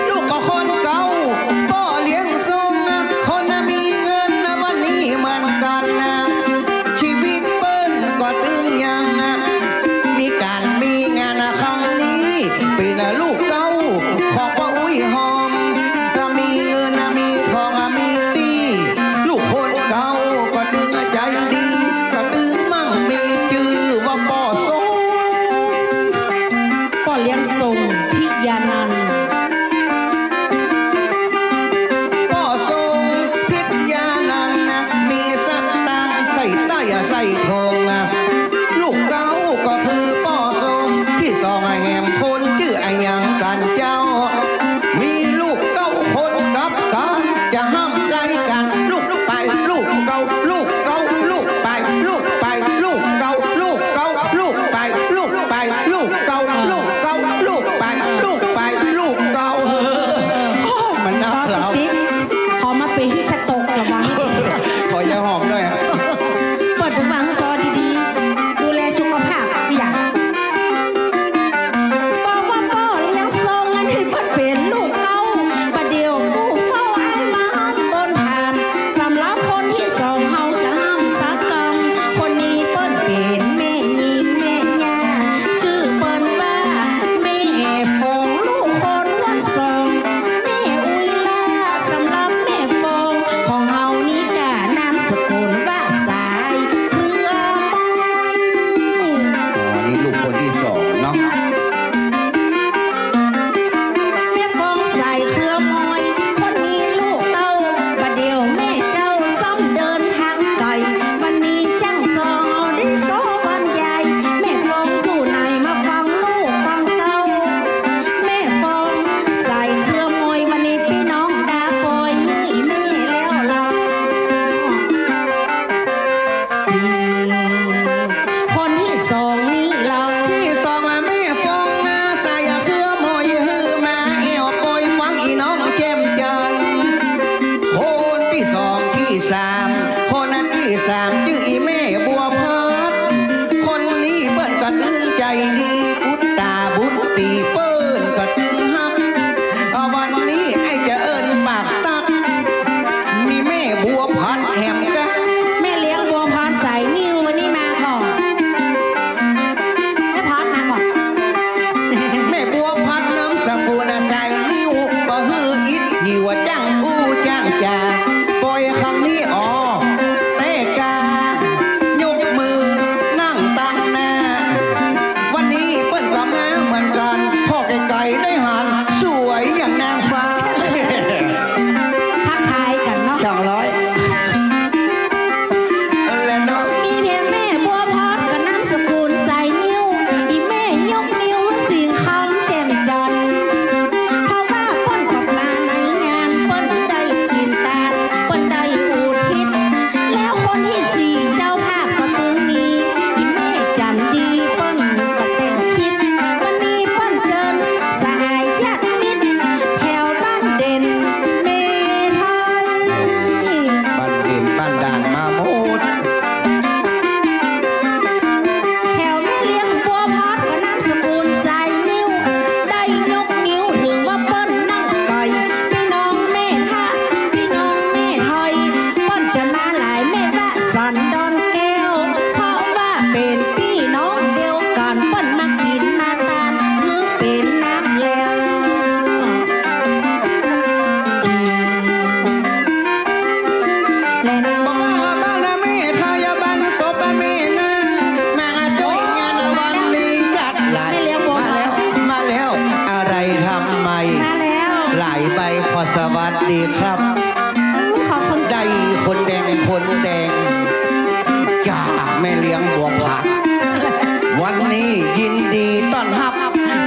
ลูกก็คนเก่า ป้อเลี้ยงส่ง คนมีเงินนะวันนี้เหมือนกั๋นนะ ชีวิตเปิ้นก็ตึงยังนะ มีก๋านมีงานนะ ครั้งนี้เป๋นลูกเก่าของป้ออุ๊ยหอม ก็มีเงินนะ มีทองนะ มีตี้ ลูกคนเก่าก็ตึงใจ๋ดี ก็ตึงมั่งมีจื้อว่าป้อส่ง ป้อเลี้ยงส่ง พิยานันท์ ป้อส่ง พิยานันท์นะ มีสตางค์ใส่ใต้ใส่โถงนะ ลูกเก่าก็คือป้อส่ง ตี้สองแหมคนจื้ออะหยังกั๋นเจ้า มีลูกเก้าคนกับกั๋น จะห้ามได้กั๋น ลูกไป ลูกเก่า ลูกเก่า ลูกไป ลูกไป ลูกเก่า ลูกเก่า ลูกไป ลูกไป ลูกเก่า ลูกเก่า ลูกไป ลูกไป ลูกเก่า เออ โอ้ มันนักแล้ว ขอติ๊ก ขอมาเป๋นฮิตสโตรกละวัง ขอยาหอมด้วยอะ เปิ้นระวังซอดีๆ ดูแลสุขภาพอย่าง บอกว่าป้อเลี้ยงส่งอันนี้เปิ้นเป๋นลูกเก่า บ่าเดี่ยวกู้เฝ้าอ้ายมาห้ามบนถาม สำหรับคนตี้สองเฮาจะห้ามสักกำ คนนี้เปิ้นเป๋นแม่ญิงแม่ย่า จื้อเปิ้นว่า สวัสดีครับ ขอบคุณ ได้คนแดงคนแดง จากแม่เลี้ยงบัวผัด วันนี้ยินดีต้อนฮับ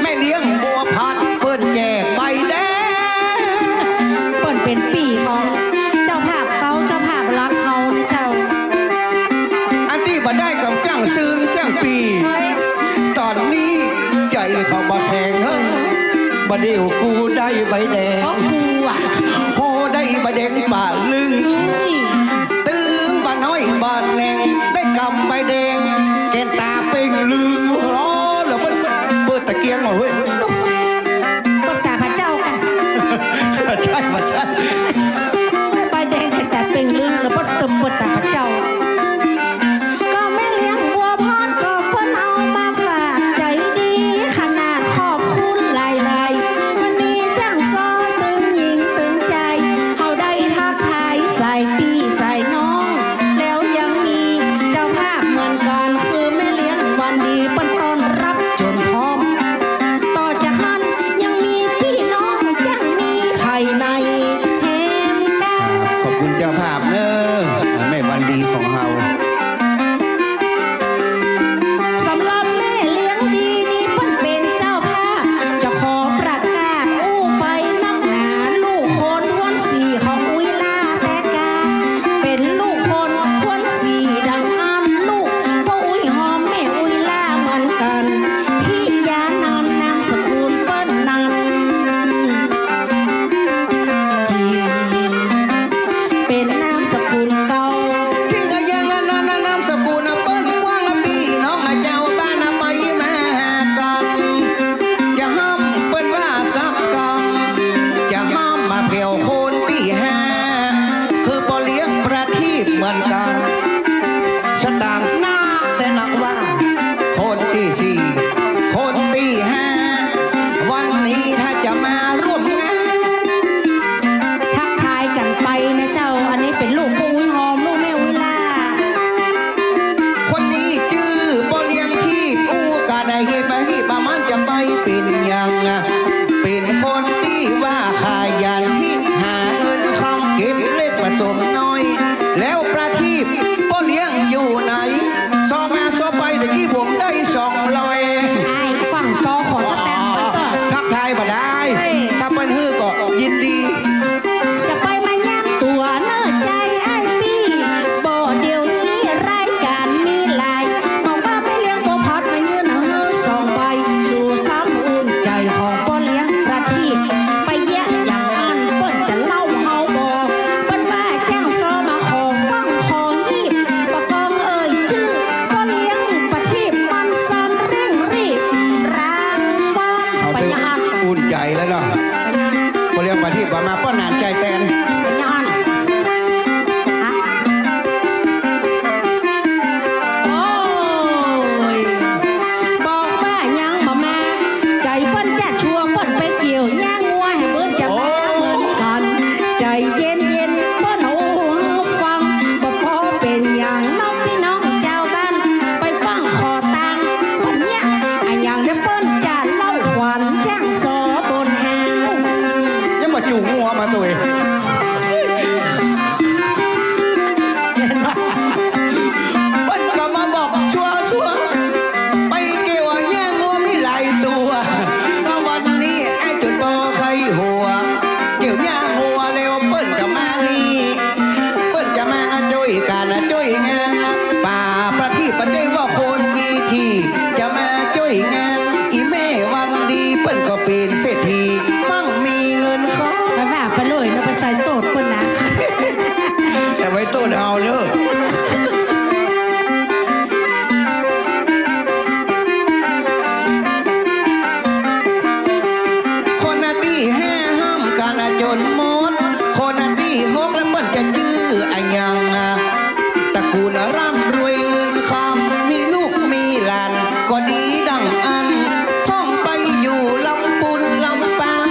แม่เลี้ยงบัวผัด เปิ้นแจกใบแดง เปิ้นเป๋นปี้ของเจ้าภาพเก่า เจ้าภาพหลักเฮานะเจ้า อันตี้บ่ได้ก็จ้างซืนจ้างปี้ ต๋อนนี้ใจ๋เขาบ่แข็งเฮ้ย บ่าเดี่ยวกูได้ใบแดง เพราะกูอะ พอได้ใบแดงปะลึง อืม ตึงบ่าน้อยบ่าแหน่ง ได้กำใบแดง แก่นต๋าเป่งลึง รอแล้วเปิ้นเปิดตะเกียงมาเฮ้ย เปิดต๋าพระเจ้าก่ะ ใจ้ บ่ใจ้ ใบแดงแก่นต๋าเป่งลึง แล้วเปิ้นเติมเปิดต๋าพระเจ้า ก็แม่เลี้ยงบัวผัดก็เปิ้นเอามาฝาก ใจ๋ดีขนาด ขอบคุณหลายๆ มื้อนี้จ้างซ้อตึงหญิงตึงจาย เฮาได้ทักทายสายปี้สายน้อง แล้วยังมีเจ้าภาพเหมือนกั๋น คือแม่เลี้ยงวันดี เปิ้นต้อนฮับจ๋นพร้อม ต่อจากหั้นยังมีปี้น้องจ้างมีภายในแถมกั๋น ครับ ขอบคุณเจ้าภาพเน้อ แม่วันดีของเฮา สำหรับแม่เลี้ยงดีนี่เปิ้นเป๋นเจ้าภาพ จะขอประกาศอู้ไปนักหนา ลูกคนทวนสี่ของอุ๊ยหล้าแต๊กา เป๋นลูกคนทวนสี่ดังอั้น ลูกป้ออุ๊ยหอมแม่อุ๊ยหล้าเหมือนกั๋น ปี้ยานันท์นามสกุลเปิ้นนันท์ จริง เป๋นนามสกุลเก่า ตี้ก็ยังอันนั้นนะ นามสกุลนะเปิ้นกว้างนะ ปี้น้องนะเจ้าบ้านนะไปมาหากั๋น จะห้ามเปิ้นว่าสักกำ จะห้ามมาแผ่วคนตี้ห้า คือป้อเลี้ยงประทีปเหมือนกั๋น สตางค์นักแต่นักว่า คนตี้สี่ คนตี้ห้า วันนี้ถ้าจะมาร่วมงาน ทักทายกั๋นไปนะเจ้า อันนี้เป๋นลูกป้ออุ๊ยหอม ลูกแม่อุ๊ยหล้า คนนี้จื้อป้อเลี้ยงทีป อู้กาได้เห็นมาหีบมามันจะไปเป๋นหยังอะ เป๋นคนตี้ว่าขยัน หาเงินคำเก็บเล็กผสมน้อย แล้วประทีปป้อเลี้ยงอยู่ไหน ซ้อมาซ้อไปตะกี้ผมได้สองร้อย อ้าย ฟั่งซ้อขอสตางค์เปิ้นก่อน ทักทายบ่ได้ เฮ้ย ถ้าเปิ้นหื้อก็ยินดี จะไปมาย้ำตั๋วเน้อใจ้อ้ายปี้ บ่าเดี่ยวนี้รายก๋านมีหลาย บอกว่าแม่เลี้ยงบัวผัดมายื่นหื้อสองใบ สู่ซ้ำอุ่นใจ๋ของป้อเลี้ยงประทีป ไปเยียะอย่างอั้นเปิ้นจะเล่าเฮาบ่ เปิ้นว่าจ้างซ้อมาขอฟั่งขอหีบ บ่ต้องเอ่ยจื้อ ป้อเลี้ยงประทีปมันซ้ำเร่งรีบรางวัล เอา ไป ไปอย่างอั้น อุ่นใจ๋แล้วเนาะ ป้อเลี้ยงประทีปว่ามาป้อนหนานใจ๋แตน ไปอย่างอั้น ฮะ โอ้ย บอกว่ายังบ่มา ใจ๋เปิ้นจะชวนเปิ้นไปเกี่ยวหญ้างัว หื้อเปิ้นจะมาเหมือนกั๋น ใจ๋เย็นๆ เปิ้นอู้หื้อฟัง บ่ปอเป๋นหยังนอก ปี้น้องจาวบ้าน ไปฟั่งขอตางค์ เปิ้นเยียะอะหยัง เดี๋ยวเปิ้นจะเล่าขวัญจ้างซ้อบนหาง ยังบ่จูงงัวมาตวย เปิ้นก็มาบอกชัวร์ๆ ไปเกี่ยวหญ้างัวมีหลายตั๋ว วันนี้ไอ้จุดบ่ใค่หัว เกี่ยวหญ้างัวแล้วเปิ้นจะมานี่ เปิ้นจะมาจ้วยก๋านจ้วยงาน ป้าประทีปบ่ใจ้ว่าคนมีตี้ จะมาจ้วยงาน อี่แม่วันดีเปิ้นก็เป๋นเศรษฐี มั่งมีเงินคำ ไปว่าไปเลยนะ ไปใส่โต้ษเปิ้นนะ แต่ไว้โต้ษเฮาเน้อ คนตี้ห้าห้ามกั๋นจนหมด คนตี้หกแล้วเปิ้นจะจื้ออะหยังอะ ตระกูลร่ำรวยเงินคำ มีลูกมีหลานก็ดีดังอั้น ท่องไปอยู่ลำปูนลำปาง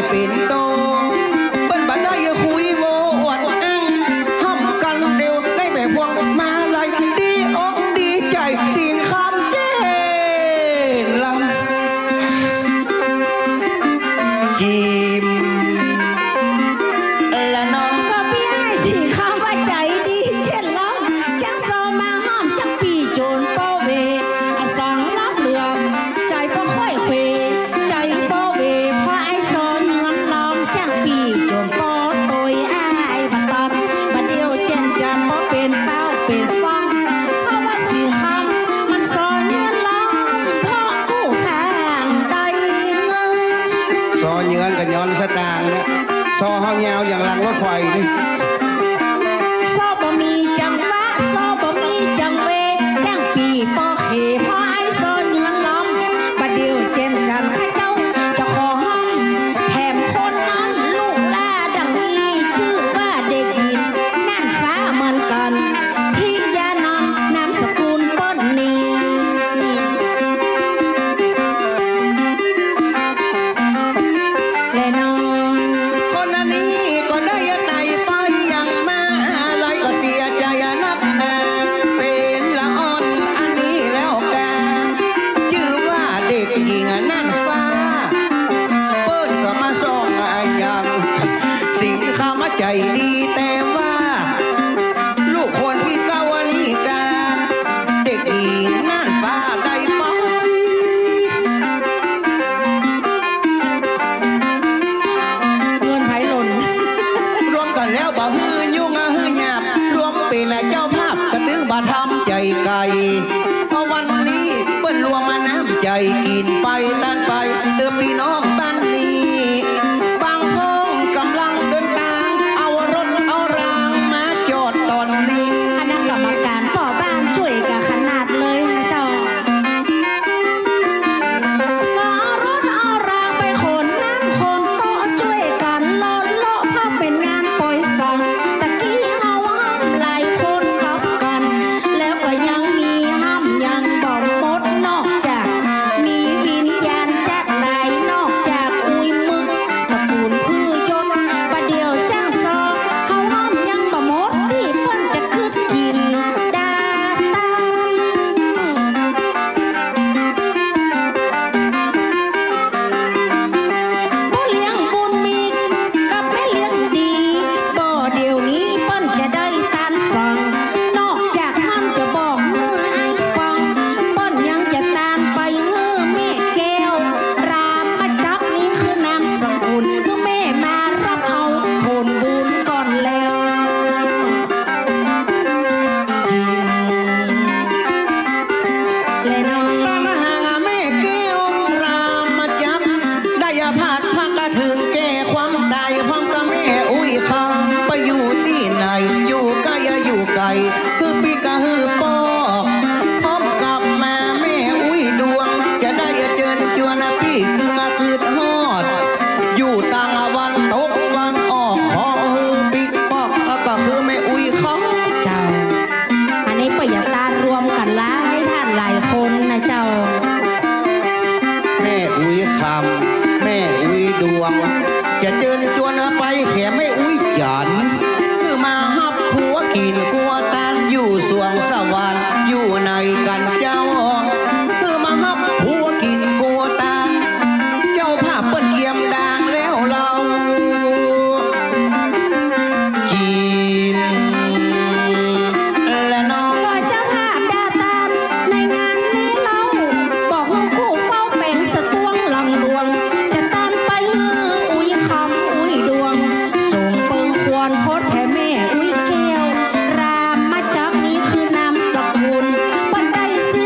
เป๋นโต เปิ้นบ่ได้คุยโม้อวดอ้าง ห้ำกั๋นเตียวได้แม่พวงมาลัย ดีอกดีใจ๋ สิงห์คำเจ๊นลำ จิ๋ม ละน้อง ก็ปี้อ้ายสิงห์คำว่าใจ๋ดีเจ๊นลำ จั้งซอมาห้อมจั้งปี้โจรป้อเว อะสังลับเหลื่อม ใจ๋บ่ค่อยเขว ใจ๋ป้อเว เพราะอ้ายซอเงินลำ จั้งปี้โจรป้อตวยอ้ายบ่ตอบ บ่าเดี่ยวเจ๊นจำบ่เป๋นฟ้าวเป๋นฟ้อง เพราะว่าสิงห์คำมันซอเงินลำ เพราะอู้ข้างใดเงอ ซอเงินก็ย้อนสตางค์เนี่ย ซอเฮายาวอย่างรางรถไฟนี่ ซอบ่มีจังหวะ ซอบ่มีจังเว จั้งปี้ป้อเข เพราะอ้ายซอเงินลำ บ่าเดี่ยวเจ๊นกั๋นข้าเจ้าเจ้าของ แถมคนนั้นลูกหล้าดังนี้ จื้อว่าเด็กหญิงน่านฟ้าเหมือนกั๋น พิยานนท์นามสกุลเปิ้นนี้ แลน้อง คนอันนี้ก็ได้ไต่ไปยังมาลัย ก็เสียใจ๋นักหนา เป๋นละอ่อนอันนี้แล้วกั๋น จื้อว่าเด็กหญิงน่านฟ้า เปิ้นก็มาส่องอะหยัง สิงห์คำใจ๋ดี แต่ว่า ลูกคนตี้เก้าอันนี้กา เด็กหญิงน่านฟ้าได้ไป เงินไผหล่น รวมกั๋นแล้วบ่หื้อยุ่งอะหื้อหยาบ รวมเป๋นเจ้าภาพก็ตึงบ่ทำใจ๋ไก่ เพราะวันนี้เปิ้นรวมมาน้ำใจ๋ กิ๋นไปตานไป เตื้อปี้น้องบ้านนี้ บางห้องก่ำลังเดินตาง เอารถเอารางมาจอดต๋อนนี้ คณะกรรมก๋านป้อบ้านจ้วยกั๋นขนาดเลยนะเจ้า เอารถเอารางไปขนน้ำขนโต๊ะจ้วยกั๋นเลาะเลาะ เพราะเป๋นงานปอยสัง ตะกี้เฮาห้ำหลายคนกับกั๋น แล้วก็ยังมีห้ำยังบ่หมด นอกจากมีวิญญาณจ๊าดใด นอกจากอุ๊ยมึก ตระกูลพืชยศ บ่าเดี่ยวจั้งซอ เฮาห้ำยังบ่หมด ตี้เปิ้นจะกึ๊ดกิ๋นดาตัน พ่อเลี้ยงบุญมีกับแม่เลี้ยงดี บ่าเดี่ยวนี้เปิ้นจะได้ตานสัง นอกจากห้ำจะบอกหื้ออ้ายฟัง เปิ้นยังจะตานไปหื้อแม่แก้ว รามจักรนี้คือนามสกุล หื้อแม่มารับเอาผลบุญก่อนแล้ว จิ๋ม แลน้อง ตานหากแม่แก้วรามจักร ได้พลัดพรากเถิงแก่ความต๋าย พร้อมกับแม่อุ๊ยคำ ไปอยู่ตี้ไหน อยู่ใก้อยู่ไก๋ หื้อปิ๊กหื้อปอก พร้อมกับมาแม่อุ๊ยดวง จะได้เจิญจวนปิ๊กหื้อหืดฮอด อยู่ตางวันตกวันออก ขอหื้อปิ๊กปอก ก็คือแม่อุ๊ยของเจ้า อันนี้เปิ้นอย่าตานรวมกั๋นหลายต้านหลายคนนะเจ้า แม่อุ๊ยคำ แม่อุ๊ยดวง จะเจิญจวนไปแถมแม่อุ๊ยจั๋น หื้อมาฮับผัวกิ๋นครัวตาน อยู่สวงสวรรค์ อยู่ไหนกั๋นเจ้า หื้อมาฮับผัวกิ๋นครัวตาน เจ้าภาพเปิ้นเกียมดางแล้วเล่า จิ๋ม แลน้อง ก็เจ้าภาพดาตันในงานนี้เล่า บอกหื้อกู้เฝ้าแป๋งสะตวงหลังดวง จะตานไปหื้ออุ๊ยคำอุ๊ยดวง ส่งเปิงควรพดแผ่แม่อุ๊ยแก้ว รามจักรนี้คือนามสกุล เปิ้นได้ซื้อ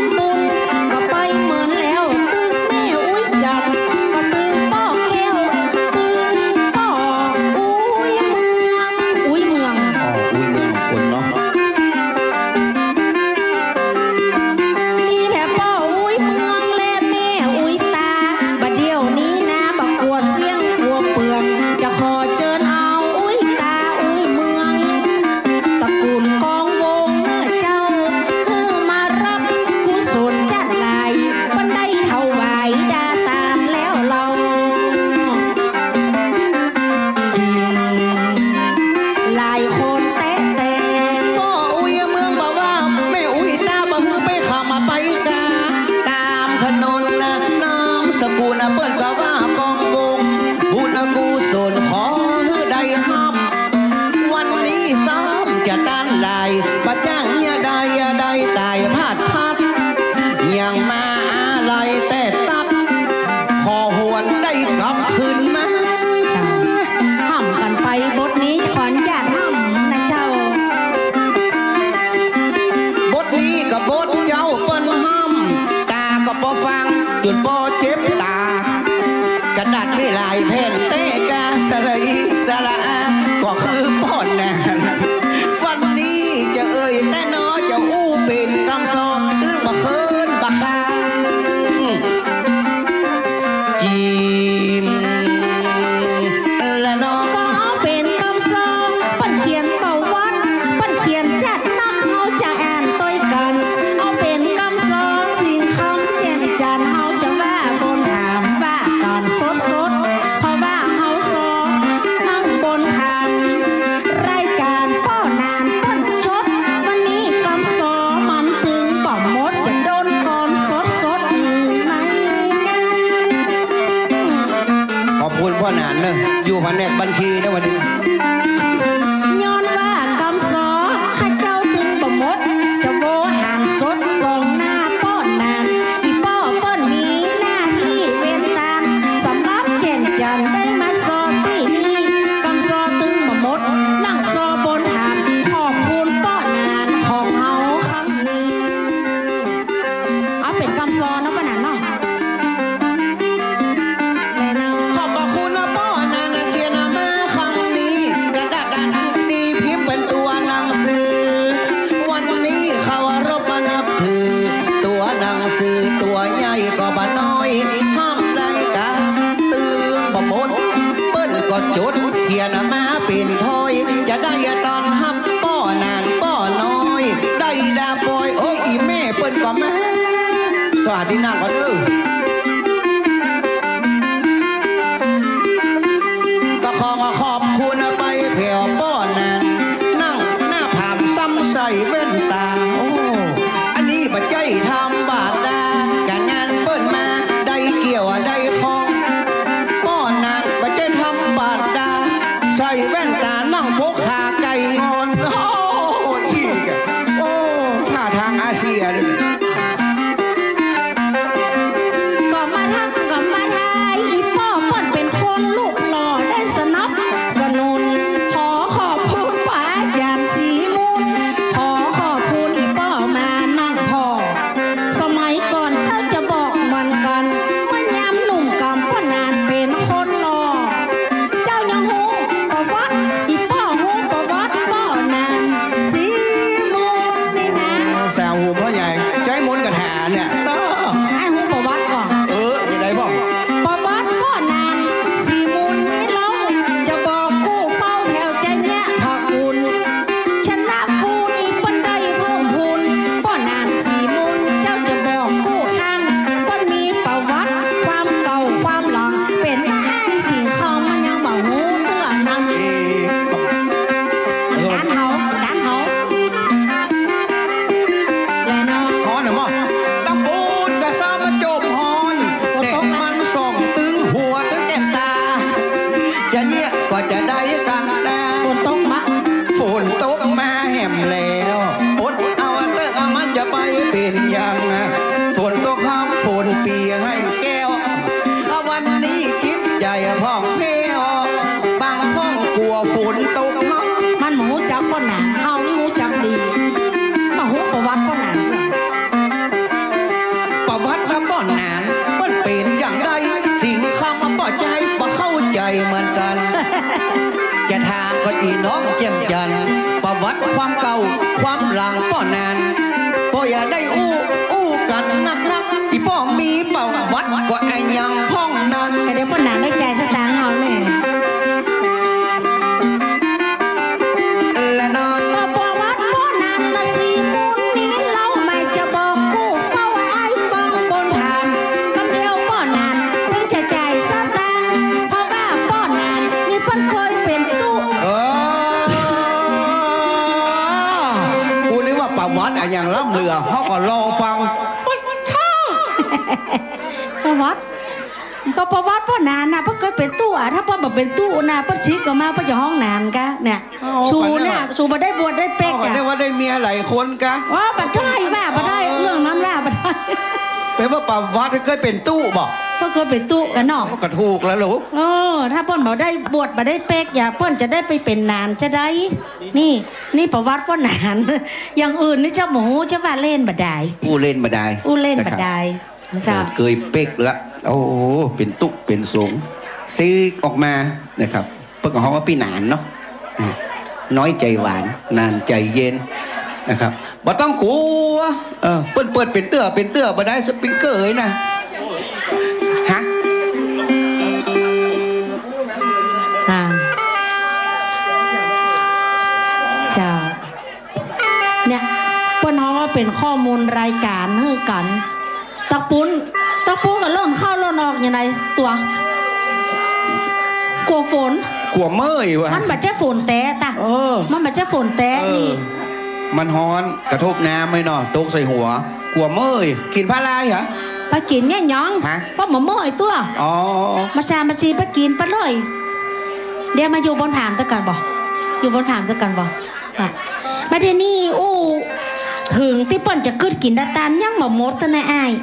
ขอหื้อได้ฮับ วันนี้ซ้ำจะตันหลาย บ่จ้างเยียะได้ เยียะได้ต๋ายพลาดพลั้ง ยังมาอาลัยแต่ตั๊ด ขอหวนได้กลับคืนมา เจ้า ฮ่ำกั๋นไปบทนี้ ขออนุญาตฮ่ำนะเจ้า บทนี้ก็บทเย้าเปิ้นฮ่ำ ต๋าก็บ่ฟัง จุดบ่เจ็บต๋า กระดาษมีหลายแผ่น แต่กาสระอีสระอา ก็คือป้อหนาน วันนี้จะเอ่ยแต๊น้อ จะอู้เป๋นกำซอ ตึงบ่เคินบ่คา อืม จีม ละน้อ ก็เอาเป๋นกำซอ เปิ้นเขียนประวัติ เปิ้นเขียนจัดนัก เฮาจะอ่านตวยกั๋น เอาเป๋นกำซอ สิงห์คำแจ่มจันทร์ เฮาจะว่าบนหาม ว่ากั๋นสดๆ เพราะว่าเฮาซอ นั่งบนหาม รายก๋านป้อหนานเปิ้นจบ วันนี้กำซอมันตึงบ่หมด จะโดนก่อนสดๆ ไหม ขอบคุณป้อหนานเนอะ อยู่แผนกบัญชีนะวันนี้ ย้อนว่ากำซอข้าเจ้าตึงบ่หมด จะโวหารสดส่องหน้าป้อหนาน อี่ป้อเปิ้นมีหน้าตี้เวรตาน สำหรับแจ่มจันทร์ได้มาซอตี้นี่ กำซอตึงบ่หมด นั่งซอบนหาม ขอบคุณป้อหนานของเฮาคำนี้ เอาเป๋นกำซอเนาะป้อหนานเนาะ ขอบพระคุณนะป้อหนานนะ เขียนมาครั้งนี้ กระดาษอันนี้พิมพ์เป๋นตั๋วหนังสือ วันนี้เคารพนับถือ ตั๋วหนังสือตั๋วใหญ่ก็บ่น้อย ฮ่ำได้กาตึงบ่หมด เปิ้นก็จดเขียนมาเป๋นถ้อย จะได้ต้อนฮับป้อหนานป้อน้อย ได้ดาปอย โอ้ย อี่แม่เปิ้นก็มา สวัสดีนักก่อนเด้อ ก็ขอขอบคุณไปแผ่วป้อหนาน นั่งหน้าผามซ้ำใส่แว่นต๋า โอ้ อันนี้บ่ใจ้ธรรมดา ก๋านงานเปิ้นมาได้เกี่ยวได้ข้อง ป้อหนานบ่ใจ้ธรรมดา ใส่แว่นต๋า นั่งพกขาไก่งอน โอ้ ชี้ โอ้ ท่าตางอาเซียน ก็มาทัก ก็มาทาย อี่ป้อเปิ้นเป๋นคนรูปหล่อได้สนับสนุน ขอขอบคุณป้ออาจ๋ารย์ศรีมูล ขอขอบคุณอี่ป้อมานั่งผ่อ สมัยก่อนเจ้าจะบอกเหมือนกั๋น เมื่อยามหนุ่มกำป้อหนานเป๋นคนหล่อ เจ้ายังฮู้ประวัติ อี่ป้อฮู้ประวัติป้อหนานศรีมูลนี่นา สาวหัวพ่อใหญ่ ใจ๊มนต์คาถาเนี่ย ไอ้ฮู้ประวัติก่อ เออ จะได้บอก ประวัติป้อหนานศรีมูลนี่เล่า จะบอกกู้เฝ้าแถวจะเยียะผะกู๋น ชนะฟูนี่เปิ้นได้เพิ่มพูน ป้อหนานศรีมูล เจ้าจะบอกกู้ข้าง เปิ้นมีประวัติความเก่าความหลัง เป๋นมาอ้ายสิงห์คำมันยังบ่ฮู้เตื้อนั้น เอ๊ะ ก๋านเฮา ก๋านเฮา แลเนาะ ฮ้อนเหรอหม้อ ตำปูนกะซ้ำมาจมฮ้อน แดดมันส่องตึงหัวตึงแก้มต๋า จะเยียะก็จะได้กั๋นนา ฝนตกมา ฝนตกมาแหมแล้ว อดเอาเต๊อะ มันจะไปเป๋นหยัง ฝนตกห้ามฝนเปียให้แก้ว วันนี้จิตใจ๋ผ่องแผ้ว บางพ่องกั๋วฝนตกเนาะ มันบ่ฮู้จักป้อหนาน เฮานี่ฮู้จักดี บ่ฮู้ประวัติป้อหนาน ประวัติว่าป้อหนาน เปิ้นเป๋นอย่างใด สิงห์คำว่าป้อใจ๋ บ่เข้าใจ๋เหมือนกั๋น จะถามก็อี่น้องแจ่มจันทร์ ประวัติความเก่าความหลังป้อหนาน ป้ออย่าได้อู้ อู้กั๋นนักๆ อี่ป้อมีประวัติกว่าอะหยังพ่องนั้น แต่เดี๋ยวป้อหนานได้จ่ายสตางค์เฮาเนี่ย และนอน ประวัติป้อหนานนะศรีมูลนี่เล่า ไม่จะบอกกู้เฝ้าอ้ายฟังบนผาน กำเดียวป้อหนานถึงจะจ่ายสตางค์ เพราะว่าป้อหนานนี่เปิ้นเคยเป๋นตุ๊ เออ กูนึกว่าประวัติอะหยังล้ำเหลือ เฮาก็รอฟัง ประวัติ ก็ประวัติป้อหนานน่ะ เปิ้นเกยเป๋นตุ๊อะ ถ้าเปิ้นบ่เป๋นตุ๊น่ะ เปิ้นสิกออกมา เปิ้นจะฮ้องหนานกะ เนี่ย เอ้า สูเนี่ย ก็ได้ว่า สูบ่ได้บวชได้เป๊ก เอ้า ก็ อะ ได้ว่าได้เมียหลายคนกะ อ๋อ บ่ได้ว่า บ่ได้ อ๋อ เรื่องนั้นว่าบ่ได้ แป๋ว่าประวัติเกยเป๋นตุ๊บ่ เปิ้นเกยเป๋นตุ๊กะเนาะ ก็ถูกแล้วลูก เออ ถ้าเปิ้นบ่ได้บวชบ่ได้เป๊ก อย่าเปิ้นจะได้ไปเป๋นหนานจะได้ นี่ นี่ประวัติป้อหนาน อย่างอื่นนี่เจ้าบ่ฮู้ เจ้าว่าเล่นบ่ได้ อู้เล่นบ่ได้ อู้เล่นบ่ได้ นะครับ นะเจ้า เออ เกยเป๊กละ โอ้ เป๋นตุ๊เป๋นสง สิกออกมานะครับ เปิ้นก็ฮ้องว่าปี้หนานเนาะ อืม น้อยใจ๋หวาน หนานใจ๋เย็นนะครับ บ่ต้องกั๋ว เออ เปิ้นเปิดเป๋นเตื้อเป๋นเตื้อบ่ได้ สปริงเกอร์นะ ฮะ อ่า เจ้า เนี่ย เปิ้นฮ้องว่าเป๋นข้อมูลรายก๋านหื้อกั๋น ตะปุ้น ตะปุ้นก็ล่นเข้าล่นออกอย่างใด ตั๋ว กั๋วฝน กั๋วเมื่อยว่ะ มันบ่ใจ้ฝนแต๊ตะ เออ มันบ่ใจ้ฝนแต๊ เออ นี่ มันฮ้อน กระทบน้ำไว้เนาะ ตกใส่หัว กั๋วเมื่อย กิ๋นพาราเหรอ ไปกิ๋นเนี่ยหยัง ฮะ ป้อบ่เมื่อยตั๋ว อ๋อ มาสามมาสี่ไปกิ๋นไปเลย เดี๋ยวมาอยู่บนผามตะกั๋นบ่ อยู่บนผามตะกั๋นบ่ อ่ะ บัดนี้อู้ เถิงตี้เปิ้นจะกึ๊ดกิ๋นดาตานยังบ่หมดเต้านะอ้าย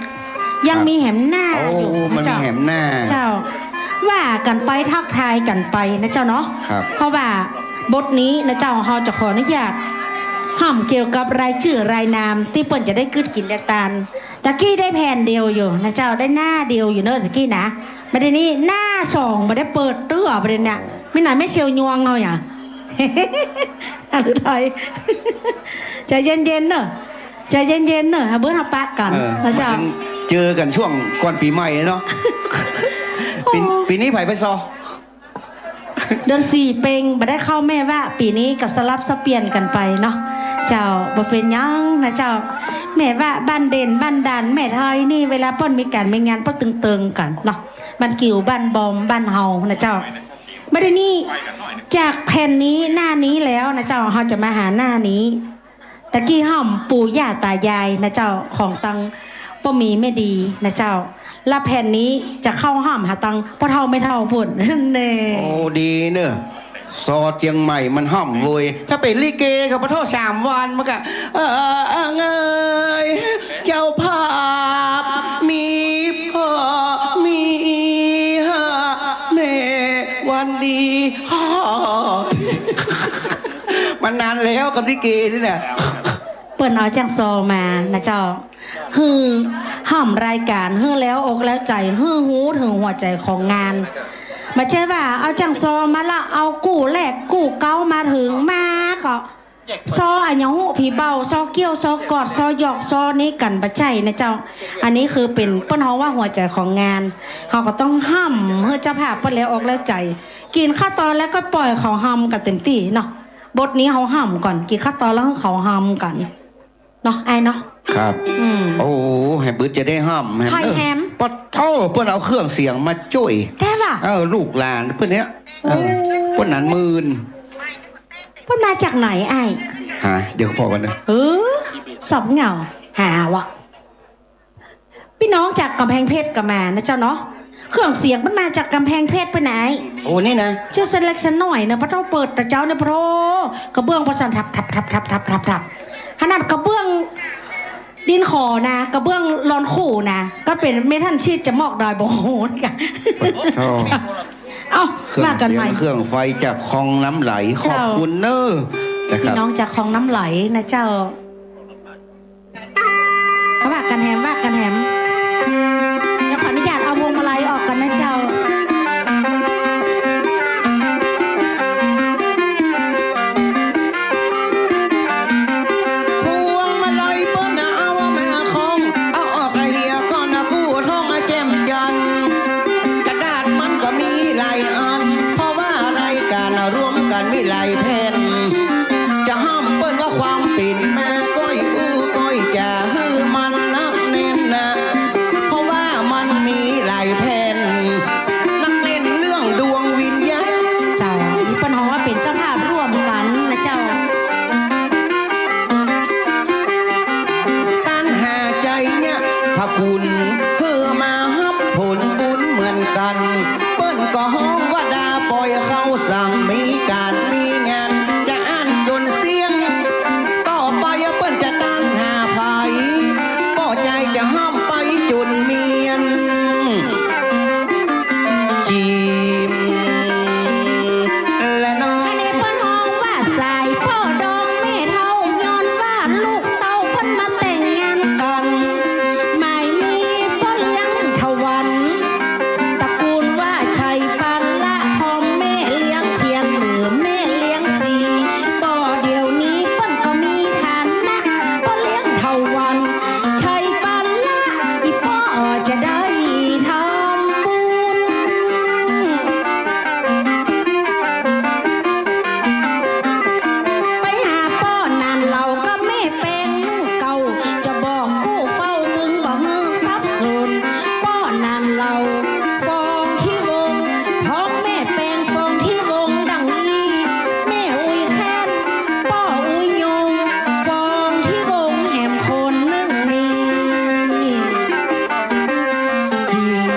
ยังมีแหมหน้าอยู่ โอ้ มันมีแหมหน้า เจ้า ว่ากั๋นไปทักทายกั๋นไปนะเจ้าเนาะ ครับ เพราะว่าบทนี้นะเจ้า เฮาจะขออนุญาตห้ามเกี่ยวกับรายจื้อรายนามตี้เปิ้นจะได้กึ๊ดกิ๋นดาตาน ตะกี้ได้แผ่นเดียวอยู่นะเจ้า ได้หน้าเดียวอยู่เนาะตะกี้นะ บัดนี้หน้าสองบ่ได้เปิดเตื้อ บัดนี้เนี่ย มีหน้าแม่เสี่ยวยวงเอาหยัง หรือไทย ใจเย็นๆ เนอะ ใจเย็นๆ เนอะ เฮาเปิ้นเฮาปะกั๋น เออ นะเจ้า มันเจอกั๋นช่วงก่อนปี๋ใหม่เนาะ ปี๋ โอ้ ปี๋นี้ใผไปซอ เดือนสี่เปง บ่ได้เข้าแม่วะ ปี๋นี้ก็สลับสับเปลี่ยนกั๋นไปเนาะ เจ้า บ่เป๋นหยังนะเจ้า แม่วะบ้านเด่น บ้านด่าน แม่ไทยนี่ เวลาเปิ้นมีก๋านมีงานเปิ้นตึงเติงกั๋นเนาะ บ้านกิ่ว บ้านบอม บ้านเฮานะเจ้า บัดนี้จากแผ่นนี้หน้านี้แล้วนะเจ้า เฮาจะมาหาหน้านี้ ตะกี้ห้ามปู่ย่าต๋ายายนะเจ้า ของตังป้อหมีแม่ดีนะเจ้า ละแผ่นนี้จะเข้าห้ามหาตังป้อเฒ่าแม่เฒ่าพู้น แน่ โอ้ ดีเนอะ ซอเจียงใหม่มันห้ามเว้ย ถ้าเป๋นลิเกก็ปะโท้สามวันมันก็ เออ เออ เออ เงย เจ้าภาพมีพ่อมีแม่วันดี มันนานแล้วกับลิเกนี่น่ะ เปิ้นเอาจ้างซอมานะเจ้า หื้อห้ามรายก๋าน หื้อแล้วอกแล้วใจ๋ หื้อฮู้เถิงหัวใจ๋ของงาน บ่ใจ้ว่าเอาจ้างซอมาละ เอากู้แรกกู้เก๊ามาเถิงมาก็ ซออะหยังฮู้ผีเบา ซอเกี้ยว ซอกอด ซอหยอก ซอนี้กั๋นบ่ใจ้นะเจ้า อันนี้คือเป๋นเปิ้นฮ้องว่าหัวใจ๋ของงาน เฮาก็ต้องห้ามหื้อเจ้าภาพเปิ้นแล้วอกแล้วใจ๋ กิ๋นข้าวตอนแล้วก็ปล่อยเขาฮำกั๋นเต็มตี้เนาะ บทนี้เฮาห้ามก่อน กิ๋นข้าวตอนแล้วหื้อเขาฮำกั๋นเนาะ อ้ายเนาะ ครับ อืม โอ้ แหมบึดจะได้ห้าม แหม ใผแหม ปะโท้ เปิ้นเอาเครื่องเสียงมาจ้วย แต๊วะ เออ ลูกหลานเปิ้นเนี่ย เออ โอ้ เปิ้นนั้นหมื่น เปิ้นมาจากไหนอ้าย ฮะ เดี๋ยวพอก่อนนะ เออ สอบเหงา หาวะ ปี้น้องจากก๋ำแพงเพชรก็มานะเจ้าเนาะ เครื่องเสียงมันมาจากก๋ำแพงเพชรไปไหน โอ้ นี่นะ จื้อเส้นเล็กเส้นน้อยเนอะ ปะโท้เปิดแต่เจ๊าเนี่ย ปะโท้ กระเบื้องประสานทับทับทับทับทับทับทับ ขนาดกระเบื้องดินขอนะ กระเบื้องลอนคู่นะ ก็เป๋นเมทัลชีทจะมอกดอยบ่โหนกัน โอ้ เอ้า เครื่อง ว่ากั๋นใหม่ เสียงเครื่องไฟจากคลองน้ำไหล เจ้า ขอบคุณเนอะ นะครับ ปี้น้องจากคลองน้ำไหลนะเจ้า เขาว่ากั๋นแหม ว่ากั๋นแหม เดี๋ยวขออนุญาตเอาพวงมาลัยออกก่อนนะเจ้า พวงมาลัยเปิ้นน่ะเอามาคล้อง เอาออกกะเหียก่อนนะ ผู้ท้องแจ่มจันทร์ กระดาษมันก็มีหลายอัน เพราะว่ารายก๋านน่ะรวมกั๋นมีหลายแผ่น จะห้ามเปิ้นว่าความเป๋นมา ก้อยอู้ก้อยจ๋า หื้อมันนักแน่นนะ เพราะว่ามันมีหลายแผ่น นักเล่นเรื่องดวงวิญญาณ เจ้า นี่เปิ้นฮ้องว่าเป๋นเจ้าภาพร่วมกั๋นนะเจ้า ต้านหาใจ๋เนี่ย พระคุณ หื้อมาฮับผลบุญเหมือน มีก๋านมีงานจะอั้นจ๋นเสี้ยง ต่อไปเปิ้นจะตางหาใผ ป้อใจ๋จะห้ามไปจ๋นเมียน จิ๋มแลเนาะ อันนี้เปิ้นฮ้องว่าสายป้อดองแม่เฒ่า ย้อนว่าลูกเต้าเปิ้นมาแต่งงานกั๋น หมายมีป้อเลี้ยงถวัน ตระกูลว่าชัยปาละ พ่อแม่เลี้ยงเพียงเหลือแม่เลี้ยงสี่ ป้อเดี๋ยวนี้เปิ้นก็มีฐานะ ป้อเลี้ยงถวัน ชัยปาละ อี่ป้อจะได้ทำบุญ ไปหาป้อหนานเหล่ากับแม่แปงนึ่งเก่า จะบอกผู้เฝ้ามึงบ่หื้อสับสน ป้อหนานเหล่า ฟองที่วง เพราะแม่แปงฟองที่วงดังอี้ แม่อุ๊ยแค้น ป้ออุ๊ยยง ฟองที่วงแหมคนนึ่งนี้ จิ๋ม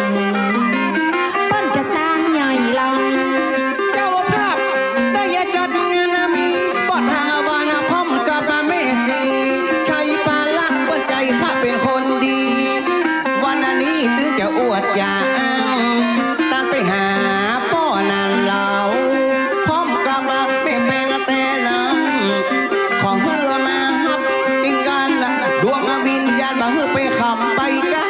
เปิ้นจะตางใหญ่ลัง เจ้าภาพได้จัดงานมีป้อถาวรพร้อมกับแม่ศรี ชัยปาละเปิ้นใจ๋พระเป๋นคนดี วันนี้ตึงจะอวดอยากอ้าง ตางไปหาป้อหนานเหล่า พร้อมกับแม่แปงแต่นั้น ขอหื้อมาฮับกิ๋นกั๋น ดวงวิญญาณบ่หื้อไปคำไปกา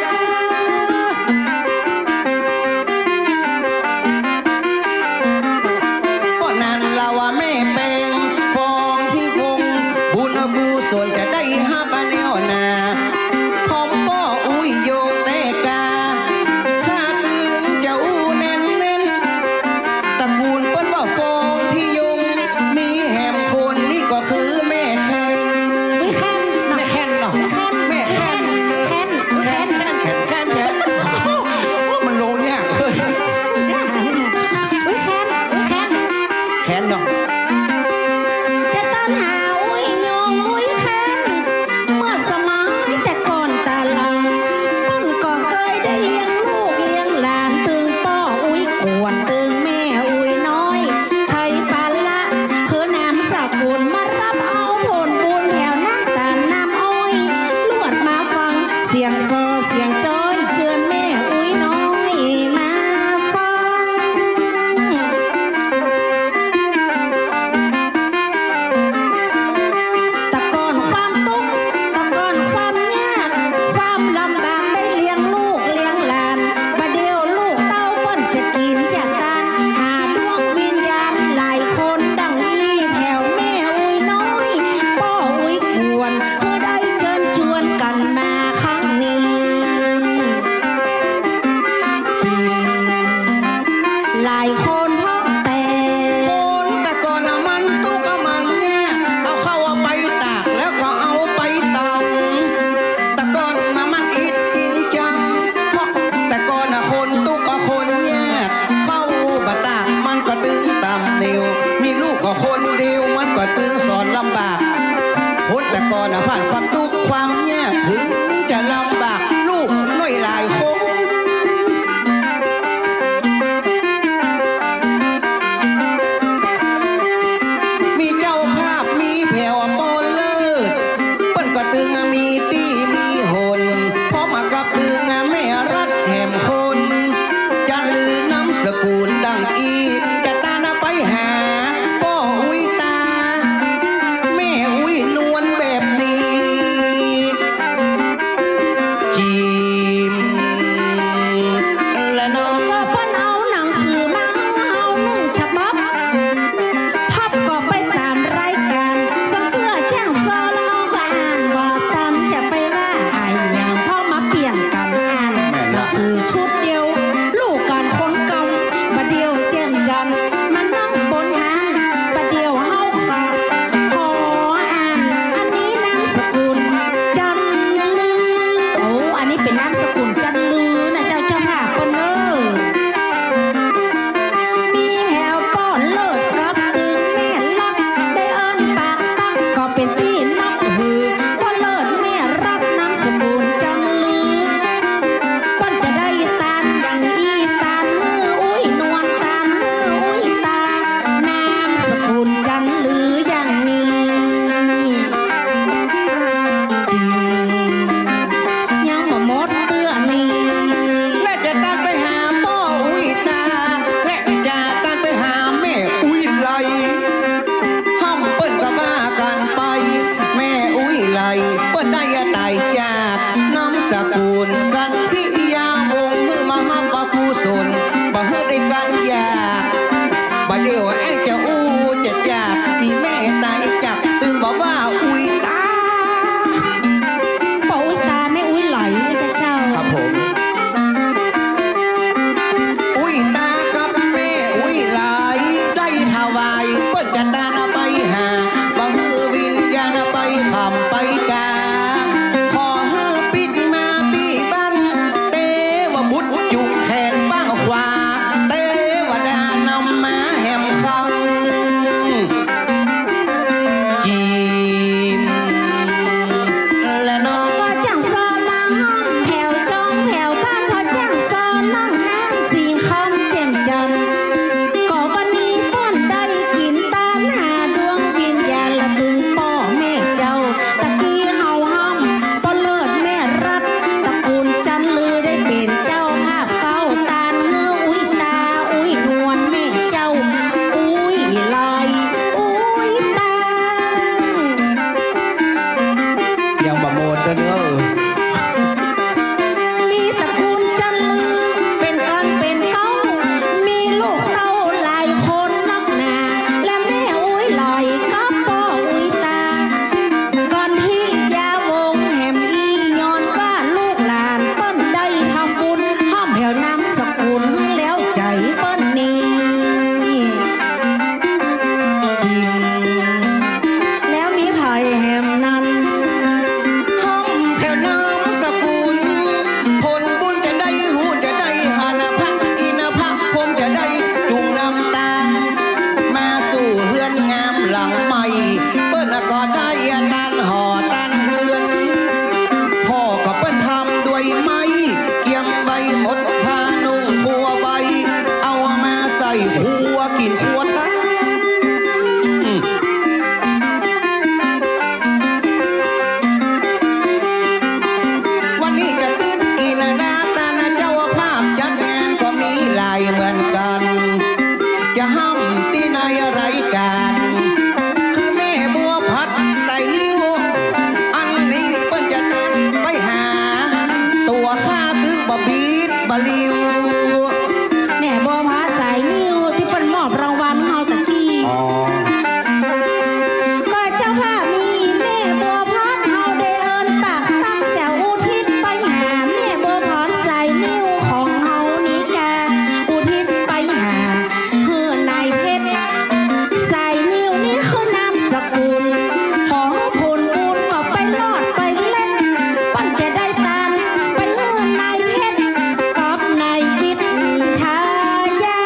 ป้อหนานเหล่าแม่แปงฟองที่วง บุญกุศลจะได้ฮับแนวหน้า พร้อมป้ออุ๊ยโยงแต่กา ข้าตึงจะอู้แน่นๆ ตระกูลเปิ้นว่าฟองที่ยง มีแหมคนนี้ก็คือแม่แค้น อุ๊ยแค้นเนาะ แม่แค้นเนาะ แม่แค้น แม่แค้น แค้น แค้น แค้น แค้น แค้น โอ้ มันลงยากเว้ย อุ๊ยแค้น อุ๊ยแค้น แค้นเนาะ จะตางหาอุ๊ยยงอุ๊ยแค้น เมื่อสมัยแต่ก่อนตาหลัง เปิ้นก็เกยได้เลี้ยงลูกเลี้ยงหลาน ตึงป้ออุ๊ยกวน ตึงแม่อุ๊ยน้อย ชัยปาละ คือนามสกุลมาฮับเอาผลบุญแถวนั้นตานน้ำอ้อย ลวดมาฟังเสียงซอเสียงจ้อย เจือนแม่อุ๊ยน้อยมาฟัง แต่ก่อนความตุ๊กข์ แต่ก่อนความยาก ความลำบากได้เลี้ยงลูกเลี้ยงหลาน บ่าเดี่ยวลูกเต้าเปิ้นจะกิ๋นจะตาน หาดวงวิญญาณหลายคนดังอี้ แถวแม่อุ๊ยน้อย ป้ออุ๊ยกวน ก็ได้เจิญจวนกั๋นมาครั้งนี้ จิ๋ม หลายคนพบแต่ คนแต่ก่อนน่ะมันตุ๊กข์มันยาก เอาข้าวไปตากแล้วก็เอาไปตำ แต่ก่อนน่ะมันอิดจริงจัง เพราะแต่ก่อนน่ะคนตุ๊กข์คนยาก ข้าวบ่ตากมันก็ตึงต่ำเตียว มีลูกก็คนเดียวมันก็ตึงสอนลำบาก คนแต่ก่อนน่ะผ่านความตุ๊กข์ความยาก ถึงจะลำบากลูกน้อยหลายคน มีเจ้าภาพมีแผวปอเลิศ เปิ้นก็ตึงมีตี้มีหน พร้อมกับตึงแม่รัฐแหมคน จะลือนามสกุลดังอี้ จะตางไปหาป้ออุ๊ยตา แม่อุ๊ยนวลแบบนี้ วาย เปิ้นจะตานไปหา บ่หื้อวิญญาณไปคำไปกา ขอหื้อปิ๊กมาตี้บ้าน เตวบุตรจุงแขนป้างขวา เตวดานำมาแหมคำ จีน และน้อง ก็จ้างซอมาห้อมแผวจองแผวบ้าน ก็จ้างซอน้องนางสิงห์คำแจ่มจันทร์ ก็วันนี้เปิ้นได้กิ๋นตานหาดวงวิญญาณ ละตึงป้อแม่เจ้า ตะกี้เฮาห้อมป้อเลิศแม่รัฐ ตระกูลจันทร์ลือได้เป๋นเจ้าภาพเฝ้าตาน หื้ออุ๊ยตาอุ๊ยนวลแม่เจ้า อุ๊ยไหล อุ๊ยตา ยังบ่หมดเด้อเนอะ มีตระกูลจันทร์ลือเป๋นอันเป๋นเก้า มีลูกเต้าหลายคนนักหนา และแม่อุ๊ยไหลกับป้ออุ๊ยตา ก่อนตี้ยาวงแหมอี้ ย้อนว่าลูกหลานเปิ้นได้ทำบุญห้อมแผวนามสกุลแล้วใจ๋เปิ้นนี้ จิ๋ง แล้วมีใผแหมนั้น ห้อมแผวนามสกุล ผลบุญจะได้ ฮู้จะได้ อานาภะ อีนาภะ คงจะได้จุ่มน้ำตา มาสู่เฮือนงามหลังใหม่ เปิ้นก็ได้ตานหอตานเฮือน พ่อก็เปิ้นทำด้วยไม้ เกียมใบหมด ผ้านุ่งครัวใบ เอามาใส่ครัวกิ๋นครัวตาย วันนี้จะกึ๊ดกิ๋นนา ตานเจ้าภาพจัดงานก็มีหลายเหมือนกั๋น จะห้ามตี้ในรายก๋าน คือแม่บัวผัดใส่นิ้ว อันนี้เปิ้นจะไปหา ตั๋วข้าตึงบ่บีดบ่ลิว แม่บัวผัดใส่นิ้วตี้เปิ้นมอบรางวัลเฮาตะกี้ อ๋อ ก็เจ้าภาพมีแม่บัวผัด เฮาได้เอิ้นปากตั้งจะอุทิศไปหาแม่บัวผัดใส่นิ้วของเฮานี้กา อุทิศไปหา หื้อนายเพชร ใส่นิ้วนี้คือนามสกุล ขอหื้อผลบุญก็ไปรอดไปเล็ด เปิ้นจะได้ตานไปหื้อนายเพชรกับนายวิทยา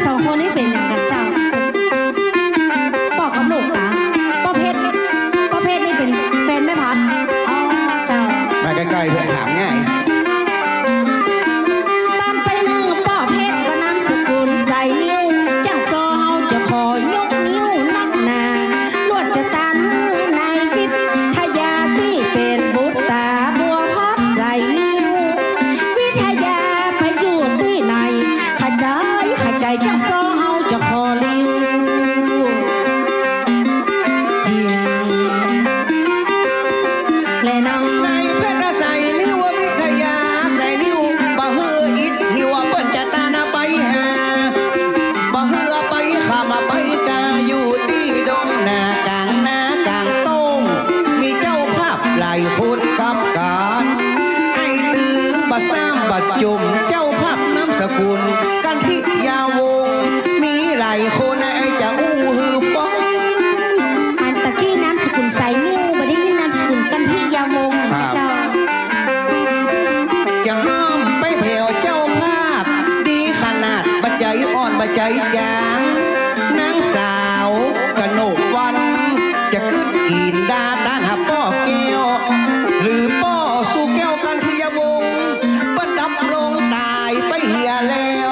สองคนนี้เป๋นหยังกั๋นเจ้า ป้อกับลูกกา ป้อเพชร ป้อเพชรนี่เป๋นแฟนแม่ผัด อ๋อ เจ้า มาใก้ๆ เถิด ถามง่าย ตานไปนึ่งป้อเพชรก็นามสกุลใส่นิ้ว จ้างซอเฮาจะขอยกนิ้วนักหนา ลวดจะตานหื้อนายวิทยาตี้เป๋นบุตรต๋าบัวผัดใส่นิ้ว วิทยาไปอยู่ตี้ไหน ขะจาย ขะจายจ้างซอเฮาจะขอลิว จิ๋ง และนาง นายเพชรใส่นิ้ว วิทยาใส่นิ้ว บ่หื้ออิดหิวเปิ้นจะตานไปหา บ่หื้อไปคำไปกา อยู่ตี้ดงนาก๋างนาก๋างโต้ง มีเจ้าภาพหลายคนกับกั๋น ไอ้ตึงบ่ซ้ำบ่จุ่ม เจ้าภาพนามสกุล กันทิยาวงศ์ มีหลายคนไอ้จะอู้หื้อฟัง อันตะกี้นามสกุลใส่นิ้ว บ่ได้ยินนามสกุลกันทิยาวงศ์ ครับ เจ้า จะห้ามไปแผวเจ้าภาพ ดีขนาดบ่ใจ๋อ่อนบ่ใจ๋จ๋าง นางสาวกนกวรรณ จะกึ๊ดกิ๋นดาตานหาป้อแก้ว หรือป้อสู่แก้วกันทิยาวงศ์ เปิ้นดำรงต๋ายไปเหียแล้ว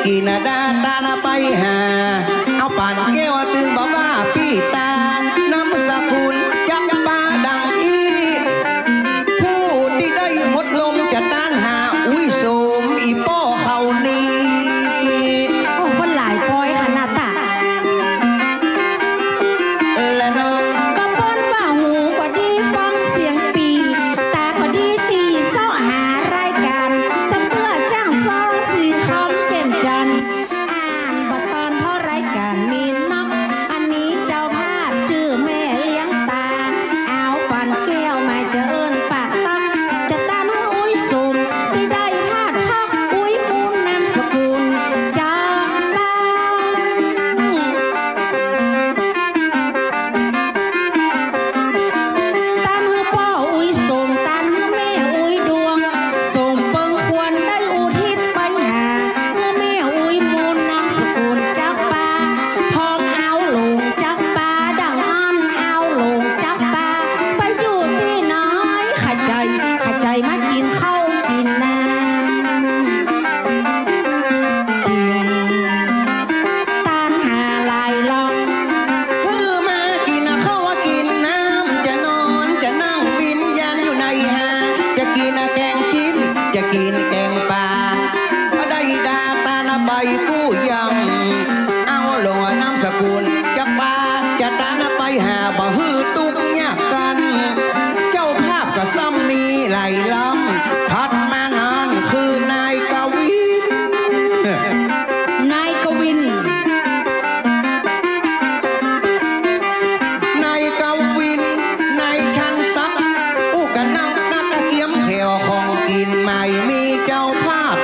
กิ๋นดาตานไปหา เอาป่านแก้วตึงบ่าว่าปี้ตา นามสกุลจักปาดังอี้ ผู้ตี้ได้หมดลมจะต้านหา อุ๊ย สมอีป้อเขานี้ โอ้ คนหลายปอยขนาดตะ และเนาะ ก็เปิ้นว่าหูก็ดีฟังเสียงปี้ ตาก็ดีตี้เซาะหารายก๋าน สำเตื้อจ้างซองสิงคำเจ่มจันทร์ อ่านบ่ตอนเพราะรายก๋านมีเนาะ อันนี้เจ้าภาพจื้อแม่เลี้ยงตา เอาป่านแก้วมาจะเอิ้นปากต๊อก จะต้านหื้ออุ๊ยสม ตี้ได้พลาดพักอุ๊ยมูลนามสกุลจักปา ต้านหื้อป้ออุ๊ยสม ต้านหื้อแม่อุ๊ยดวง สมเปิงควรได้อุทิศไปหา หื้อแม่อุ๊ยมูลนามสกุลจักปา พร้อมเอาหลงจักปา ดังอั้นเอาหลงจักปา ไปอยู่ตี้ไหน ขะใจ๋ ขะใจ๋มากิ๋นข้าวกิ๋นน้ำ จิ่ง ต้านหาหลายลอง หื้อมากิ๋นข้าวกิ๋นน้ำ จะนอนจะนั่งวิญญาณอยู่ในหา จะกิ๋นแกงจิ๊บ จะกิ๋นแกงป๋า ได้ดาตานไปกู้ยัง เอาหลงนามสกุลจักปา จะต้านไปหา บ่หื้อตุ๊กยากกั๋น เจ้าภาพก็ซ้ำมีหลายลำ ถัดมานั้นคือนายกวิน นายกวิน นายกวิน นายชันศักดิ์ อู้กั๋นนักนักเกียมแขวของกิ๋นใหม่ มีเจ้าภาพ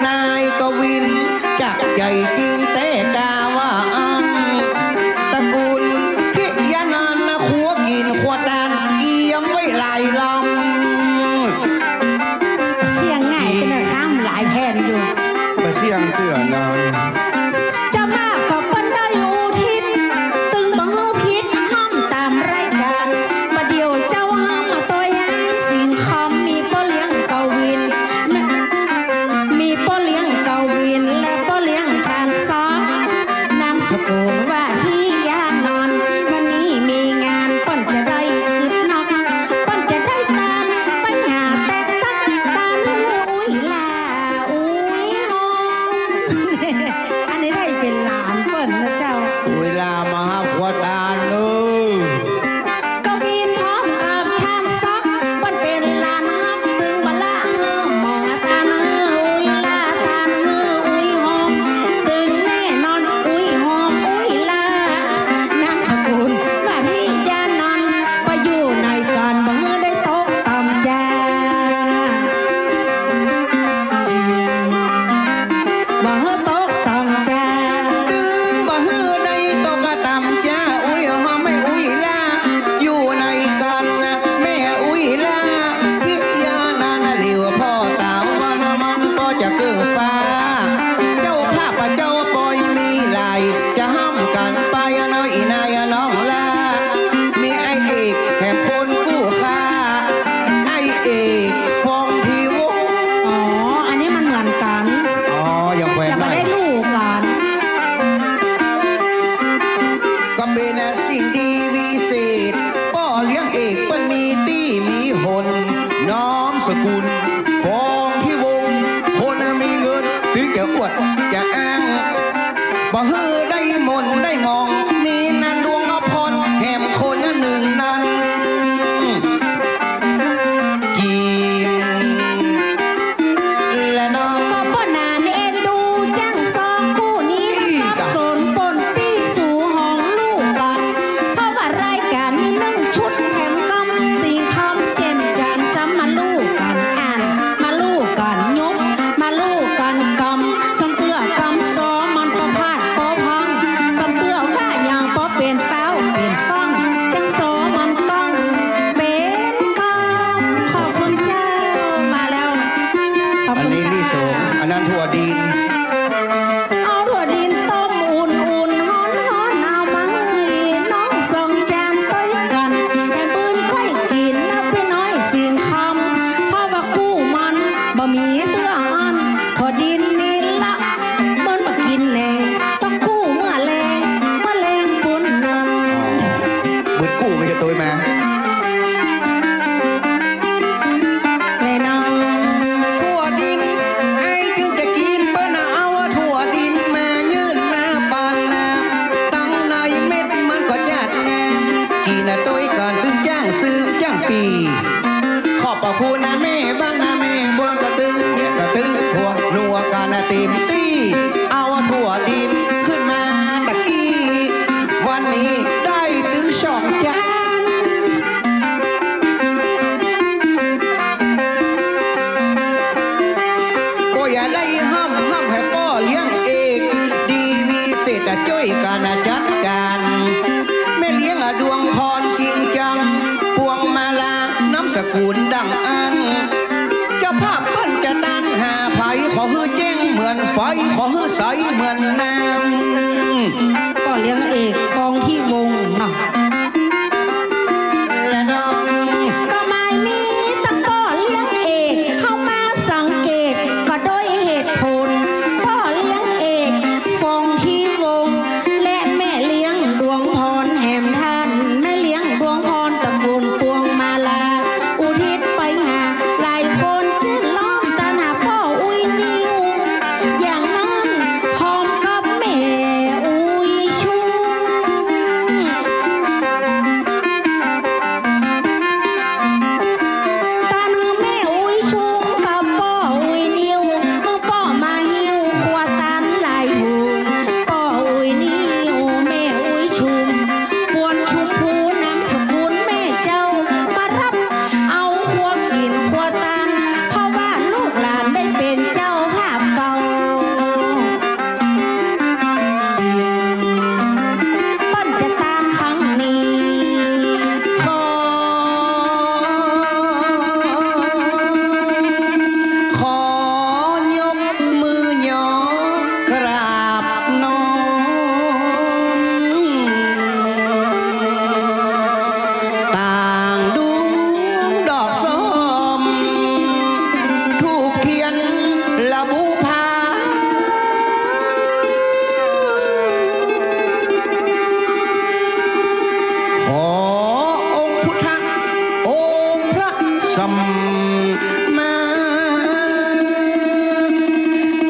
นายกวิน จากใจ๋จริงแต๊กาว่าอั้น ตระกูลพิยานันท์นะ ครัวกิ๋นครัวตาน เกียมไว้หลายลำ เสียงไง๋ เสน่ห์ข้ามหลายแผ่นอยู่ บ่เสียงเตื้อนั้น เจ้าภาพก็เปิ้นได้อุทิศ ตึงบ่หื้อผิดห้ามต๋ามรายก๋าน บ่าเดี่ยวเจ้าห้ามมาตัวยอย่างสิงคำ มีป้อเลี้ยงกวิน มีป้อเลี้ยงกวิน และป้อเลี้ยงชาญซ้อน นามสกุลว่าพิยานนท์ วันนี้มีงาน เปิ้นจะได้กึ๊ดนอก เปิ้นจะได้ตามไปหาแต๊กตั๊กตานหื้ออุ๊ยหล้า อุ๊ยหอม อันนี้ได้เป๋นหลานเปิ้นนะเจ้า อุ๊ยหล้ามาหาผัวตานเน่อ กวินพร้อมกับชาญศักดิ์ เปิ้นเป๋นหลานฮัก ตึงบ่ละหื้อหมอตานหื้ออุ๊ยหล้า ตานหื้ออุ๊ยหอม ตึงแน่นอนอุ๊ยหอมอุ๊ยหล้า นามสกุลว่าพิยานนท์ ไปอยู่ไหนกั๋นบ่หื้อได้ตกต่ำจ้า บ่หื้อตกต่ำจ้า ตึงบ่หื้อได้ตกต่ำจ้า อุ๊ยหอมแม่อุ๊ยหล้า อยู่ไหนกั๋นแม่อุ๊ยหล้า พิยานนท์หลิวพ่อต๋าวันมันป้อจะเกิ่งฟ้า เจ้าภาพเจ้าปอยมีหลาย จะห้ามกั๋นไปน้อยนายน้องหล้า มีไอ้เอกแถมคนกู้ค่า ไอ้เอกฟองพีวงศ์ อ๋อ อันนี้มันเหมือนกั๋น อ๋อ ยังแขวน แต่บ่ได้ลูกกั๋น ก็เป๋นสิ่งดีวิเศษ ป้อเลี้ยงเอกเปิ้นมีตี้มีหน นามสกุลฟองพีวงศ์ คนมีเงิน ตึงจะอวดจะอ้าง บ่หื้อได้หม่นได้หมอง มีนางดวงอภรณ์แถมคนนึ่งนั้น จีน และน้อง ก็ป้อหน้าเอ็นดูจั้งสองกู้นี้ อี้ มาสับสนปนปี้สู่ห้องลูกกั๋น เพราะว่ารายก๋านมีนึ่งชุดแถมกำ สิงคำเจ่มจันทร์ ซ้ำมาลูกกั๋นอ่าน มาลูกกั๋นยบ มาลูกกั๋นกำ ซ้ำเตื้อกำซ้อมันปอพลาดปอพัง ซ้ำเตื้อว่าอย่างปอเป๋นฟ้าวเป๋นฟั่ง จั้งซ้อมันต้องเป๋นกำ ขอบคุณเจ้า มาแล้ว ขอบคุณ อันนี้ลี่สง ค่ะ อันนั้นถั่วดิน เอาถั่วดินต้มอุ่นๆ ฮ้อนๆ เอามาหื้อน้องสองจานตวยกั๋น แถมปืนก้อยกิ๋นนะปี้น้อยสิงคำ เพราะว่ากู้มันบ่มีเตื้ออั้น ถั่วดินนี่ละ มันบ่ ป้อคุณนะแม่บ้านนะแม่บนกระตึงเนี่ยกระตึงทั่วหนัวกานะเต็มตี้ เอาถั่วดิบขึ้นมาตะกี้ วันนี้ได้ตึงสองจาน ก็อย่าได้ห้าม ห้ามหื้อป้อเลี้ยงเอก ดีวิเศษจะจ้วยกานะจัดก๋าน แม่เลี้ยงอะดวงพรจริงจัง พวงมาลานามสกุลดังอั้น เจ้าภาพเปิ้นจะตานหาใผ ขอหื้อแจ้งเหมือนไฟ ขอหื้อใสเหมือนน้ำ ป้อเลี้ยงเอก ฟองพิวงศ์เนาะ และน้อง ก็หมายมีแต่ป้อเลี้ยงเอก เฮามาสังเกตก็โดยเหตุผล ป้อเลี้ยงเอก ฟองพิวงศ์ และแม่เลี้ยงดวงพรแหมต้าน แม่เลี้ยงดวงพรตระกูลพวงมาลา อุทิศไปหาหลายคน เจ็ดล้อมตานหาป้ออุ๊ยนิว อย่างนั้นพร้อมกับแม่อุ๊ยชุม ตานหื้อแม่อุ๊ยชุมกับป้ออุ๊ยนิว หื้อป้อมาหิ้วครัวตานหลายหู ป้ออุ๊ยนิว แม่อุ๊ยชุม ปวนชุมพูนามสกุลแม่เจ้า มารับเอาครัวกิ๋นครัวตาน เพราะว่าลูกหลานได้เป๋นเจ้าภาพเก่า เปิ้นจะตานครั้งนี้ ขอ ขอยกมือยอกราบน้อม ต่างดวงดอกส้ม ธูปเตียนและบูชา ขอองค์พุทธะ องค์พระสัมมา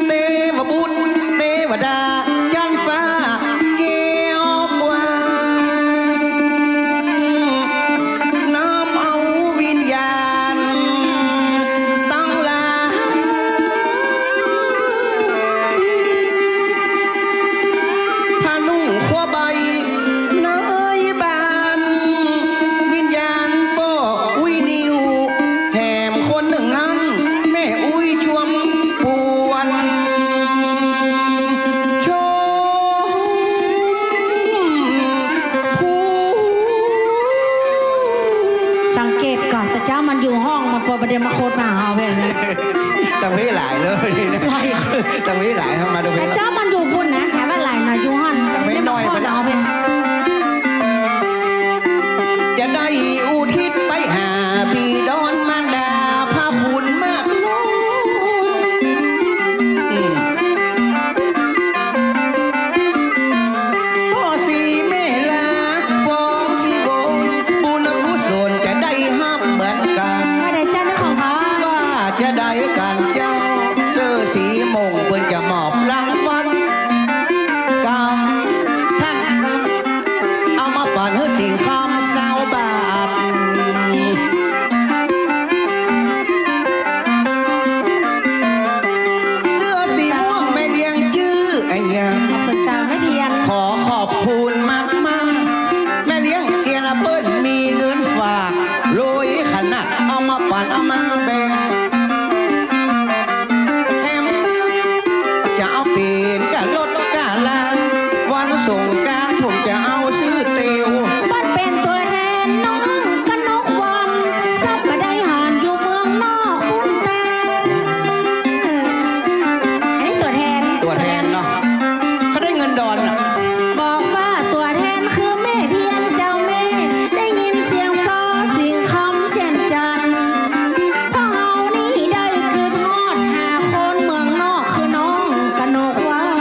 เตวบุตร เตวดา จันฟ้า แก้วกว้าง นำเอาวิญญาณตังหลาย ผ้านุ่งครัวใบในบ้าน วิญญาณป้ออุ๊ยนิว แหมคนนึ่งนั้น แม่อุ๊ยชมปวนชม สังเกตก่อน แต่เจ๊ามันอยู่ห้อง มันปวดประเดี๋ยวมาโคตรมาเอาไปนะ ตะเวหลายเลย หลาย ตะเวหลาย มาตะเว แต่เจ๊ามันอยู่บุญนะ แถมว่าหลายหน่อยอยู่ห้อง ตะเวน้อย เอาไป จะได้อุทิศไปหาบิดามารดาพระคุณมากน้อย อืม ป้อศรีเมลา ฟองพิวงศ์ บุญกุศลจะได้ฮับเหมือนกั๋น ว่าได้เจ้าของเขา ว่าจะได้กั๋นเจ้า เสื้อสีม่วงเปิ้นจะมอบรางวัล กับท่าน เอามาปั๋นหื้อสิงห์คำซาวบาท เสื้อสีม่วงแม่เลี้ยงจื้ออะหยัง ขอบคุณเจ้าแม่เทียน ขอขอบคุณมากๆ แม่เลี้ยงเทียนเปิ้นมีเงินฝาก รวยขนาดเอามาปั๋นเอามาแบ่ง แถมจะเอาเป๋นก้ารถก้ารา วันสงกรานต์ผมจะเอาซื้อเตียว มันเป๋นตั๋วแทนน้องกนกวัน สักบ่ได้หันอยู่เมืองนอกปุ้น เออ อันนี้ตั๋วแทน ตั๋วแทนเนาะ เขาได้เงินดอนอะ บอกว่าตั๋วแทนคือแม่เทียนเจ้าแม่ ได้ยินเสียงซอสิงห์คำแจ่มจันทร์ พวกเฮานี่ได้กึ๊ดฮอดหาคนเมืองนอกคือน้องกนกวัน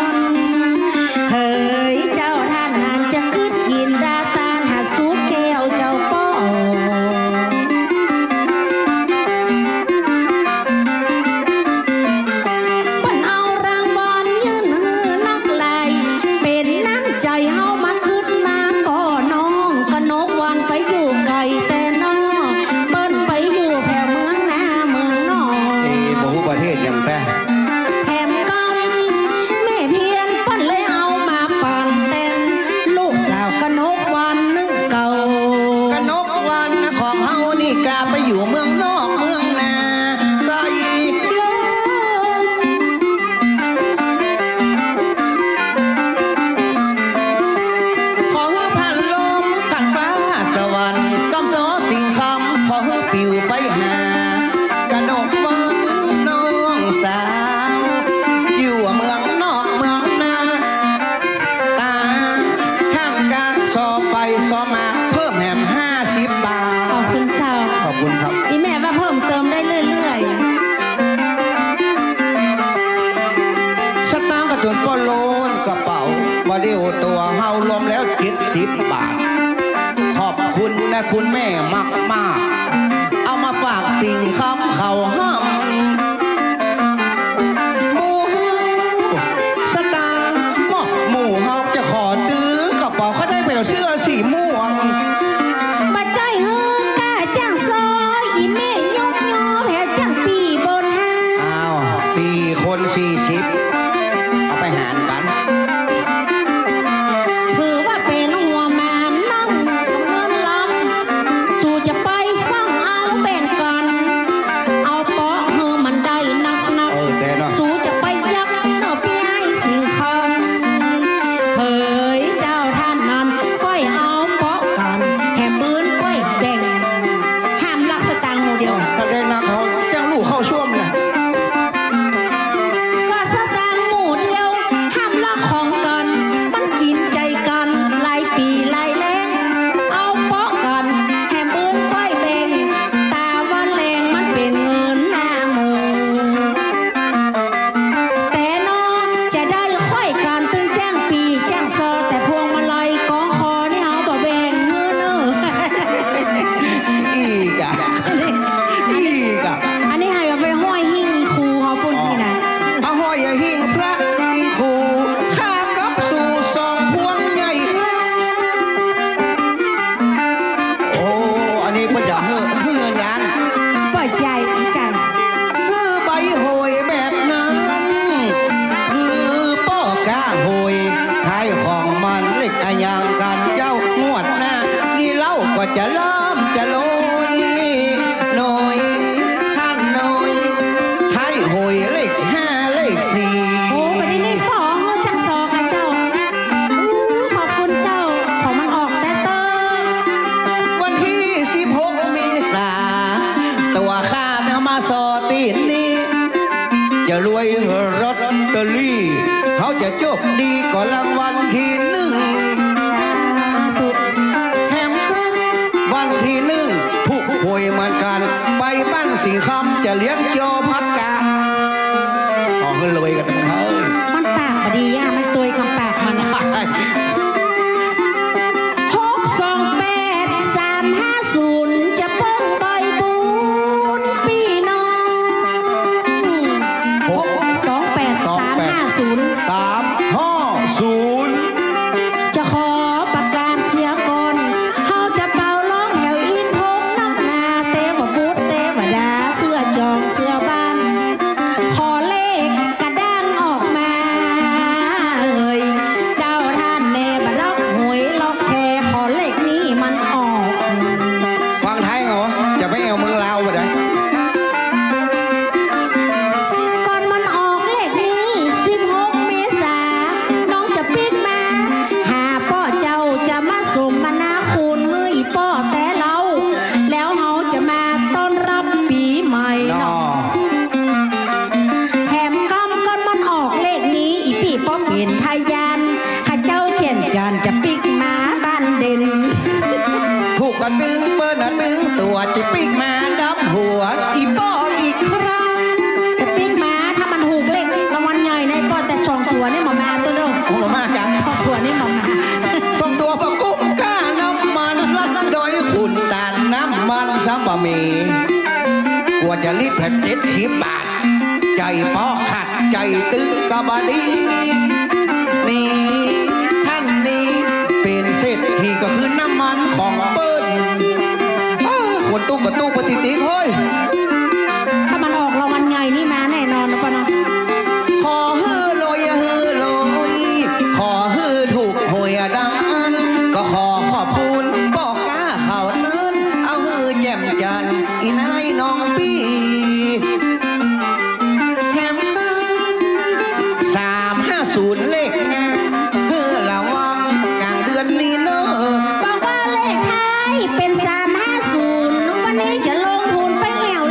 สิบบาท ขอบคุณนะคุณแม่มากๆ เอามาฝากสิงห์คำเขาห้าม หมู่ สตางค์ หมู่เฮาจะขอตื้อกระเป๋า เขาได้แผวเสื้อสีม่วง บ่ใจ้หื้อก้าจ้างซอ อี่เมย์ยกยอแผวจ้างปี้บนหา อ้าว สี่คนสี่สิบ เอาไปหารกั๋น ถือว่าเป๋นหัวหมากน้องเงินล้ำ สูจะไปฟั่งเอาแบ่งกั๋น เอาเปาะหื้อมันได้นักๆ เออ แต่เนาะ สูจะไปยักเนาะปี้ไอ้สิงห์คำ เฮ้ย เจ้าต้านนั้น ก้อยเอาเปาะกั๋น แหมปื้นก้อยแบ่ง ห้ามลักสตางค์หมู่เดียว ถ้าได้นักเขาจ้างลูกเข้าซ่วมเนี่ย ก็สตางค์หมู่เดียว ห้ามลักของกั๋น มันกิ๋นใจ๋กั๋น หลายปี๋หลายแลง เอาเปาะกั๋น แหมปื้นก้อยแบ่ง ต๋าวันแลงมันเป๋นเงินหน้าหมู่ แต่เนาะ จะได้ค่อยกั๋นตึงจ้างปี้จ้างซอ แต่พวงมาลัยก้องคอนี่เฮาบ่แบ่งหื้อเน่อ อี้ก่ะ อี้ก่ะ อันนี้หื้อเอาไปห้อยหิ้งครูเฮาปุ้นนี่นะ เอาห้อยหิ้งพระหิ้งครู ข้ากับสูสองพวงใหญ่ โอ้ อันนี้เปิ้นจะหื้อ หื้อเงินล้าน เปิ้นใจ๋กั๋น หื้อใบโหยแบบนั้น หื้อป้อก๊าโหย ท้ายของมันเลขอะหยังกั๋นเจ้า งวดหน้า นี่เฮาก็จะเริ่มจะโรย โรย ต้านโรย ท้ายโหยเลขห้าเลขสี่ โอ้ วันนี้นี่ป้อหื้อจ้างซอก่ะเจ้า อู้ ขอบคุณเจ้า ของมันออกแต๊เต๊อะ วันตี้สิบหกเมษา ตั๋วข้าจะมาซอตี้นี่ จะรวยลอตเตอรี่ เฮาจะโจคดีก็รางวัลตี้นึ่ง แถมวันตี้นึ่ง ถูกหวยเหมือนกั๋น ไปบ้านสิงห์คำจะเลี้ยงจอผักกาด ขอหื้อรวยกั๋นเถอะ มันปากบ่ดีอะ มันตวยกับปากมันอะ หกสองแปด สามห้าศูนย์ จะเปิ้งใบบุญปี้น้อง หกสองแปด สามห้าศูนย์ สามห้าศูนย์ จะขอประกาศเสียก่อน เฮาจะเป่าร้องแถวอินทกนักหนา เต๋วบุตรเต๋วดา เสื้อจองเสื้อบ้าน ขอเลขกระด้างออกมาเอ่ย เจ้าต้านแน่บ่ลักหวยลักแชร์ ขอเลขนี้มันออก ฟังไทยเหรอ จะไปเอาเมืองลาวบ่ได้ ก่อนมันออกเลขนี้ สิบหกเมษา น้องจะปิ๊กมาหาป้อเจ้า จะมาสมนาคุณหื้ออี่ป้อแต๊เล่า แล้วเฮาจะมาต้อนรับปี๋ใหม่เนาะ เนาะ แถมกำก่อนมันออกเลขนี้ อี่ปี้ป้อเป๋นพยาน ข้าเจ้าเจียนจันทร์จะปิ๊กมาบ้านเด่น ถูกก็ตึงเปิ้นน่ะตึงตั๋ว จะปิ๊กมาดับหัว อี่ป้ออีกครั้ง จะปิ๊กมา ถ้ามันถูกเลขรางวัลใหญ่ในป้อ แต่สองตั๋วนี่บ่มาเต๊อะเน่อ โอ้ บ่มากั๋น สองตั๋วนี่บ่มา สองตั๋วบ่กุ้มก้าน้ำมัน ลัดดอยขุนตาลน้ำมันซ้ำบ่มี กว่าจะลิตรละเจ็ดสิบบาท ใจ๋ป้อขัด ใจ๋ตึงก็บ่ดี นี่ ต้านนี้ เป๋นเศรษฐีก็คือน้ำมันของเปิ้น เอ้อ คนตุ๊กก็ตุ๊กไปติดๆ เฮ้ย ถ้ามันออกรางวัลใหญ่นี่มาแน่นอนนะป้อเนาะ ขอหื้อรวย หื้อรวย ขอหื้อถูกหวยดังอั้น ก็ขอขอบคุณป้อก๊าเขานั้น เอาหื้อแจ่มจันทร์ อี่นายน้องปี้ แถมสามห้าศูนย์เลขงาม หื้อระวังก๋างเดือนนี้เน่อ บอกว่าเลขท้ายเป๋นสามห้าศูนย์ วันนี้จะลงทุนไปแอ่ว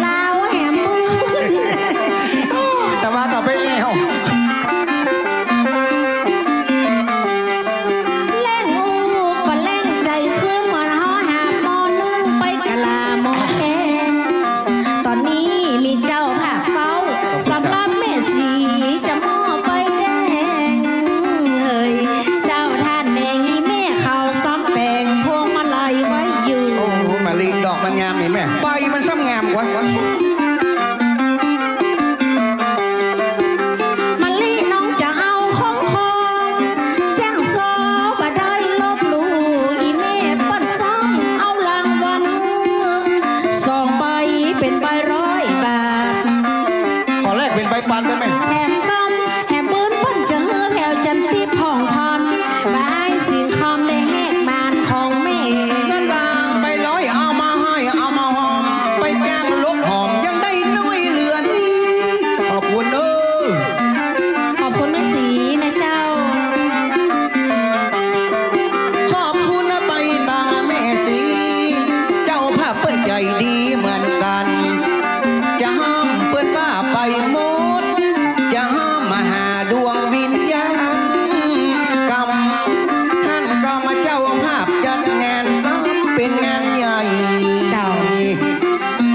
ปันได้ไหม แถมกำ แถมปืน เปิ้นจะหื้อแถวจันทร์ติ๊บของพร บ่ายสิงคำได้แหกม่านของแม่ สตางค์ไปร้อย เอามาให้ เอามาหอม ไปจ้างลกหอม ยังได้น้อยเหลือนี้ ขอบคุณเด้อ ขอบคุณแม่ศรีนะเจ้า ขอบคุณไปตางแม่ศรี เจ้าภาพเปิ้นใจ๋ดีเหมือนกั๋น จะห้ามเปิ้นว่าไปหมด จะห้ามมาหาดวงวิญญาณกำ หั้นกำเจ้าภาพจัดงานซ้ำเป๋นงานใหญ่ เจ้า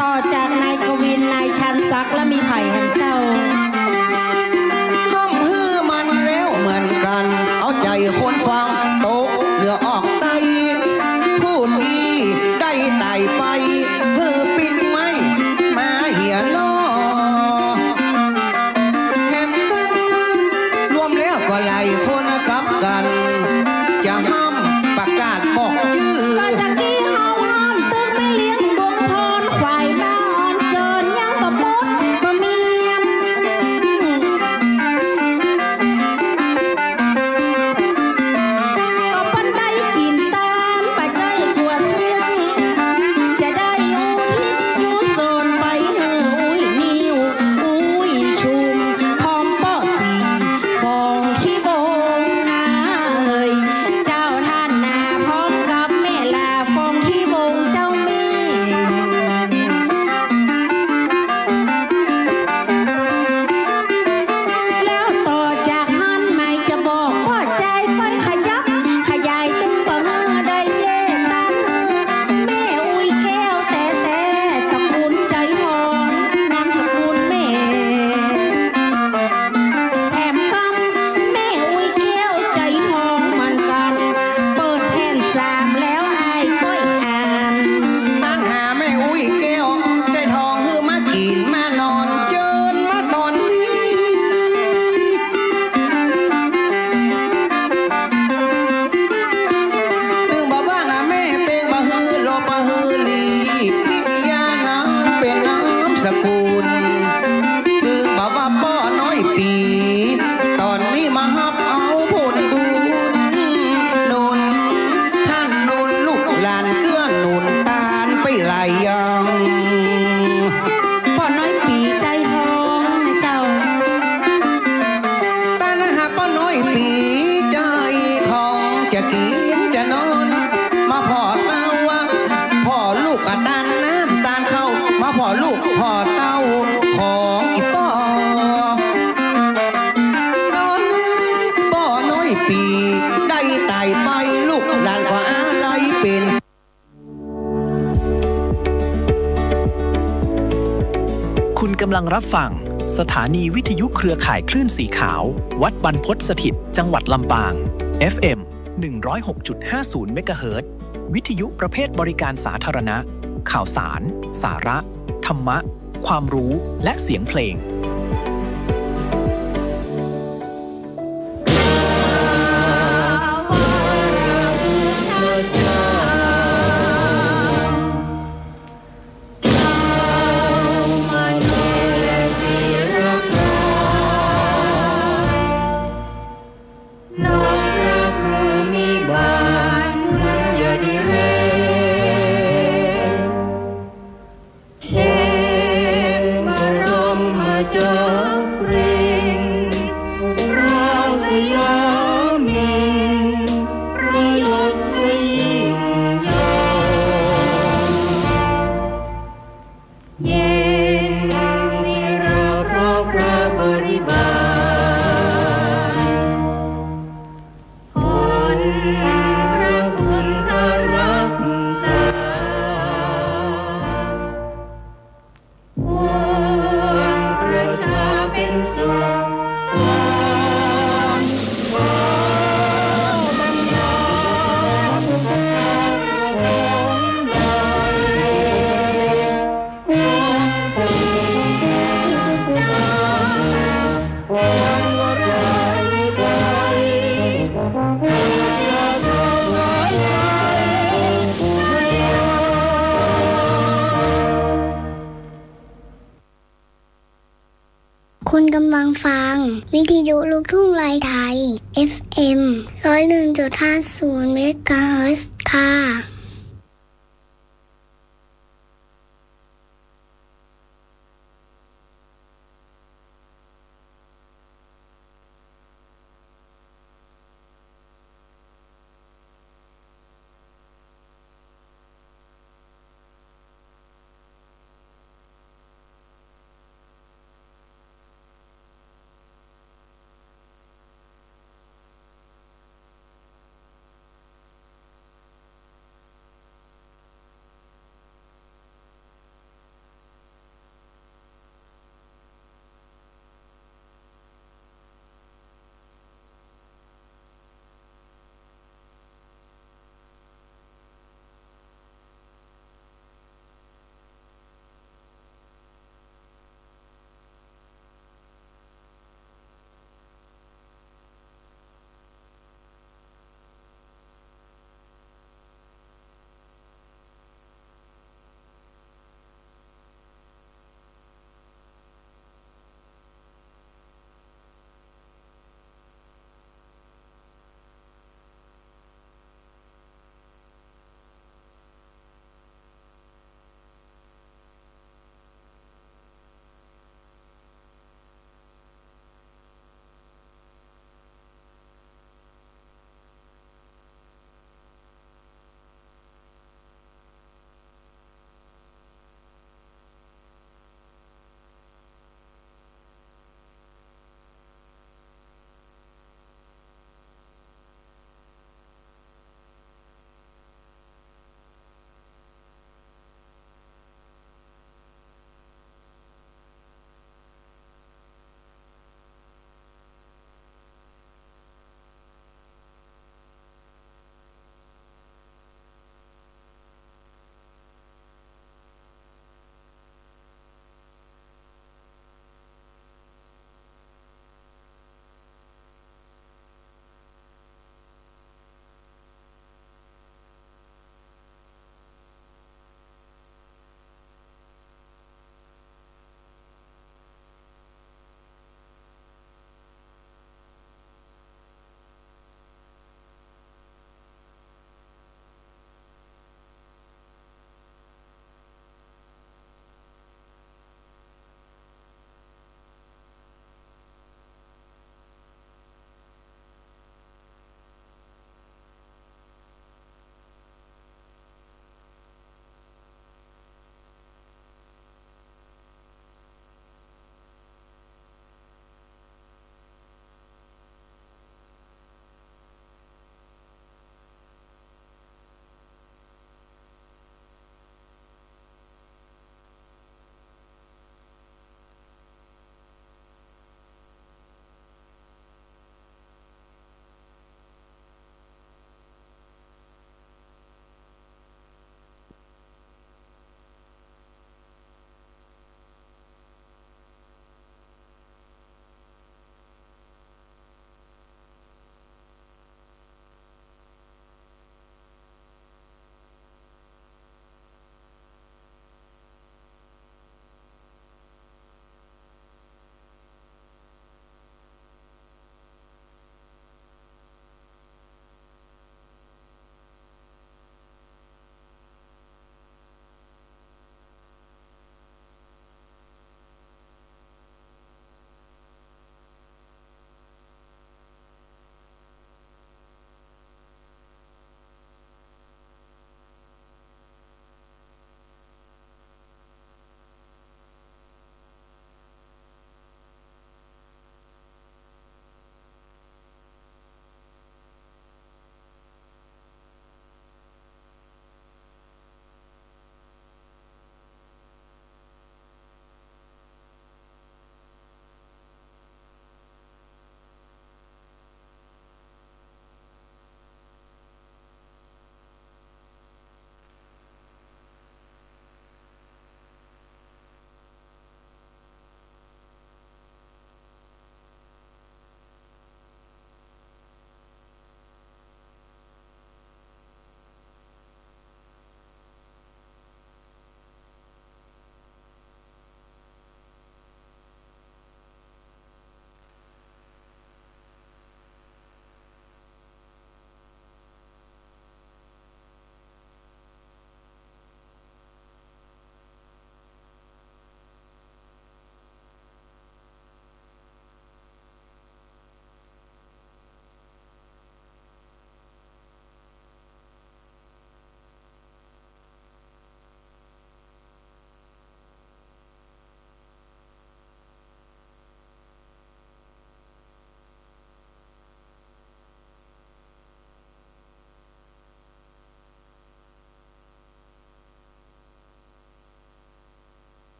ต่อจากนายกวิน นายชาญศักดิ์ แล้วมีใผแหมเจ้า ห้ามหื้อมันแล้วเหมือนกั๋น เอาใจ๋คนฟังโต๊ะเหลือออกใต้ ผู้ตี้ได้ต๋ายไป หื้อปิ๊กไม้มาเหียล่อ แถมรวมแล้วก็หลายคนกับกั๋น จะห้ามประกาศบอกจื้อ ก็ตะกี้เฮาห้ามตึกแม่เลี้ยงดวงพร ขวายนาอ่อนเจินยังบ่ปดบ่เมียน ก็เปิ้นได้กิ๋นตาน บ่ใจ้กั๋วเสี้ยง จะได้อุทิศกุศลไปหื้ออุ้ยมีอุ อุ้ยชุม พร้อมป้อศรี ฟองขี้วงนาเอย เจ้าต้านนาพร้อมกับแม่ลา ฟองขี้วงเจ้าแม่ แล้วต่อจากหั้นไหมจะบอกว่าใจ๋ค่อยขยับขยายตึงบ่หื้อได้แยกตัน แม่อุ้ยแก้วแต๊ๆ ตระกูลใจ๋ทอง นามสกุลแม่ แถมกำ แม่อุ้ยแก้วใจ๋ทองเหมือนกั๋น เปิดแผ่นสามแล้วอ้ายก้อยอ่าน ตานหาแม่อุ้ยแก้วใจ๋ทอง หื้อมากิ๋นมานอนเจินมาต๋อนนี้ ตึงบ่ว่านะแม่เป๋งบ่หื้อหล่อบ่หื้อหลี ปิยานะเป๋นนามสกุล ตึงบ่ว่าป้อน้อยปี๋ ต๋อนนี้มาฮับเอาผลบุญหนุน ต้านหนุนลูกหลานเกื้อหนุนตานไปหลายอย่าง ป้อน้อยปี๋ใจ๋ทองนะเจ้า ตานหาป้อน้อยปี๋ใจ๋ทอง จะกิ๋นจะนอน มาผ่อเต้าว่า ผ่อลูกกะตานน้ำตานข้าว มาผ่อลูกผ่อเต้าของอี่ป้อ ต๋อนป้อน้อยปี๋ได้ต๋ายไป ลูกหลานก็อาลัยเป๋น คุณกำลังรับฟังสถานีวิทยุเครือข่ายคลื่นสีขาว วัดบรรพตสถิต จังหวัดลำปาง เอฟเอ็ม หนึ่งร้อยหกจุดห้าศูนย์เมกะเฮิรตซ์ วิทยุประเภทบริการสาธารณะ ข่าวสาร สาระ ธรรมะ ความรู้ และเสียงเพลง น้อมพระภูมิบาลบุญญาดิเรก เอกบรมจอกรินทร์ พระสยามินทร์ พระยศยิ่งยง เย็นศิระเพราะพระบริบาล ผลพระคุณทรักษา ปวงประชา คุณกำลังฟังวิทยุลูกทุ่งลอยไทย เอฟเอ็ม ร้อยหนึ่งจุดห้าศูนย์ เมกะเฮิรตซ์ ค่ะ